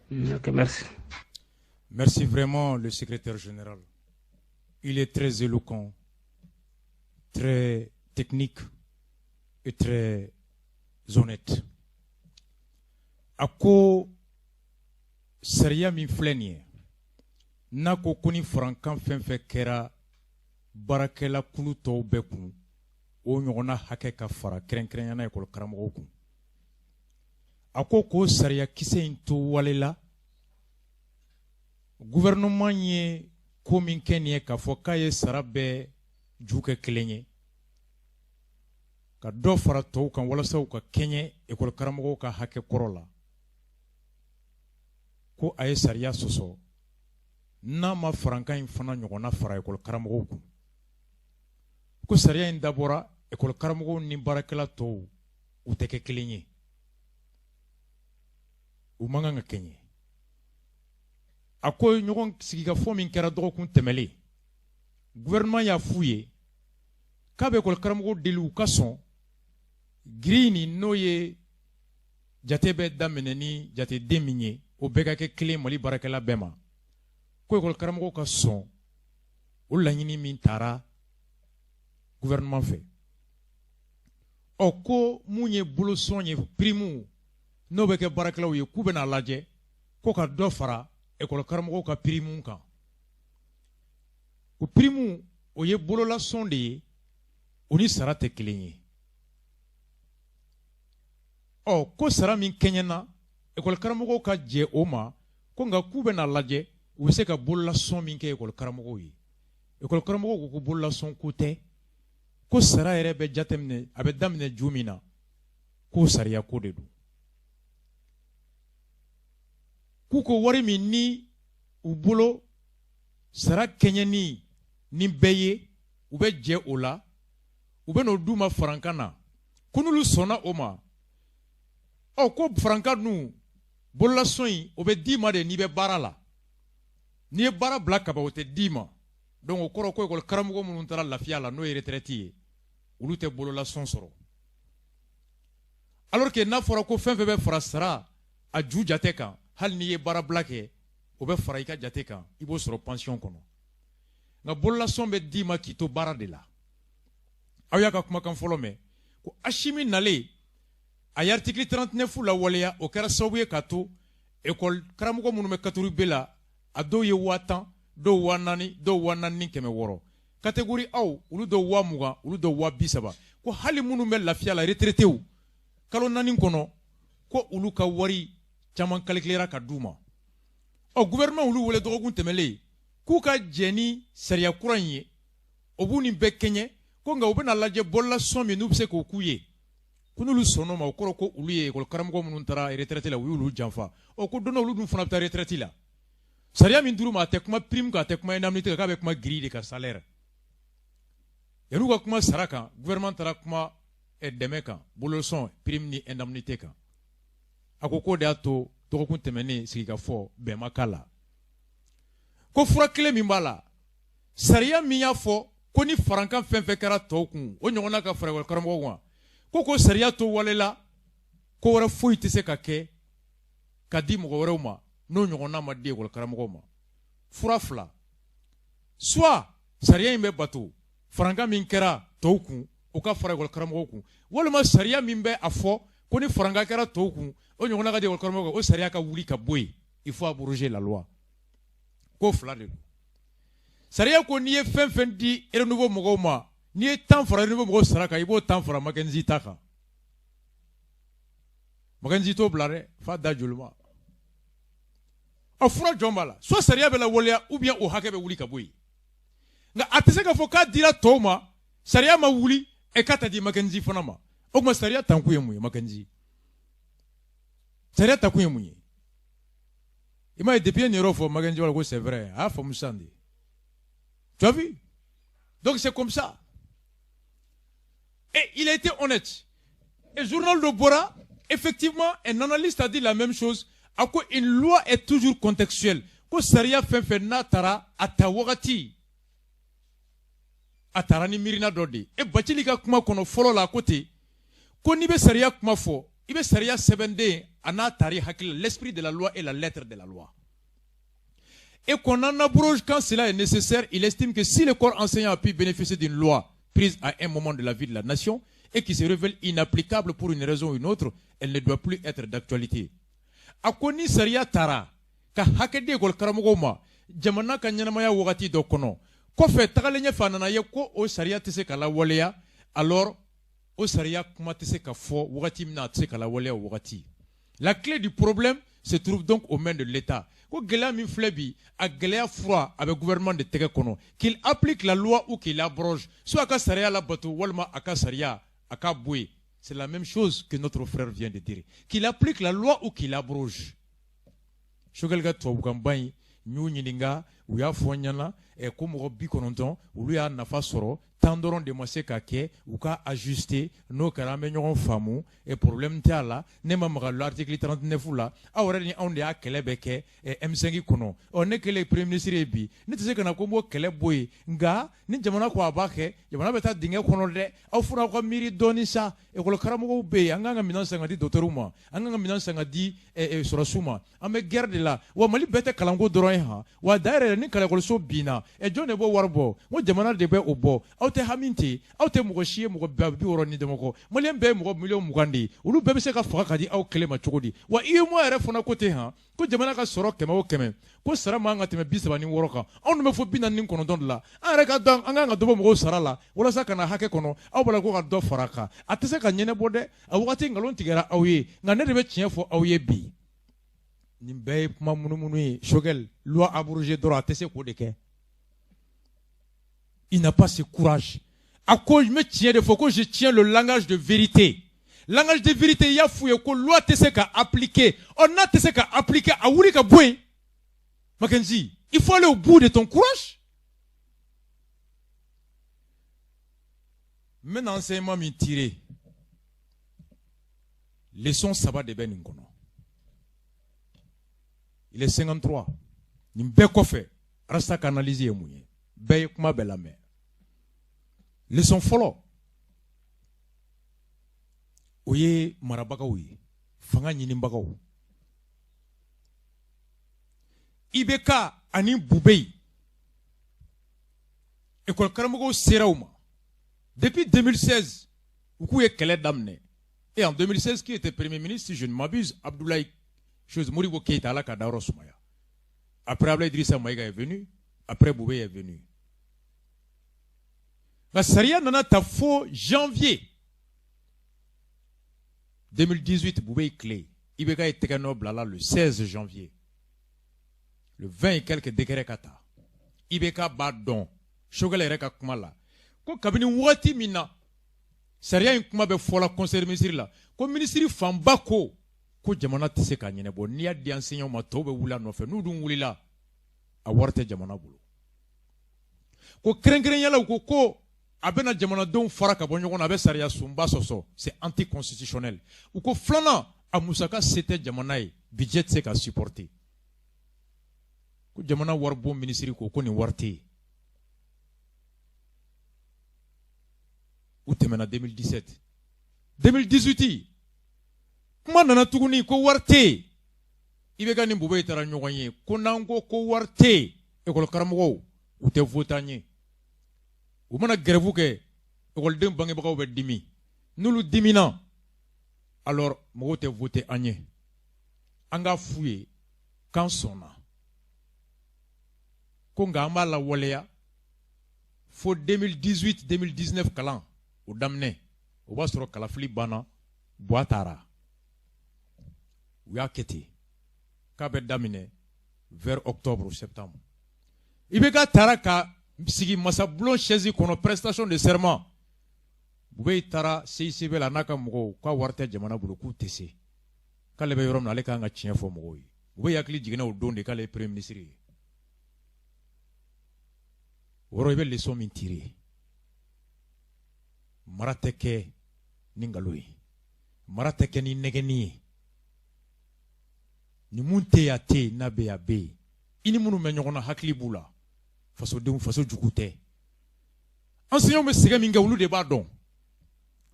Ok, merci. Merci vraiment le secrétaire général. Il est très éloquent, très technique et très honnête. A ko sariya min filɛ nin ye, n'a ko ko ni farankan fɛn fɛn kɛra baarakɛla kulu tɔw bɛɛ kun, o ɲɔgɔnna hakɛ ka fara kɛrɛnkɛrɛnnenya ekɔli karamɔgɔw kun. A ko k'o sariya kisɛ in to wale la, gouvernement ye ko min kɛ nin ye k'a fɔ k'a ye sara bɛɛ ju kɛ kelen ye, ka dɔ fara tɔw kan walasa u ka kɛɲɛ ekɔli karamɔgɔw ka hakɛ kɔrɔ la, ko a ye sariya sɔsɔ n'a ma farankan in fana ɲɔgɔnna fara ekɔli karamɔgɔw kun. Ko sariya in dabɔra ekɔli karamɔgɔw ni baarakɛla tɔw u tɛ kɛ kelen ye, u man kan ka kɛɲɛ. A ko ɲɔgɔn sigikafɔ min kɛra dɔgɔkun tɛmɛlen, gouvernement y'a f'u ye k'a bɛ ekɔli karamɔgɔw deli u ka sɔn grille nin, n'o ye jate bɛ daminɛ ni jateden min ye, o bɛɛ ka kɛ kelen Mali baarakɛla bɛɛ ma. Ko ekɔli karamɔgɔw ka sɔn o laɲini min taara gouvernement fɛ. Ɔ ko mun ye bolosɔn ye, prime n'o bɛ kɛ baarakɛlaw ye, k'u bɛna lajɛ ko ka dɔ fara ekɔli karamɔgɔw ka prime kan. O prime, o ye bololasɔn de ye, o ni sara tɛ kelen ye. Ɔ ko sara min kɛɲɛna, ekɔli karamɔgɔw ka jɛ o ma, ko nka k'u bɛna lajɛ u bɛ se ka bololasɔn min kɛ ekɔli karamɔgɔw ye. Ekɔli karamɔgɔw ko ko bololasɔn ko tɛ, ko sara yɛrɛ bɛ jateminɛ, a bɛ daminɛ ju min na, k'o sariya ko de don. K'u ko wari min ni u bolo sara kɛɲɛni ni bɛɛ ye, u bɛ jɛ o la, u bɛ n'o d'u ma farankan na, ko n'olu sɔnna o ma. Ɔ ko farankan dun, bololasɔn in, o bɛ d'i ma de n'i bɛ baara la. N'i ye baara bila kaban, o tɛ d'i ma. Donc o kɔrɔ ko ekɔli karamɔgɔ minnu taara lafiya la, n'o ye retraite ye, olu tɛ bololasɔn sɔrɔ. Alors que n'a fɔra ko fɛn fɛn bɛ fara sara a ju jate kan, hali n'i ye baarabila kɛ, o bɛ fara i ka jate kan, i b'o sɔrɔ pension kɔnɔ. Nka bololasɔn bɛ d'i ma k'i to baara de la. Aw y'a ka kumakan fɔlɔ mɛn ko Asimi nalen, a ye article 39 lawaleya, o kɛra sababu ye k'a to ekɔli karamɔgɔ minnu bɛ catégorie B la, a dɔw ye 10,000, dɔw 4,000, dɔw 4,600. Catégorie A, olu dɔw 20,000, olu dɔw 30,000. Ko hali minnu bɛ lafiya la, retraités, kalo 4 kɔnɔ, ko olu ka wari caman calculera ka d'u ma. Ɔ gouvernement olu wele dɔgɔkun tɛmɛlen. K'u ka jɛn ni sariya kura in ye, o b'u ni bɛɛ kɛɲɛ, ko nka u bɛna lajɛ bololasɔn min n'u bɛ se k'o k'u ye, ko n'olu sɔnn'o ma, o kɔrɔ ko olu ye ekɔli karamɔgɔ minnu taara retraite la, u y'olu janfa. Ɔ, ko don dɔ olu dun fana bɛ taa retraite la. Sariya min dir'u ma, a tɛ kuma prime kan, a tɛ kuma indemnité kan, k'a bɛ kuma grille de kan, salaire. Yan'u ka kuma sara kan, gouvernement taara kuma dɛmɛ kan, bolosɔn, prime ni indemnité kan. A ko k'o de y'a to dɔgɔkun tɛmɛnen sigikafɔ bɛn ma k'a la. Ko fura kelen min b'a la, sariya min y'a fɔ ko ni farankan fɛn fɛn kɛra tɔw kun, o ɲɔgɔnna ka fara ekɔli karamɔgɔw kan, ko ko sariya to wale la, ko wɛrɛ foyi tɛ se ka kɛ ka di mɔgɔ wɛrɛw ma n'o ɲɔgɔnna ma di ekɔli karamɔgɔw ma. Fura fila: soit sariya in bɛ bato, farankan min kɛra tɔw kun, o ka fara ekɔli karamɔgɔw kun, walima sariya min bɛ a fɔ ko ni farankan kɛra tɔw kun, o ɲɔgɔnna ka di ekɔli karamɔgɔw kan, o sariya ka wuli ka bɔ yen. Il faut abroger la loi. Ko fila de don. Sariya ko n'i ye fɛn fɛn di Renouveau mɔgɔw ma, n'i ye 10 fara Renouveau mɔgɔw sara kan, i b'o 10 fara Mackenzie ta kan. Mackenzie t'o bila dɛ, f'a da joli ma. Ɔ, fura jɔn b'a la? Soit sariya bɛ lawaleya, ou bien o hakɛ bɛ wuli ka bɔ yen. Nka a tɛ se k'a fɔ k'a dira tɔw ma, sariya ma wuli, ɛ, k'a ta di Mackenzie fana ma. O tuma sariya tankun ye mun ye? Mackenzie, sariya takun ye mun ye? I m'a ye, depuis nin yɔrɔ fɔ Mackenzie b'a la ko c'est vrai, a y'a faamu sisan de. Tu as vu? Donc c'est comme ça. Et il a été honnête. Et journal de bɔra, effectivement, un analyste a dit la même chose. A ko une loi est toujours contextuelle. Ko sariya fɛn fɛn n'a taara, a ta wagati, a taara ni miirina dɔ de ye. E Bacili ka kuma kɔnɔ fɔlɔ la, a ko ten ko n'i bɛ sariya kuma fɔ, i bɛ sariya sɛbɛnden a n'a tari hakili la, l'esprit de la loi et la lettre de la loi. Et qu'on en abroge quand cela est nécessaire. Il estime que si le corps enseignant a pu bénéficier d'une loi prise à un moment de la vie de la nation et qui se révèle inapplicable pour une raison ou une autre, elle ne doit plus être d'actualité. A ko ni sariya taara ka hakɛ di ekɔli karamɔgɔw ma jamana ka ɲɛnamaya wagati dɔ kɔnɔ, kɔfɛ tagalen ɲɛfɛ a nana ye ko o sariya tɛ se ka lawaleya, alors o sariya kuma tɛ se ka fɔ wagati min na a tɛ se ka lawaleya o wagati. La clé du problème se trouve donc aux mains de l'État. Ko gɛlɛya min filɛ bi, a gɛlɛya fura a bɛ gouvernement de tɛgɛ kɔnɔ. Qu'il applique la loi ou qu'il abroge, soit a ka sariya labato, walima a ka sariya a ka bɔ yen. C'est la même chose que notre frère vient de dire, qu'il applique la loi ou qu'il abroge. Choguel ka tubabukanba in, n y'u ɲininka, u y'a fɔ n ɲɛna ko mɔgɔ 90 olu y'a nafa sɔrɔ, 10 dɔrɔn de ma se ka kɛ, u ka ajuster. N'o kɛra, an bɛ ɲɔgɔn faamu et problème tɛ a la. Ne ma maga l'article 39 la. Aw yɛrɛ ni anw de y'a kɛlɛ bɛɛ kɛ M5 kɔnɔ. Ɔ, ne kɛlen premier ministre ye bi, ne tɛ se ka na ko n b'o kɛlɛ bɔ yen. Nka ni jamana ko a b'a kɛ, jamana bɛ taa dingɛ kɔnɔ dɛ. Aw fana, aw ka miiri dɔɔni sa. Ekɔli karamɔgɔw bɛ yen, an kan ka minɛn san ka di docteur ma, an kan ka minɛn san ka di sɔrɔsiw ma. An bɛ guerre de la wa. Mali bɛɛ tɛ kalanko dɔrɔn ye han wa. D'ailleurs, ni ekɔliso binna, jɔn de b'o wari bɔ? N ko jamana de bɛ o bɔ. Aw tɛ hami ten, aw tɛ mɔgɔ si ye. Mɔgɔ 60 ni dama maliyɛn bɛɛ ye mɔgɔ miliyɔn 20 de ye, olu bɛɛ bɛ se ka faga ka di aw kelen ma cogo di? Wa UEMOA yɛrɛ fana ko ten han, ko jamana ka sɔrɔ kɛmɛ o kɛmɛ, ko sara man ka tɛmɛ 36 kan. Anw dun bɛ fɔ 49 de la. An yɛrɛ ka dɔn, an kan ka dɔ bɔ mɔgɔw sara la walasa ka na hakɛ kɔnɔ. Aw b'a la ko ka dɔ fara a kan, a tɛ se ka ɲɛnabɔ dɛ. A wagati nkalon tigɛra aw ye, nka ne de bɛ tiɲɛ fɔ aw ye bi. Nin bɛɛ ye kuma munumunu ye. Choguel, loi abrogée dɔrɔn, a tɛ se k'o de kɛ. Il n'a pas ce courage. A ko n bɛ tiɲɛ de fɔ, ko je tiens le langage de vérité. Langage de vérité, i y'a f'u ye ko loi tɛ se ka appliquer. Ɔ, n'a tɛ se ka appliquer, a wuli ka bɔ yen. Mackenzie, il faut aller au bout de ton courage. N bɛna enseignement min tirer, leçon saba de bɛ nin kɔnɔ. Il est 53. Nin bɛɛ kɔfɛ, Rasta ka analyse ye mun ye? Bɛɛ ye kuma bɛɛ lamɛn. Leçon fɔlɔ, o ye marabagaw ye, fanga ɲinibagaw. IBK ani Boubèye, école karamɔgɔw sera u ma depuis 2016, u k'u ye kɛlɛ daminɛ. Et en 2016, qui était premier ministre, si je ne m'abuse? Abdoulaye chose, Modibo Keïta, Ala ka dayɔrɔ sumaya. Après, Abdoulaye Idrissa Maïga est venu, après Boubèye est venu. Nka sariya nana ta fo janvier 2018, Boubèye tile. IBK ye tɛgɛ nɔ bila la le 16 janvier, le 20 et quelques décrets ka ta. IBK b'a dɔn Choguel yɛrɛ ka kuma la ko kabini wagati min na sariya in kuma bɛ fɔla conseil des ministres la, ko minisiri fanba ko ko jamana tɛ se k'a ɲɛnabɔ. N'i y'a di enseignants ma, tɔw bɛ wuli a nɔfɛ. N'u dun wulila, a wari tɛ jamana bolo. Ko kɛrɛnkɛrɛnya la, u ko ko a bɛna jamanadenw fara ka bɔ ɲɔgɔn na, a bɛ sariya sunba sɔsɔ, c'est anticonstitutionnel. U ko filanan, a musaka se tɛ jamana ye, budget tɛ se ka supporter. Ko jamana waribon minisiri ko ko nin wari tɛ yen. U tɛmɛna 2017, 2018, kuma nana tuguni ko wari tɛ yen. IBK ni Boubèye taara ɲɔgɔn ye ko n'an ko ko wari tɛ yen, ekɔli karamɔgɔw u tɛ voter an ye. U mana grève kɛ, ekɔliden bangebagaw bɛ dimi. N'olu dimina, alors mɔgɔw tɛ voter an ye. An k'a f'u ye k'an sɔnna ko, nka an b'a lawaleya fo 2018 2019 kalan o daminɛ, o b'a sɔrɔ kalafili banna, Buwa taara. U y'a kɛ ten k'a bɛ daminɛ vers octobre ou septembre. IBK taara ka sigi masabulon chaise kɔnɔ, prestation de serment. Boubèye taara CICB la n'a ka mɔgɔw k'a wari tɛ jamana bolo, k'u tɛ se, k'ale bɛ yɔrɔ min na, ale ka kan ka tiɲɛ fɔ mɔgɔw ye. Boubèye hakili jiginna o don de k'ale ye premier ministre ye. O yɔrɔ, i bɛ leçon min tirer, mara tɛ kɛ ni nkalon ye, mara tɛ kɛ ni nɛgɛnni ye. Ni mun tɛ yen, a tɛ yen, n'a bɛ yen, a bɛ yen. I ni minnu bɛ ɲɔgɔn na, hakili b'u la, fasodenw, faso jugu tɛ. Enseignants bɛ sɛgɛn min kɛ, olu de b'a dɔn.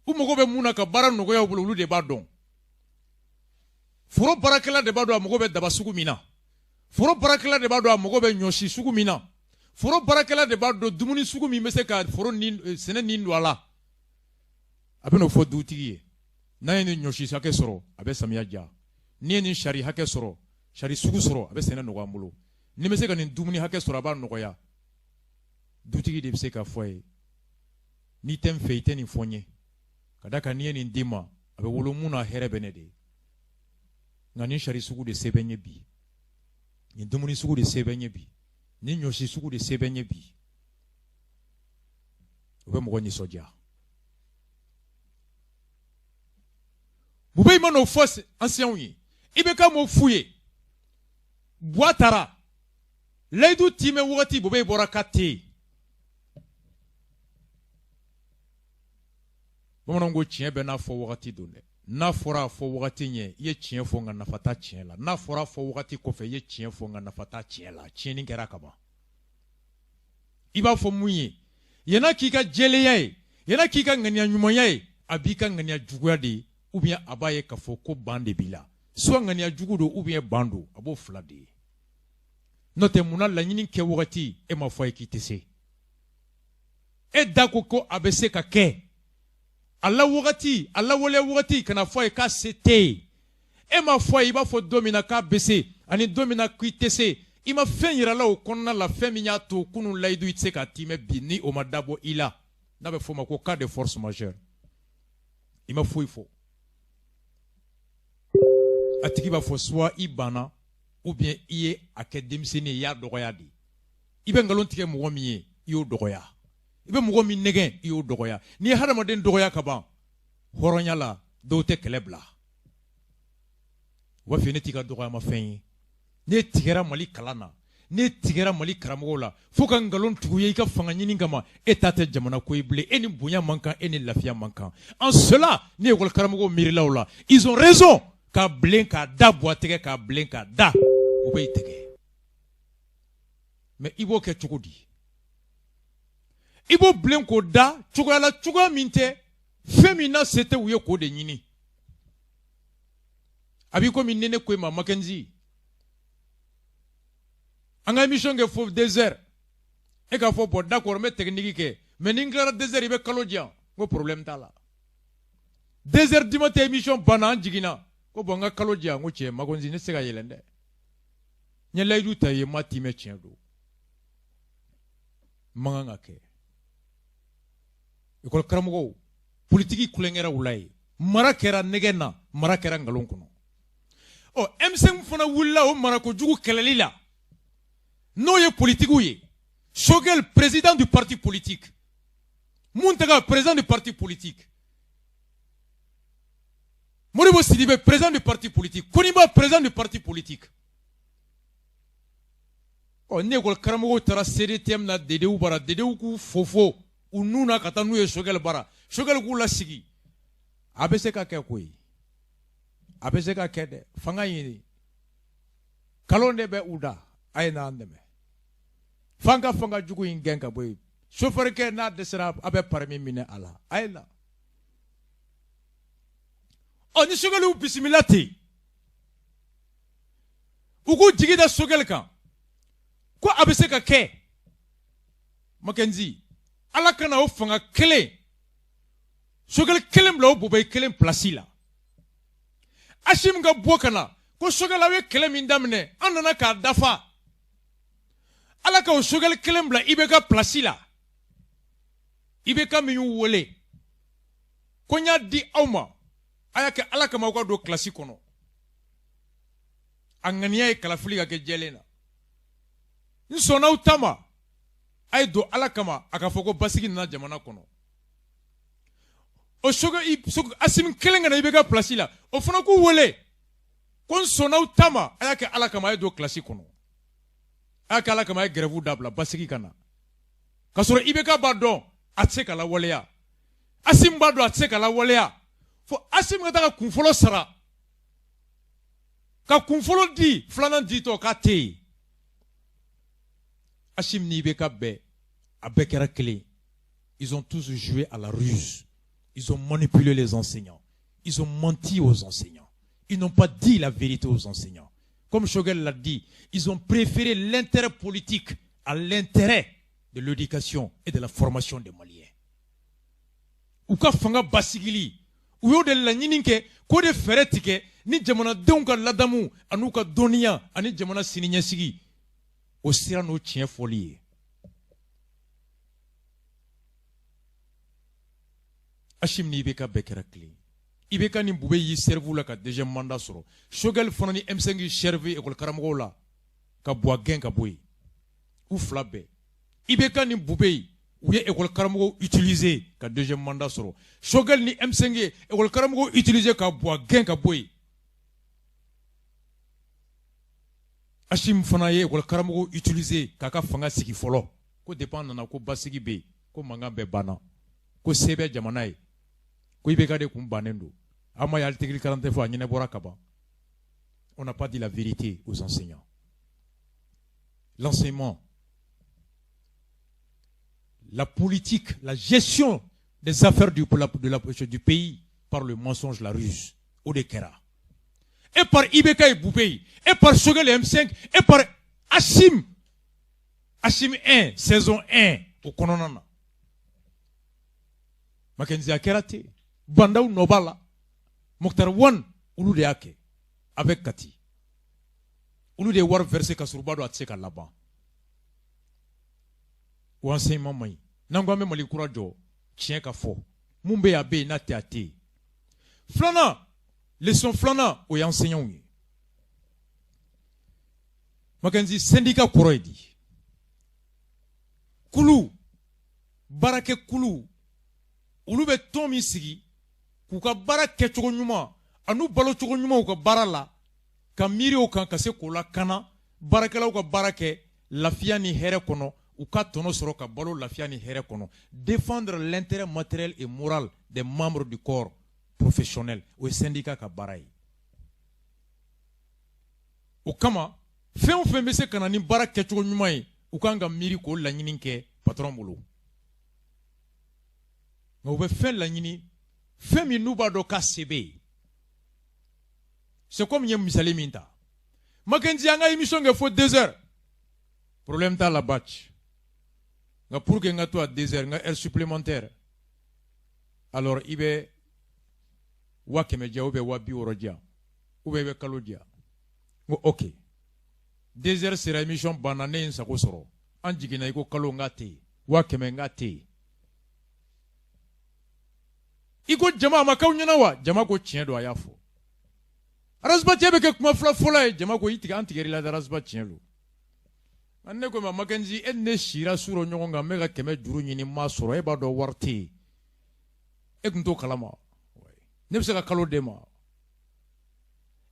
U mago bɛ mun na ka baara nɔgɔya u bolo, olu de b'a dɔn. Foro baarakɛla de b'a dɔn a mago bɛ daba sugu min na. Foro baarakɛla de b'a dɔn a mago bɛ ɲɔsi sugu min na. Foro baarakɛla de b'a dɔn dumuni sugu min bɛ se ka foro ni sɛnɛ nin don a la. A bɛ n'o fɔ dutigi ye: n'a ye nin ɲɔsi hakɛ sɔrɔ, a bɛ samiya diya. N'i ye nin sari hakɛ sɔrɔ, sari sugu sɔrɔ, a bɛ sɛnɛ nɔgɔya an bolo. Ni bɛ se ka nin dumuni hakɛ sɔrɔ, a b'a nɔgɔya. Dutigi de bɛ se ka fɔ a ye: n'i tɛ n fɛ, i tɛ nin fɔ n ye, ka da kan n'i ye nin di ma, a bɛ wolo mun na, hɛrɛ bɛ ne de ye. Nka nin sari sugu de se bɛ n ye bi, nin dumuni sugu de se bɛ n ye bi, nin ɲɔsi sugu de se bɛ n ye bi. O bɛ mɔgɔ nisɔndiya. Boubèye ma n'o fɔ enseignants ye, IBK m'o f'u ye. Buwa taara layidu timɛ wagati, Boubèye bɔra k'a tɛ yen. Bamananw ko tiɲɛ bɛɛ n'a fɔ wagati don dɛ. N'a fɔra a fɔ wagati ɲɛ, i ye tiɲɛ fɔ, nka nafa t'a tiɲɛ la. N'a fɔra a fɔ wagati kɔfɛ, i ye tiɲɛ fɔ, nka nafa t'a tiɲɛ la, tiɲɛni kɛra ka ban. I b'a fɔ mun ye? Yan'a k'i ka jɛlenya ye, yan'a k'i ka ŋaniya ɲumanya ye, a b'i ka ŋaniya juguya de ye, ou bien a b'a ye k'a fɔ ko ban de b'i la. Soit ŋaniya jugu don, ou bien ban don, a b'o fila de ye. N'o tɛ, munna laɲini kɛ wagati e ma fɔ a ye k'i tɛ se? E da ko ko a bɛ se ka kɛ a la wagati, a lawaleya wagati, kana fɔ a ye k'a se tɛ yen. E ma fɔ a ye, i b'a fɔ don min na k'a bɛ se ani don min na k'i tɛ se, i ma fɛn yira la o kɔnɔna la, fɛn min y'a to kunun layidu i tɛ se k'a timɛ bi, ni o ma dabɔ i la, n'a bɛ f'o ma ko cas de force majeure. I ma foyi fɔ. A tigi b'a fɔ soit i banna, ou bien i ye a kɛ denmisɛnnin ye, i y'a dɔgɔya de. I bɛ nkalon tigɛ mɔgɔ min ye, i y'o dɔgɔya. I bɛ mɔgɔ min nɛgɛn, i y'o dɔgɔya. N'i ye hadamaden dɔgɔya ka ban hɔrɔnya la, dɔw tɛ kɛlɛ bila. U b'a fɔ ne t'i ka dɔgɔyamafɛn ye. Ne tigɛra Mali kalan na, ne tigɛra Mali karamɔgɔw la, fo ka nkalon tugu ye i ka fanga ɲini kama. E ta tɛ jamana ko ye bilen. E ni bonya man kan, e ni lafiya man kan. En cela, ni école karamɔgɔw miirila o la, ils ont raison k'a bilen k'a da Buwa tɛgɛ, k'a bilen k'a da u bɛ tigɛ. Mais i b'o kɛ cogo di? I b'o bilen k'o da cogoya la, cogoya min tɛ fɛn min na se tɛ u ye k'o de ɲini. A b'i komi ni ne ko i ma, Makenzi, an ka émission kɛ fo 2 heures, e k'a fɔ bon, d'accord, n bɛ technique kɛ, mais ni n tilara 2 heures, i bɛ kalo di yan. N ko problème t'a la. 2 heures du matin, émission banna, an jiginna, ko bon, n ka kalo di yan. N ko cɛ Makenzi, ne tɛ se ka yɛlɛn dɛ, n ye layidu ta i ye, n ma timɛ, tiɲɛ don, n man kan ka kɛ. École karamɔgɔw, politiki kulonkɛra u la ye, mara kɛra nɛgɛ na, mara kɛra nkalon kɔnɔ. Ɔ, M5 fana wulila o marako jugu kɛlɛli la, n'o ye politikiw ye. Choguel, président du parti politique, Mountaga, président du parti politique, Modibo Sidibé, président du parti politique, Koniba, président du parti politique. Ɔ, ni école karamɔgɔw taara CDTM na Dedew bara, Dedew k'u fofo u nun na ka taa n'u ye Choguel bara, Choguel k'u lasigi. A bɛ se ka kɛ koyi, a bɛ se ka kɛ dɛ. Fanga ɲini kalon de bɛ u da. A ye n'an dɛmɛ f'an ka fanga jugu in gɛn ka bɔ yen. Sofɛrikɛ n'a dɛsɛra, a bɛ permis minɛ a la. A ye na. Ɔ, ni Choguel y'u bisimila ten, u k'u jigi da Choguel kan ko a bɛ se ka kɛ. Mackenzie, Ala kana o fanga kelen, Choguel kelen bila o Boubèye kelen place la. Assimi ka bɔ ka na ko Choguel, aw ye kɛlɛ min daminɛ, an nana k'a dafa. Ala ka o Choguel kelen bila IBK place la. IBK min y'u wele ko n y'a di aw ma, a y'a kɛ Ala kama, aw ka don kilasi kɔnɔ. A ŋaniya ye kalafili ka kɛ jɛlen na. N sɔnna aw ta ma, a ye don Ala kama, a ka fɔ ko basigi nana jamana kɔnɔ. O Choguel, Assimi kelen ka na IBK place la, o fana k'u wele ko n sɔnna aw ta ma, a y'a kɛ Ala kama, a ye don kilasi kɔnɔ, a y'a kɛ Ala kama, a ye grève dabila, basigi ka na. K'a sɔrɔ IBK b'a dɔn a tɛ se ka lawaleya, Assimi b'a dɔn a tɛ se ka lawaleya, fo Assimi ka taa ka kun fɔlɔ sara, ka kun fɔlɔ di, filanan ditɔ k'a tɛ yen. Assimi ni IBK bɛɛ, a bɛɛ kɛra kelen. Ils ont tous joué à la ruse, ils ont manipulé les enseignants, ils ont menti aux enseignants, ils n'ont pas dit la vérité aux enseignants. Comme Choguel l'a dit, ils ont préféré l'intérêt politique à l'intérêt de l'éducation et de la formation des Maliens. U ka fanga basigili, u y'o de laɲini kɛ k'o de fɛɛrɛ tigɛ ni jamanadenw ka ladamu an'u ka dɔnniya ani jamana siniɲɛsigi, o sira n'o tiɲɛ fɔli ye. Assimi ni IBK bɛɛ kɛra kelen. IBK ni Boubèye y'i servi la ka deuxième mandat sɔrɔ. Choguel fana ni M5 y'i servi école karamɔgɔw la ka Buwa gɛn ka bɔ yen. U fila bɛɛ, IBK ni Boubèye, u ye école karamɔgɔw utiliser ka deuxième mandat sɔrɔ. Choguel ni M5 ye école karamɔgɔw utiliser ka Buwa gɛn ka bɔ yen. Assimi fana ye école karamɔgɔw utiliser k'a ka fanga sigi fɔlɔ, ko depuis an nana ko basigi bɛ yen, ko mankan bɛɛ banna, ko se bɛ jamana ye, ko IBK de kun bannen don. An ma ye article 49 a ɲɛnabɔra ka ban. On n'a pas dit la vérité aux enseignants. L'enseignement, la politique, la gestion des affaires du pays par le mensonge, la ruse, o de kɛra. Et par IBK et Boubèye, et par Choguel et M5, et par Assimi, Assimi 1, saison 1, o kɔnɔna na. Mackenzie, a kɛra ten. Bah N'Daw nɔ b'a la. Moctar Ouane, olu de y'a kɛ avec Kati. Olu de ye wari versé ka sɔrɔ u b'a dɔn a tɛ se ka laban. O enseignement man ɲi. N'an ko an bɛ Mali kura jɔ, tiɲɛ ka fɔ. Mun bɛ yen, a bɛ yen, n'a tɛ, a tɛ yen. Filanan, leçon filanan, o ye enseignants ye. Mackenzie, syndicat kɔrɔ ye di? Kulu, baarakɛ kulu, olu bɛ tɔn min sigi k'u ka baara kɛcogo ɲuman an'u balocogo ɲuman u ka baara la, ka miiri o kan ka se k'o lakana, baarakɛlaw ka baara kɛ lafiya ni hɛrɛ kɔnɔ, u ka tɔnɔ sɔrɔ ka balo lafiya ni hɛrɛ kɔnɔ. Défendre l'intérêt matériel et moral des membres du corps professionnel, o ye syndicat ka baara ye. O kama, fɛn o fɛn bɛ se ka na ni baara kɛcogo ɲuman ye, u kan ka miiri k'o laɲini kɛ patron bolo. Nka u bɛ fɛn laɲini, fɛn min n'u b'a dɔn k'a se bɛ yen. C'est comme n ye misali min ta, Mackenzie, an ka émission kɛ fo 2 heures, problème t'a la batch. Nka pour que n ka to à 2 heures, n ka heure supplémentaire, alors i bɛ 100 000 diyan ou bien 60 000 diyan ou bien i bɛ kalo diyan. N ko ok, 2 heures sera, émission banna, ne ye n sago sɔrɔ. An jiginna, i ko kalo, n k'a tɛ yen, 100 000, n k'a tɛ yen. I ko jama, a ma k'aw ɲɛna wa? Jama ko tiɲɛ don, a y'a fɔ. Ras Bath bɛ kɛ kuma fila fɔlɔ ye. Jama ko i tigɛ, an tigɛr'i la dɛ. Ras Bath, tiɲɛ don. Ne ko ma, Makenzi, e ne sira su rɔ ɲɔgɔn kan, n bɛ ka 100 juru ɲini, n m'a sɔrɔ. E b'a dɔn wari tɛ yen, e tun t'o kalama. Ne bɛ se ka kalo d'e ma.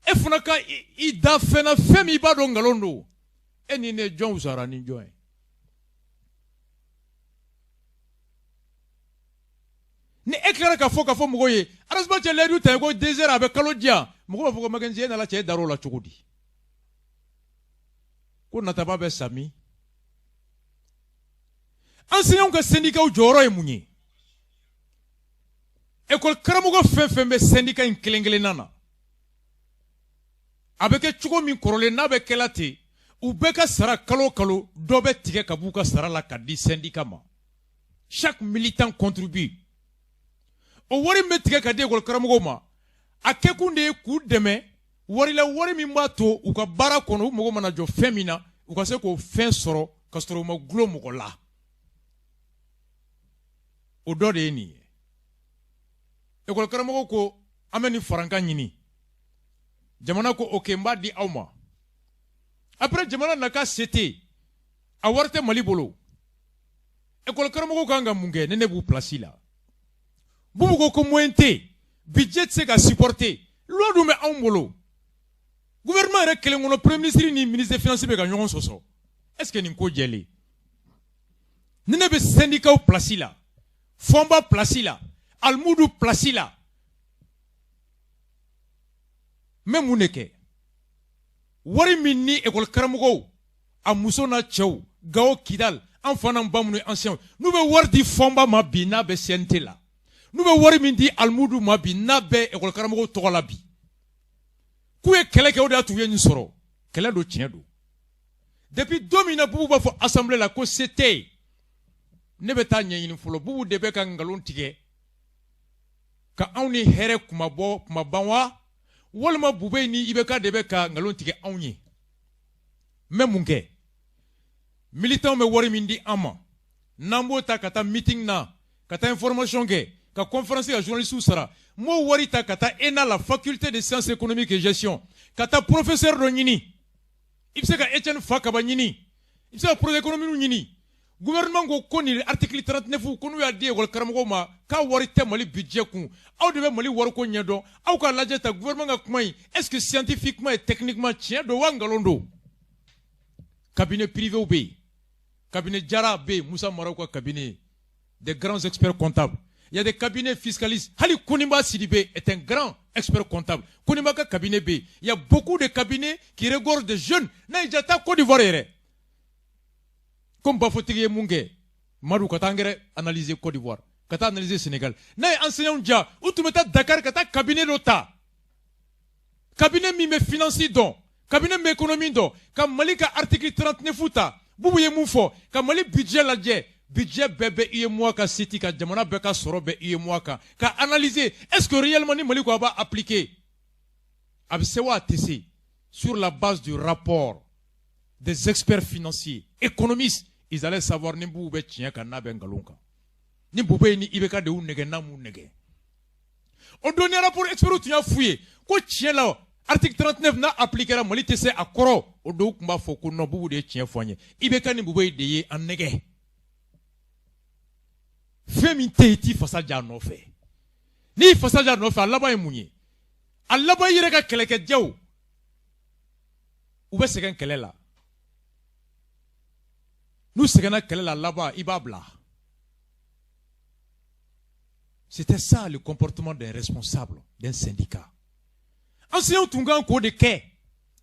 E fana ka i da fɛn na, fɛn min i b'a dɔn nkalon don. E ni ne, jɔn wusara ni jɔn ye? Ni e tilara ka fɔ, ka fɔ mɔgɔw ye, Ras Bath cɛ layidu ta ye ko 2 heures a bɛ kalo di yan, mɔgɔw b'a fɔ ko Makenzi, e n'Ala cɛ, e dar'o la cogo di? Ko nataba bɛ sa min? Enseignants ka syndicat jɔyɔrɔ ye mun ye? École karamɔgɔ fɛn fɛn bɛ syndicat in kelen kelenna na, a bɛ kɛ cogo min kɔrɔlen, n'a bɛ kɛla ten, u bɛɛ ka sara, kalo kalo dɔ bɛ tigɛ ka b'u ka sara la ka di syndicat ma. Chaque militant contribue. O wari min bɛ tigɛ ka di école karamɔgɔw ma, a kɛkun de ye k'u dɛmɛ wari la, wari min b'a to u ka baara kɔnɔ, u mago mana jɔ fɛn min na, u ka se k'o fɛn sɔrɔ ka sɔrɔ u ma gulon mɔgɔ la. O dɔ de ye nin ye. École karamɔgɔw ko an bɛ nin farankan ɲini. Jamana ko ok, n b'a di aw ma. Après, jamana na ka se tɛ yen, a wari tɛ Mali bolo. École karamɔgɔw kan ka mun kɛ? Ne b'u place la. Bubu ko ko moyen tɛ yen, budget tɛ se ka supporter. Loi dun bɛ anw bolo. Gouvernement yɛrɛ kelen kɔnɔ, premier ministre ni ministre des finances bɛ ka ɲɔgɔn sɔsɔ. Est ce que nin ko jɛlen? Ni ne bɛ syndicat place la, Fɔnba place la, Alimudu place la, n bɛ mun de kɛ? Wari min ni école karamɔgɔw, a muso n'a cɛw, Gawo, Kidal, an fa n'an ba minnu ye anciens, n'u bɛ wari di Fɔnba ma bi n'a bɛ CNT la, n'u bɛ wari min di Alimudu ma bi n'a bɛ école karamɔgɔw tɔgɔ la bi, k'u ye kɛlɛ kɛ, o de y'a to u ye nin sɔrɔ. Kɛlɛ don, tiɲɛ don. Depuis don min na Bubu b'a fɔ assemblée la ko se tɛ yen, ne bɛ taa ɲɛɲini fɔlɔ. Bubu de bɛ ka nkalon tigɛ ka anw ni hɛrɛ kuma bɔ kuma ban wa, walima Bube ni IBK de bɛ ka nkalon tigɛ anw ye? N bɛ mun kɛ? Militants bɛ wari min di an ma, n'an b'o ta ka taa meeting na, ka taa information kɛ, ka conférence, ka journalistes sara, n b'o wari ta ka taa ENA la, faculté de sciences économiques et gestion, ka taa professeur dɔ ɲini. I bɛ se ka Etienne Fakaba ɲini, i bɛ se ka projet économique ɲini. Gouvernement ko ko nin article 39, ko n'u y'a di école karamɔgɔw ma, k'a wari tɛ Mali budget kun. Aw de bɛ Mali wariko ɲɛdɔn, aw k'a lajɛ ta gouvernement ka kuma in, est ce que scientifiquement et techniquement tiɲɛ don wa nkalon don? Cabinet privé bɛ yen, cabinet Jara bɛ yen, Musa Maraw ka cabinet, des grands experts comptables. Il y a des cabinets fiscalistes. Hali Konimba Sidibé est un grand expert comptable. Konimba ka cabinet bɛ yen. Il y a beaucoup de cabinets qui regorgent de jeunes. N'a y'i diya, taa Côte d'Ivoire yɛrɛ. Comme Bafotigi ye mun kɛ, Madu, ka taa engrais analyser Côte d'Ivoire, ka taa analyser Sénégal. N'a ye enseignants diya, u tun bɛ taa Dakar ka taa cabinet dɔ ta. Cabinet min bɛ finance dɔn, cabinet min bɛ économie dɔn, ka Mali ka article 39 ta. Bubu ye mun fɔ? Ka Mali budget lajɛ. Budget bɛɛ bɛ UEMOA ka site kan, jamana bɛɛ ka sɔrɔ bɛ UEMOA kan, ka analyser est-ce que réellement ni Mali ko a b'a appliquer, a bɛ se wa a tɛ se. Sur la base du rapport des experts financiers, économistes, ils allaient savoir ni Bubu bɛ tiɲɛ kan, n'a bɛ nkalon kan, ni Bube ni IBK de y'u nɛgɛ, n'a m'u nɛgɛ. O don ni rapport expert tun y'a f'u ye ko tiɲɛ la, article 39 n'a appliquera, Mali tɛ se a kɔrɔ. O don tun b'a fɔ ko non, Bubu de ye tiɲɛ fɔ an ye, IBK ni Bube de ye an nɛgɛ. Fɛn min tɛ yen, i t'i fasa ja a nɔfɛ. N'i fasa ja a nɔfɛ, a laban ye mun ye? A laban, i yɛrɛ ka kɛlɛkɛjɛw, u bɛ sɛgɛn kɛlɛ la. N'u sɛgɛnna kɛlɛ la, a laban i b'a bila. C'était ça le comportement des responsables d'un syndicat. Enseignants tun kan k'o de kɛ,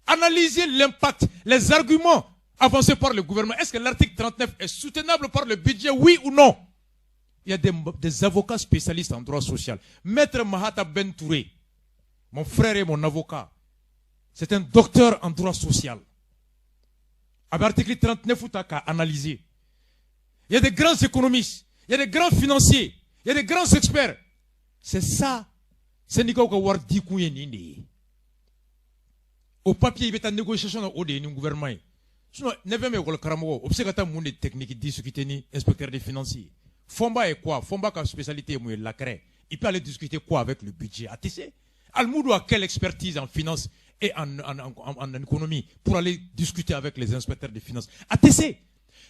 analyser l'impact, les arguments avancés par le gouvernement. Est-ce que l'article 39 est soutenable par le budget, oui ou non? Il y a des avocats spécialistes en droit social. Maître Mahata Ben Touré, mon frère et mon avocat, c'est un docteur en droit social. Avec l'article 39, tu as analyser. Il y a des grands économistes, il y a des grands financiers, il y a des grands experts. C'est ça, syndicat ka wari di kun ye nin de ye. O papier, i bɛ taa négociation na, o de ye ni gouvernement ye. Sinon, 9e école karamɔgɔ, o bɛ se ka taa mun de technique discuter ni inspecteur des finances ye? Fɔnba ye quoi? Fɔnba ka spécialité ye mun ye? La CREC. Il peut aller discuter quoi avec le budget? A tɛ se. Almoudou a quelle expertise en finance? et en économie pour aller discuter avec les inspecteurs des finances. A tɛ se.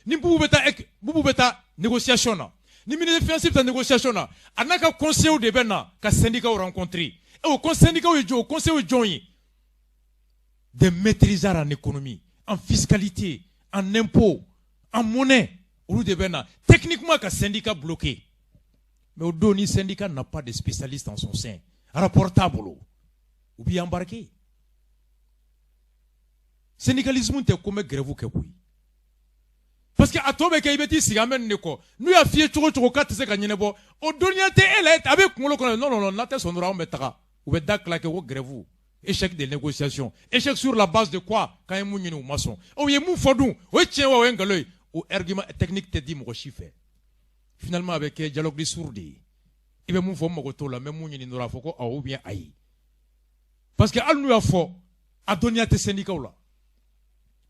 Ni Boubou bɛ taa, Boubou bɛ taa négociation na, ni ministre des finances bɛ taa négociation na, a n'a ka conseillers de bɛ na ka syndicats rencontrer. Et o syndicats ye jɔn? O conseillers ye jɔn ye? Des maîtrisards en économie, en fiscalité, en impôt, en monnaie. Olu de bɛ na techniquement ka syndicat bloqué. Mais o don, ni syndicat n'a pas de spécialiste en son sein, rapport t'a bolo, u b'i embarquer. Syndicalisme tɛ ko n bɛ grève kɛ koyi, parce que a tɔ bɛ kɛ i bɛ t'i sigi an bɛ nin de kɔ. N'u y'a f'i ye cogo o cogo k'a tɛ se ka ɲɛnabɔ, o dɔnniya tɛ e la, a bɛ kunkolo kɔnɔ. Non, non, non, n'a tɛ sɔn dɔrɔn, anw bɛ taga. U bɛ da claquer ko grève, échec des négociations. Échec sur la base de quoi? K'an ye mun ɲini, u ma sɔn. O ye mun fɔ dun? O ye tiɲɛ wa, o ye nkalon ye? O argument technique tɛ di mɔgɔ si fɛ. Finalement, a bɛ kɛ dialogue de sourds de ye. I bɛ mun fɔ, n mago t'o la, n bɛ mun ɲini dɔrɔn, a fɔ ko awɔ ou bien ayi, parce que hali n'u y'a fɔ, a dɔnniya tɛ syndicat la.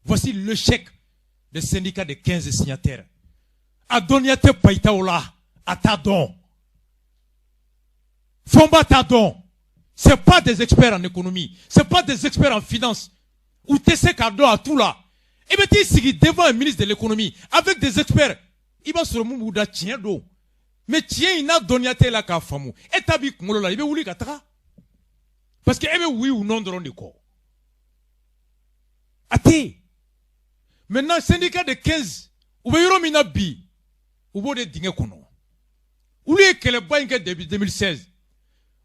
Voici l'échec des syndicats de 15 signataires. A dɔnniya tɛ Payitaw la, a t'a dɔn. Fɔnba t'a dɔn. C'est pas des experts en économie, c'est pas des experts en finance. U tɛ se k'a dɔn a tout la. I bɛ t'i sigi devant un ministre de l'économie avec des experts, i b'a sɔrɔ mun b'u da, tiɲɛ don, mais tiɲɛ in n'a dɔnniya t'e la k'a faamu, e ta b'i kunkolo la, i bɛ wuli ka taga, parce que e bɛ oui ou non dɔrɔn de kɔ. A tɛ yen. Maintenant, syndicat de 15, u bɛ yɔrɔ min na bi, u b'o de dingɛ kɔnɔ. Olu ye kɛlɛba in kɛ depuis 2016.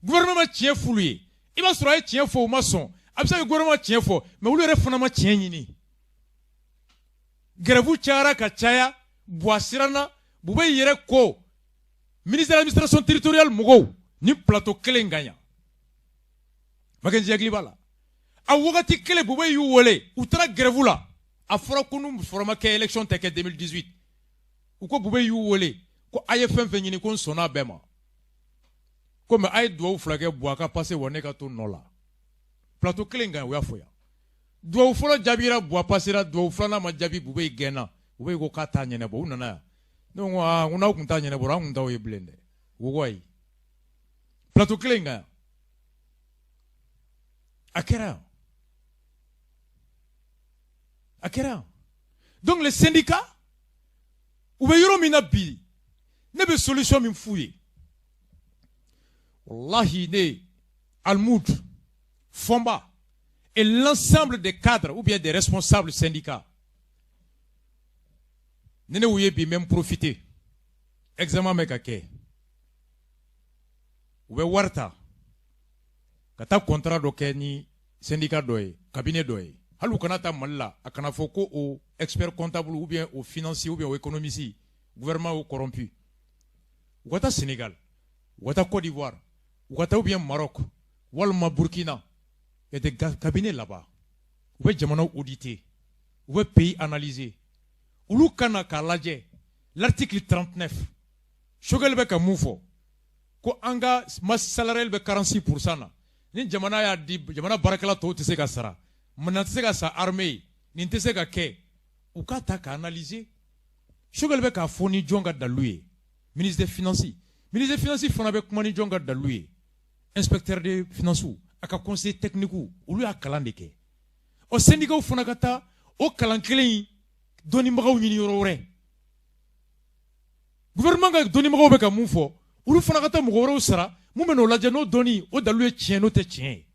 Gouvernement ma tiɲɛ f'olu ye. I b'a sɔrɔ a ye tiɲɛ fɔ, u ma sɔn. A bɛ se ka kɛ gouvernement ma tiɲɛ fɔ, mais olu yɛrɛ fana ma tiɲɛ ɲini. Grève cayara ka caya, Buwa siranna. Bube yɛrɛ ko ministère de l'administration territoriale mɔgɔw ni plateau kelen kan yan, Makenzi hakili b'a la, a wagati kelen Bube y'u wele, u taara grève la. A fɔra ko n'u fɔra ma kɛ, élection tɛ kɛ 2018. U ko Bube y'u wele ko a ye fɛn fɛn ɲini, ko n sɔnna a bɛɛ ma, ko mais a ye duwawu fila kɛ Buwa ka passer, wa ne ka to nɔ la. Plateau kelen kan, u y'a fɔ yan. Duwawu fɔlɔ jaabira, Buwa passera. Duwawu filanan ma jaabi, Bube gɛnna. Bube ko k'a t'a ɲɛnabɔ. U nana yan, ne ko aa, n ko n'aw kun t'a ɲɛnabɔ, an kun t'aw ye bilen dɛ. U ko ayi. Plateau kelen kan yan, a kɛra yan, a kɛra yan. Donc les syndicats, u bɛ yɔrɔ min na bi, ne bɛ solution min f'u ye, wallahi, ne Almoud Fomba et l'ensemble des cadres ou bien des responsables syndicats, ni ne y'u ye bi, n bɛ n profiter examen bɛ ka kɛ, u bɛ wari ta ka taa contrat dɔ kɛ ni syndicat dɔ ye, cabinet dɔ ye. Hali u kana taa Mali la, a kana fɔ ko o expert comptable ou bien o financier ou bien o économiste, gouvernement y'o corrompu. U ka taa Sénégal, u ka taa Côte d'Ivoire, u ka taa ou bien Maroc walima Burkina. Il y a des cabinets là-bas, u bɛ jamanaw auditer, u bɛ pays analyser. Olu ka na k'a lajɛ l'article 39. Choguel bɛ ka mun fɔ? Ko an ka masse salariale bɛ 46% na. Ni jamana y'a di, jamana baarakɛla tɔw tɛ se ka sara, minɛn tɛ se ka san armée ye, nin tɛ se ka kɛ. U k'a ta k'a analyser. Choguel bɛ k'a fɔ ni jɔn ka dalu ye? Ministre des finances. Ministre des finances fana bɛ kuma ni jɔn ka dalu ye? Inspecteur des finances, a ka conseil technique, olu y'a kalan de kɛ. Ɔ, syndicats fana ka taa o kalan kelen in dɔnnibagaw ɲini yɔrɔ wɛrɛ. Gouvernement ka dɔnnibagaw bɛ ka mun fɔ, olu fana ka taa mɔgɔ wɛrɛw sara mun bɛ n'o lajɛ, n'o dɔnni o dalu ye tiɲɛ, n'o tɛ tiɲɛ ye.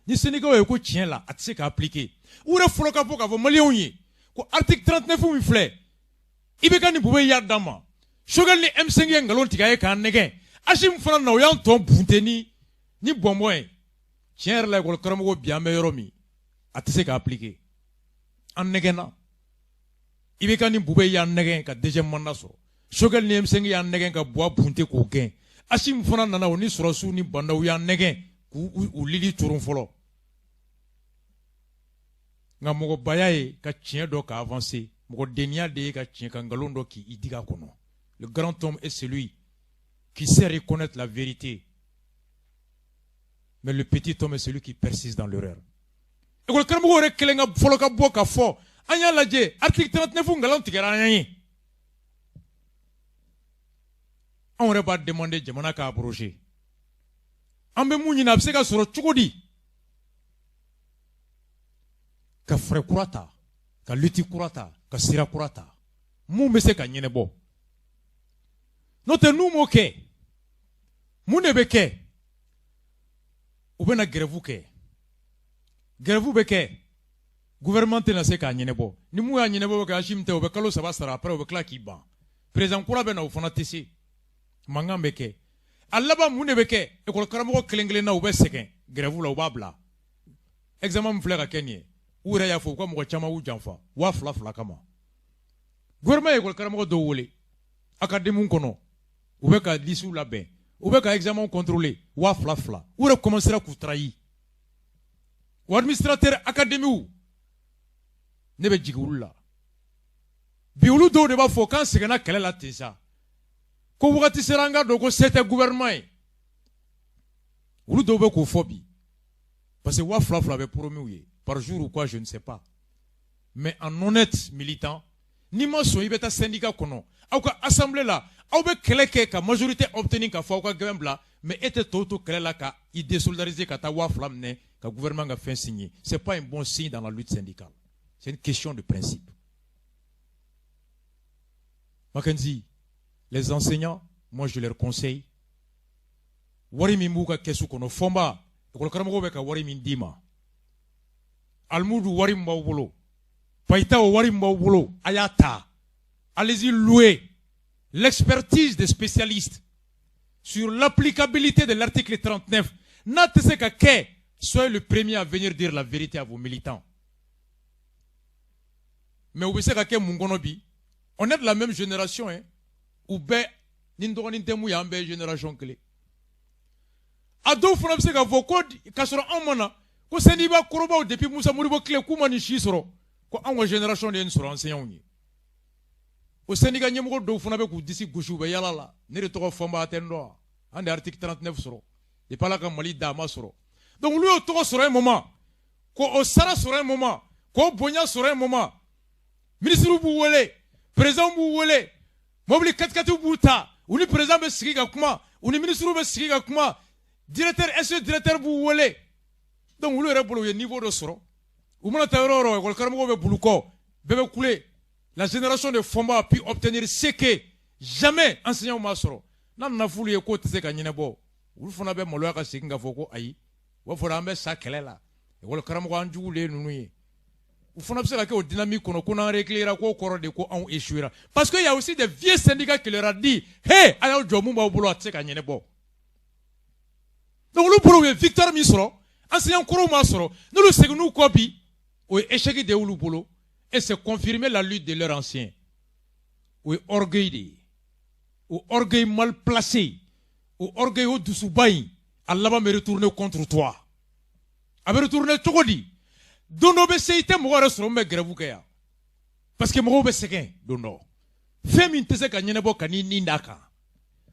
Ni syndicats ye ko tiɲɛ la, a tɛ se ka appliquer. U yɛrɛ fɔlɔ ka bɔ k'a fɔ maliyɛnw ye ko article 39 min filɛ, i bɛ ka nin Bube y'a d'an ma. Choguel ni M5 ye nkalon tigɛ a ye k'an nɛgɛn. Assimi fana na, o y'an tɔ bunte ni bɔnbɔn ye. Tiɲɛ yɛrɛ la, école karamɔgɔ, bi an bɛ yɔrɔ min, a tɛ se ka appliquer. An nɛgɛnna. I bɛ ka ni Bube y'an nɛgɛn ka deuxième mandat sɔrɔ. Choguel ni M5 y'an nɛgɛn ka Buwa bunte k'o gɛn. Assimi fana nana, o ni sɔrɔsiw ni bandaw y'an nɛgɛn k'u u lili coron fɔlɔ. Nka mɔgɔbaya ye ka tiɲɛ dɔn ka avancer, mɔgɔdenya de ye ka tiɲɛ ka nkalon dɔn k'i digi a kɔnɔ. Le grand homme est celui qui sait reconnaître la vérité, mais le petit homme est celui qui persiste dans l'erreur. École karamɔgɔw yɛrɛ kelen ka fɔlɔ ka bɔ ka fɔ an y'a lajɛ, article 39 nkalon tigɛra an ye. Anw yɛrɛ b'a demander jamana k'a abroger. An bɛ mun ɲini, a bɛ se ka sɔrɔ cogo di? Ka fɛɛrɛ kura ta, ka lutte kura ta, ka sira kura ta mun bɛ se ka ɲɛnabɔ. N'o tɛ, n'u m'o kɛ, mun de bɛ kɛ? U bɛna grève kɛ. Grève bɛ kɛ, gouvernement tɛna se k'a ɲɛnabɔ. Ni mun y'a ɲɛnabɔ kɛ, Assimi tɛ, o bɛ kalo 3 sara. Après, o bɛ tila k'i ban. Président kura bɛ na, o fana tɛ se. Mankan bɛ kɛ. A laban, mun de bɛ kɛ? École karamɔgɔ kelen kelen na, u bɛ sɛgɛn grève la, u b'a bila. Examen min filɛ ka kɛ nin ye, u yɛrɛ y'a fɔ, u ka mɔgɔ caman y'u janfa 2000 2000 kama. Gouvernement ye école karamɔgɔ dɔw wele académie kɔnɔ, u bɛ ka liste labɛn, u bɛ ka examen contrôler 2000 2000. U yɛrɛ commencera k'u trahir. O administrateur académie, ne bɛ jigin olu la bi. Olu dɔw de b'a fɔ k'an sɛgɛnna kɛlɛ la ten sa, ko wagati sera an ka dɔn ko se tɛ gouvernement ye. Olu dɔw bɛ k'o fɔ bi, parce que 2000 2000 bɛ promis ye par jour ou quoi, je ne sais pas. Mais en honnête militant, n'i ma sɔn, i bɛ taa syndicat kɔnɔ, aw ka assemblée la, aw bɛ kɛlɛ kɛ ka majorité obtenir ka fɔ aw ka gɛrɛn bila. Mais e tɛ tɔw to kɛlɛ la ka i désolidariser, ka taa 2000 minɛ ka gouvernement ka fɛn signer, c'est pas un bon signe dans la lutte syndicale. C'est une question de principe. Mackenzie, les enseignants, moi je leur conseille, wari min b'u ka kɛsu kɔnɔ, Fɔnba école karamɔgɔw bɛ ka wari min d'i ma, Alimudu wari min b'aw bolo, Payita o wari min b'aw bolo, a y'a ta. Allez-y louer l'expertise des spécialistes sur l'applicabilité de l'article 39. N'a tɛ se ka kɛ, soyez le premier à venir dire la vérité à vos militants. Mais u bɛ se ka kɛ mun kɔnɔ bi? On est de la même génération, hein. U bɛɛ ni n dɔgɔnin tɛ mun ye, an bɛɛ ye génération kelen. A dɔw fana bɛ se k'a fɔ ko k'a sɔrɔ anw ma na, ko syndicat kɔrɔbaw depuis Musa Modibo tile, k'u ma nin si sɔrɔ, ko anw ka génération de ye nin sɔrɔ enseignants ye. O syndicat ɲɛmɔgɔ dɔw fana bɛ k'u disi gosi, u bɛ yala la. Ne de tɔgɔ Fɔnba, a tɛ n dɔn wa? An de article 39 sɔrɔ depuis Ala ka Mali da, a ma sɔrɔ. Donc olu y'o tɔgɔ sɔrɔ un moment, k'o sara sɔrɔ un moment, k'o bonya sɔrɔ un moment. Ministre b'u wele, président b'u wele, mobili katikatiw b'u ta, u ni président bɛ sigi ka kuma, u ni ministre bɛ sigi ka kuma, directeur SE directeur b'u wele. Donc olu yɛrɛ bolo, u ye niveau dɔ sɔrɔ. U mana taa yɔrɔ o yɔrɔ, école karamɔgɔw bɛ bulu kɔ, bɛɛ bɛ kule: la génération de Fɔnba a pu obtenir ce que jamais enseignants m'a sɔrɔ. N'a nana f'olu ye k'o tɛ se ka ɲɛnabɔ, olu fana bɛ maloya ka segin k'a fɔ ko ayi. U b'a fɔ an bɛ sa kɛlɛ la, école karamɔgɔ an jugu de ye ninnu ye. U fana bɛ se ka kɛ o dynamique kɔnɔ ko n'an reculera, k'o kɔrɔ de ko anw échouera, parce que y a aussi des vieux syndicats qui leur a dit: hey, a y'aw jɔ, mun b'aw bolo, a tɛ se ka ɲɛnabɔ. Donc olu bolo, u ye victoire min sɔrɔ, enseignant kɔrɔw m'a sɔrɔ. N'olu seginn'u kɔ bi, o ye échec de y'olu bolo et c'est confirmer la lutte de leurs anciens. O ye orgueil de ye, o orgueil mal placé, o orgueil, o dusuba in, a laban bɛ retourner contre toi. A bɛ retourner cogo di? Don dɔ bɛ se, i tɛ mɔgɔ yɛrɛ sɔrɔ min bɛ grève kɛ yan, parce que mɔgɔw bɛ sɛgɛn. Don dɔ, fɛn min tɛ se ka ɲɛnabɔ, ka n'i nin d'a kan,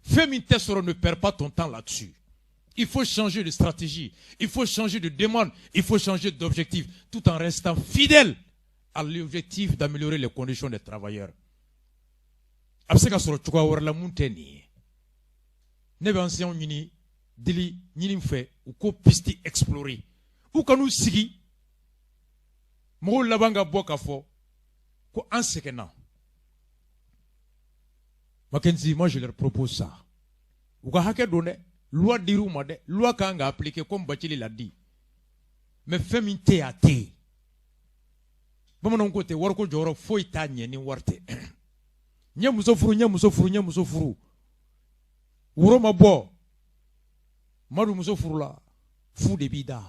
fɛn min tɛ sɔrɔ, ne perds pas ton temps là-dessus. Il faut changer de stratégie, il faut changer de demande, il faut changer d'objectif, tout en restant fidèle à l'objectif d'améliorer les conditions des travailleurs. A bɛ se ka sɔrɔ cogoya wɛrɛ la mun tɛ nin ye. Ne bɛ enseignants ɲini, deli ɲini fɛ, u ko piste explorer, u kan'u sigi. Mɔgɔw laban ka bɔ k'a fɔ ko an sɛgɛnna. Mackenzie, moi je leur propose ça. U ka hakɛ don dɛ, loi dir'u ma dɛ, loi kan ka appliquer comme Bacili l'a dit. Mais fɛn min tɛ yen, a tɛ yen. Bamananw ko ten, wariko jɔyɔrɔ foyi t'a ɲɛ ni wari tɛ. N ye muso furu, n ye muso furu, n ye muso furu, woro ma bɔ. Madu muso furula, fu de b'i da.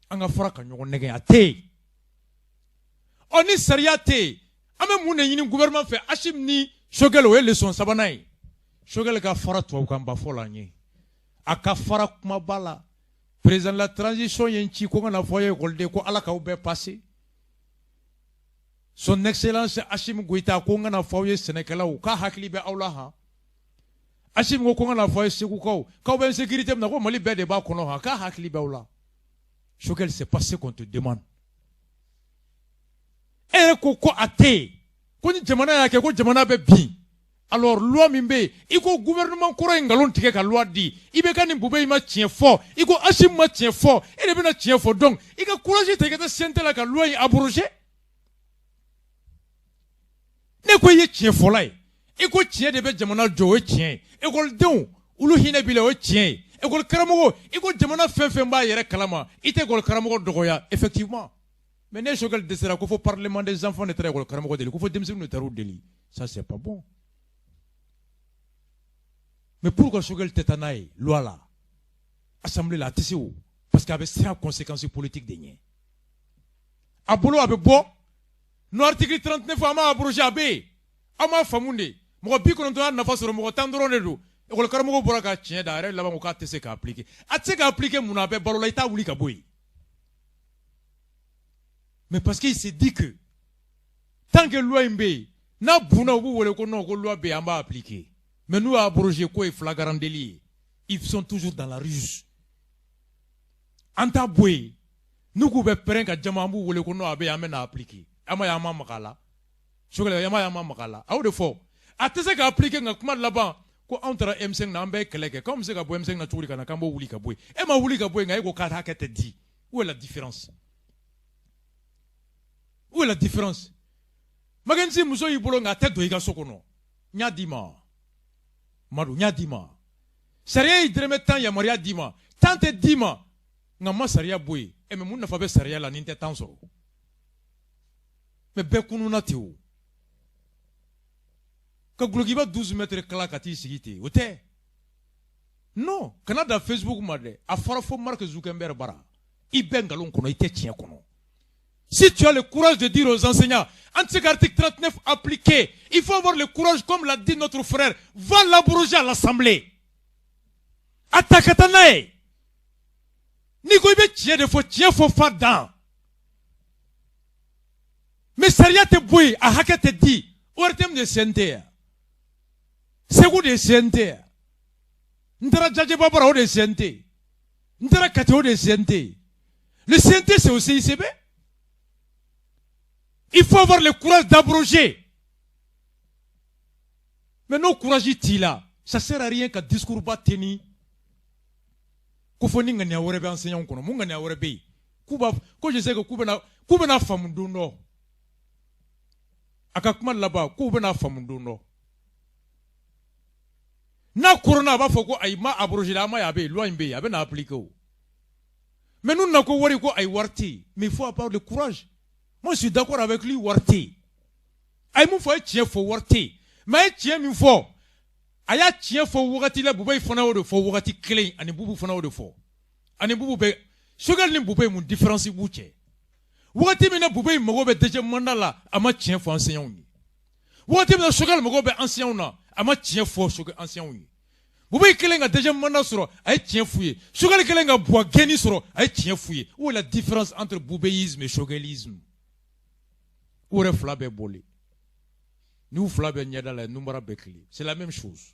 An ka fara ka ɲɔgɔn nɛgɛn, a tɛ yen. Ɔ, ni sariya tɛ yen, an bɛ mun de ɲini gouvernement fɛ? Assimi ni Choguel, o ye leçon sabanan ye. Choguel ka fara tubabukanba fɔ la, n ye a ka fara kumaba la. Président de la transition ye n ci ko n kana fɔ ye ekɔliden ko Ala k'aw bɛɛ passer. Son Excellence Assimi Goïta ko n kana fɔ aw ye sɛnɛkɛlaw k'a hakili bɛ aw la han. Assimi ko n kana fɔ aw ye Segukaw k'aw bɛ insécurité min na, ko Mali bɛɛ de b'a kɔnɔ han, k'a hakili bɛ aw la. Choguel, c'est pas ce qu'on te demande. E yɛrɛ ko ko a tɛ yen, ko ni jamana y'a kɛ ko jamana bɛ bin. Alors loi min bɛ yen, i ko gouvernement kɔrɔ ye nkalon tigɛ ka loi di, IBK ni Boubèye ma tiɲɛ fɔ, i ko Assimi ma tiɲɛ fɔ, e de bɛna tiɲɛ fɔ. Donc i ka courage ta, i ka taa CNT la ka loi in abroger. Ne ko i ye tiɲɛ fɔla ye, i ko tiɲɛ de bɛ jamana jɔ, o ye tiɲɛ ye. Ekɔlidenw, olu hinɛ b'i la, o ye tiɲɛ ye. Ekɔli karamɔgɔ, i ko jamana fɛn fɛn b'a yɛrɛ kalama, i tɛ ekɔli karamɔgɔ dɔgɔya, effectivement. Mais ne Choguel dɛsɛra ko fo parlement des enfants de taara ekɔli karamɔgɔ deli, ko fo denmisɛnninw de taara u deli, ça c'est pas bon. Mais pourquoi Choguel tɛ taa n'a ye loi la, assemblée la? A tɛ se o, parce que a bɛ siran conséquences politiques de ɲɛ. A bolo a bɛ bɔ n'o article 39, an b'a abrogé, a bɛ yen. Aw m'a faamu de, mɔgɔ 90 y'a nafa sɔrɔ, mɔgɔ 10 dɔrɔn de don. Ekɔli karamɔgɔ bɔra ka tiɲɛ da, a yɛrɛ laban ko k'a tɛ se k'a appliquer. A tɛ se k'a appliquer mun na? A bɛ balo la, i t'a wuli ka bɔ yen. Mais parce qu'il s'est dit que tant que loi in bɛ yen, n'a bunna, u b'u wele ko non, ko loi bɛ yen, an b'a appliquer. Mais n'u y'a abrogé, k'o ye flagrant délit ye. Ils sont toujours dans la ruse. An t'a bɔ yen, n'u k'u bɛ pɛrɛn ka jama, an b'u wele ko non, a bɛ yen, an bɛ n'a appliquer. An ma ye, an ma maga a la. Choguel, an ma ye, an ma maga a la. A y'o de fɔ, a tɛ se ka appliquer. Nka kuma laban ko anw taara M5 na, an bɛɛ ye kɛlɛ kɛ, k'anw bɛ se ka bɔ M5 na cogo di ka na k'an b'o wuli ka bɔ yen? E ma wuli ka bɔ yen, nka e ko k'a hakɛ tɛ di. Où est la différence? Où est la différence? Makensi muso y'i bolo, nka a tɛ don i ka so kɔnɔ. N y'a d'i ma, Madu, n y'a d'i ma. Sariya ye dɛrɛmɛ 10 yamaruya d'i ma, 10 tɛ d'i ma, nka ma sariya bɔ yen. E mais mun nafa bɛ sariya la ni n tɛ 10 sɔrɔ? Mais bɛɛ kununa ten o, ka gulokiba 12 mètres kala ka t'i sigi ten, o tɛ. Non, kana da Facebook ma dɛ. A fɔra fo Mark Zuckerberg bara, i bɛ nkalon kɔnɔ, i tɛ tiɲɛ kɔnɔ. Si tu as le courage de dire aux enseignants, an tɛ se ka article 39 appliqué, il faut avoir le courage, comme l'a dit notre frère, va l'abroger à l'Assemblée. A ta ka taa n'a ye. N'i ko i bɛ tiɲɛ de fɔ, tiɲɛ fɔ fa dan. Mais sariya tɛ bɔ yen, a hakɛ tɛ di. ORTM de ye CNT ye, Segu de ye CNT ye, n taara Jajeba bara, o de ye CNT, n taara Kati, o de ye CNT. Le CNT, c'est au CICB. Il faut avoir le courage d'abroger. Mais n'o courage t'i la, ça sert à rien ka discours ba tenir ko fo ni ŋaniya wɛrɛ bɛ enseignant kɔnɔ. Mun ŋaniya wɛrɛ bɛ yen? K'u b'a ko je sais que k'u bɛna faamu don dɔ. A ka kuma laban, k'u bɛna faamu don dɔ. N'a koronna, a b'a fɔ ko ayi, ma abrogé, an ma ye, a bɛ yen, loi in bɛ yen, a bɛ na appliquer o. Mais n'u nana ko wari, ko ayi, wari tɛ yen. Mais il faut avoir le courage. Moi, je suis d'accord avec lui, wari tɛ yen. A ye mun fɔ? A ye tiɲɛ fɔ, wari tɛ yen. Mais a ye tiɲɛ min fɔ, a y'a tiɲɛ fɔ wagati la. Boubèye fana y'o de fɔ wagati kelen, ani Boubou fana y'o de fɔ. Ani Boubou bɛ, Choguel ni Boubèye, mun différence b'u cɛ? Wagati min na Boubèye mago bɛ deuxième mandat la, a ma tiɲɛ fɔ enseignants ye. Wagati min na Choguel mago bɛ enseignants na, a ma tiɲɛ fɔ Choguel enseignants ye. Boubèye kelen ka deuxième mandat sɔrɔ, a ye tiɲɛ f'u ye. Choguel kelen ka Buwa gɛnni sɔrɔ, a ye tiɲɛ f'u ye. Où est la différence entre boubéisme et choguelisme? U yɛrɛ fila bɛɛ bɔlen n'u fila bɛɛ ɲɛda la, numara bɛɛ kelen, c'est la même chose.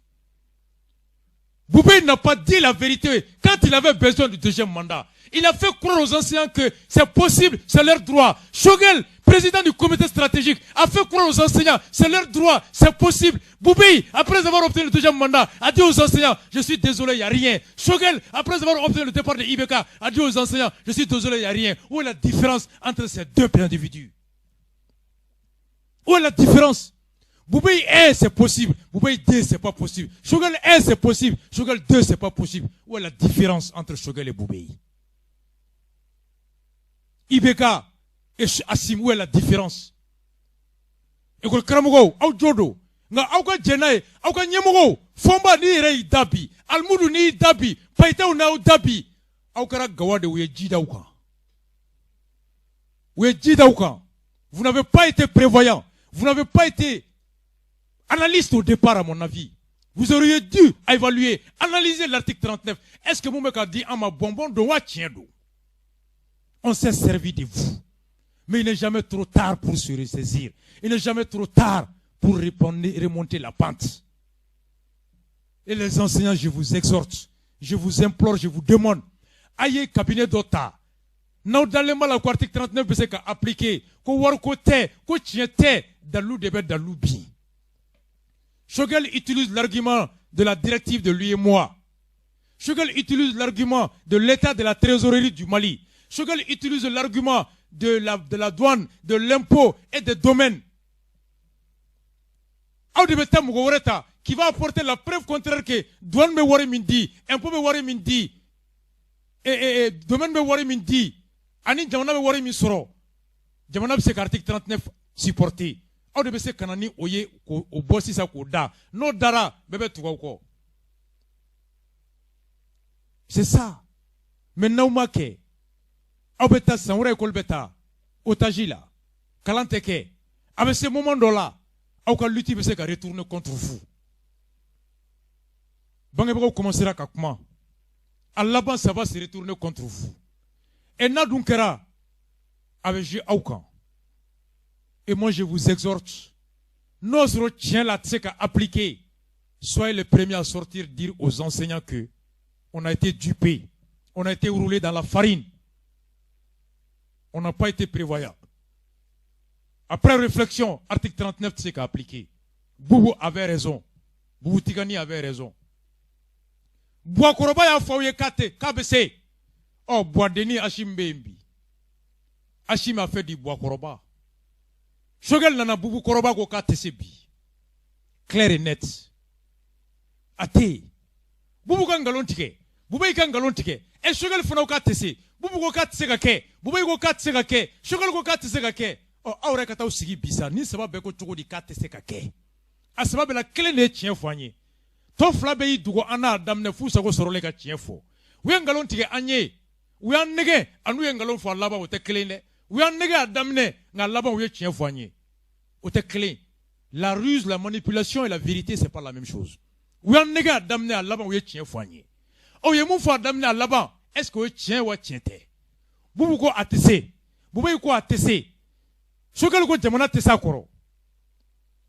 Boubèye n'a pas dit la vérité quand il avait besoin du deuxième mandat. Il a fait croire aux enseignants que c'est possible, c'est leur droit. Choguel, président du comité stratégique, a fait croire aux enseignants, c'est leur droit, c'est possible. Boubèye, après avoir obtenu le deuxième mandat, a dit aux enseignants, je suis désolé, il n'y a rien. Choguel, après avoir obtenu le départ de IBK, a dit aux enseignants, je suis désolé, il n'y a rien. Où est la différence entre ces deux individus? Où est la différence? Boubèye 1, c'est possible. Boubèye 2, c'est pas possible. Choguel 1, c'est possible. Choguel 2, c'est pas possible. Où est la différence entre Choguel et Boubèye? IBK et Assimi, où est la différence? École karamɔgɔw, aw jo don, nka aw ka jɛn n'a ye, aw ka ɲɛmɔgɔw fɔnba n'i yɛrɛ y'i da bi, Alimudu n'i y'i da bi, Payitaw n'aw da bi, aw kɛra gawa de, u ye ji da aw kan, u ye ji da aw kan. Vous n'avez pas été prévoyant, vous n'avez pas été analyste au départ. À mon avis, vous auriez dû évaluer, analyser l'article 39. Est-ce que mun bɛ ka di an ma, bonbon don wa, tiɲɛ don? On s'est servi de vous, mais il n'est jamais trop tard pour se ressaisir, il n'est jamais trop tard pour remonter la pente. Et les enseignants, je vous exhorte, je vous implore, je vous demande, a ye cabinet dɔ ta. N'aw dalen b'a la ko article 39 bɛ se ka appliquer, ko wariko tɛ, ko tiɲɛ tɛ, dalu de bɛ dalu bin. Choguel utilise l'argument de la directive de l'UEMOA. Choguel utilise l'argument de l'état de la trésorerie du Mali. Choguel utilise l'argument de la douane, de l'impôt et des domaines. Aw de bɛ taa mɔgɔ wɛrɛ ta qui va apporter la preuve contraire que douane bɛ wari min di, impôt bɛ wari min di, et domaine bɛ wari min di, ani jamana bɛ wari min sɔrɔ, jamana bɛ se ka article 39 supporter. Aw de bɛ se ka na ni o ye k'o bɔ sisan k'o da. N'o dara, bɛɛ bɛ tugu aw kɔ. C'est ça. Mais n'aw ma kɛ, aw bɛ taa san wɛrɛ, école bɛ taa otage la, kalan tɛ kɛ. A bɛ se moment dɔ la, aw ka lutte bɛ se ka retourner contre vous. Bangebagaw commencera ka kuma, a laban, ça va se retourner contre vous. Et n'a dun kɛra, a bɛ jouer aw kan. Et moi, je vous exhorte, n'o sɔrɔ tiɲɛ la a tɛ se ka appliquer, soyez les premiers à sortir dire aux enseignants que on a été dupés, on a été roulé dans la farine, on n'a pas été prévoyant. Après réflexion, article 39 tɛ se ka appliquer. Boubou avait raison, Boubou Tigani avait raison. Buwakɔrɔba y'a fɔ aw ye k'a tɛ k'a bɛ se. Ɔ, Buwadenni Assimi bɛ yen bi. Assimi a fait du Buwakɔrɔba. Choguel nana, Boubou kɔrɔba ko k'a tɛ se bi. Clair et net. A tɛ yen. Boubou ka nkalon tigɛ, Boubou ka nkalon tigɛ. Ɛ, Choguel fana ko k'a tɛ se. Boubou ko k'a tɛ se ka kɛ, Boubou ko k'a tɛ se ka kɛ, Choguel ko k'a tɛ se ka kɛ. Ɔ, aw yɛrɛ ka t'aw sigi bi sa, ni saba bɛɛ ko cogo di k'a tɛ se ka kɛ? A saba bɛɛ la, kelen de ye tiɲɛ fɔ an ye. Tɔ fila bɛɛ y'i dogo an n'a daminɛ f'u sago sɔrɔlen ka tiɲɛ fɔ. U ye nkalon tigɛ an ye, u y'an nɛgɛ, ani u ye nkalon fɔ a laban, o tɛ kelen dɛ. U y'an nɛgɛ a daminɛ, nka a laban, u ye tiɲɛ fɔ an ye, o tɛ kelen. La ruse, la manipulation et la vérité, c'est pas la même chose. U y'an nɛgɛ a daminɛ, a laban, u ye tiɲɛ fɔ an ye. Ɔ, u ye mun fɔ a daminɛ, a laban, est ce que o ye tiɲɛ wa tiɲɛ tɛ? Boubou ko a tɛ se, Boubou ko a tɛ se, Choguel ko jamana tɛ se a kɔrɔ.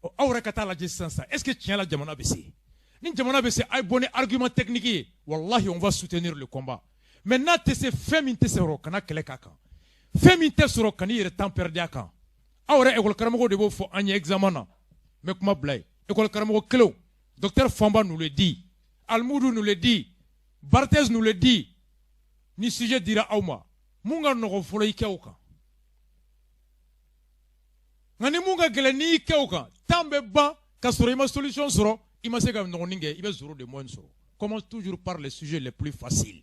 Ɔ, aw yɛrɛ ka taa lajɛ sisan sisan, est ce que tiɲɛ la jamana bɛ se? Ni jamana bɛ se, a ye bɔ ni argument technique ye, wallahi, on va soutenir le combat. Mais n'a tɛ se, fɛn min tɛ se sɔrɔ, kana kɛlɛ k'a kan. Fɛn min tɛ sɔrɔ, kan'i yɛrɛ temps perdu a kan. Aw yɛrɛ école karamɔgɔw de b'o fɔ an ye examen na. N bɛ kuma bila yen. École karamɔgɔ kelenw, docteur Famba nous le dit, Almoudou nous le dit, Barthez nous le dit. Ni sujet dira aw ma, mun ka nɔgɔn fɔlɔ, i kɛ o kan. Nka ni mun ka gɛlɛn, n'i y'i kɛ o kan, temps bɛ ban ka sɔrɔ i ma solution sɔrɔ, i ma se ka nɔgɔnin kɛ, i bɛ zéro de moyenne sɔrɔ. Commence toujours par les sujets les plus faciles.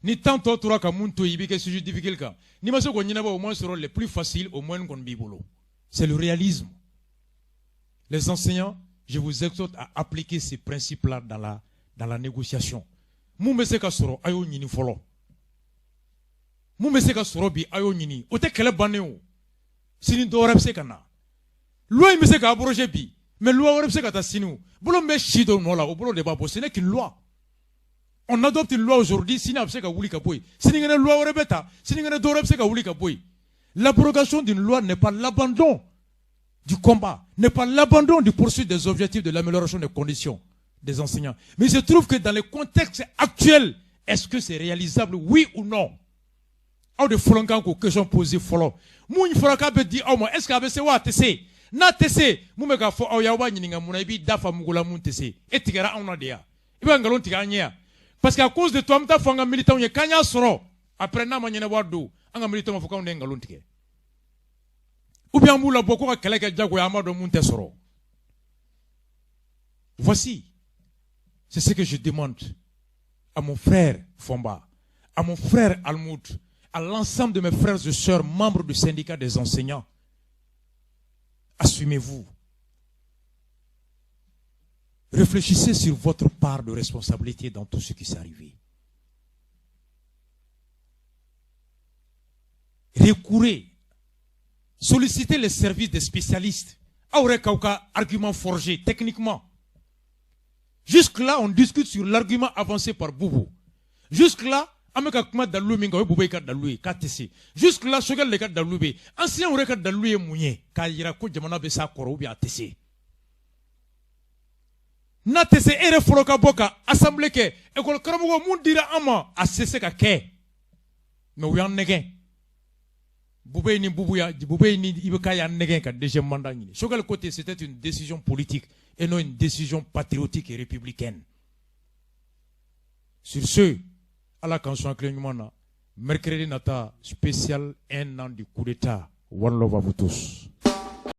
Ni temps tɔ tora ka mun to yen, i b'i kɛ sujet difficile kan. N'i ma se k'o ɲɛnabɔ, au moins sɔrɔ les plus faciles, au moins kɔni b'i bolo. C'est le réalisme. Les enseignants, je vous exhorte à appliquer ces principes là dans la négociation. Mun bɛ se ka sɔrɔ, a y'o ɲini fɔlɔ. Mun bɛ se ka sɔrɔ bi, a y'o ɲini. O tɛ kɛlɛ bannen o. Sini dɔ wɛrɛ bɛ se ka na. Loi in bɛ se ka abroger bi, mais loi wɛrɛ bɛ se ka taa sini. O bolo min bɛ si dɔ nɔ la, o bolo de b'a bɔ. Ce n'est qu'une loi. On adopte une loi aujourd'hui, sini a bɛ se ka wuli ka bɔ yen. Sinikɛnɛ, loi wɛrɛ bɛ ta, sinikɛnɛ dɔ wɛrɛ bɛ se ka wuli ka bɔ yen. L'abrogation d'une loi n'est pas l'abandon du combat, n'est pas l'abandon du poursuite des objectifs de l'amélioration des conditions des enseignants. Mais il se trouve que dans le contexte actuel, est-ce que c'est réalisable, oui ou non? Aw de fɔlɔ kan k'o question poser fɔlɔ. Mun fɔra k'a bɛ di aw ma, est ce que a bɛ se wa a tɛ se? N'a tɛ se, mun bɛ k'a fɔ aw ye, aw b'a ɲininka mun na i b'i da fa mugu la? Mun tɛ se, e tigɛra anw na de ya? I bɛ nkalon tigɛ an ye yan, parce que à cause de toi, an bɛ taa fɔ an ka militants ye k'an y'a sɔrɔ. Après, n'a ma ɲɛnabɔ a don, an ka militants b'a fɔ k'anw de ye nkalon tigɛ, ou bien an b'u labɔ ko ka kɛlɛ kɛ jagoya, an b'a dɔn mun tɛ sɔrɔ. Voici, c'est ce que je demande à mon frère Fomba, à mon frère Almoud, à l'ensemble de mes frères et sœurs membres du syndicat des enseignants. Assumez-vous. Réfléchissez sur votre part de responsabilité dans tout ce qui s'est arrivé. Recourez, sollicitez les services des spécialistes. Aw yɛrɛ k'aw ka argument forgé techniquement. Jusque-là, on discute sur l'argument avancé par Boubou. Jusque-là, an bɛ ka kuma dalilu min kan, o ye Boubou ka dalilu ye k'a tɛ se. Jusque-là, Choguel de ka dalilu bɛ yen. Enseignant yɛrɛ ka dalilu ye mun ye k'a yira ko jamana bɛ s'a kɔrɔ ou bien a tɛ se? N'a tɛ se, e yɛrɛ fɔlɔ ka bɔ ka assemblée kɛ. École karamɔgɔ, mun dira an ma, a tɛ se ka kɛ, mais u y'an nɛgɛn. Boubèye ni Boubouya, Boubèye ni IBK y'a nɛgɛn ka deuxième mandat ɲini. Choguel ko ten, c'était une décision politique et non une décision patriotique et républicaine. Sur ce, Ala k'an sɔn hakili ɲuman na. Mercredi nata, spécial un an du coup d'état. One love à vous tous.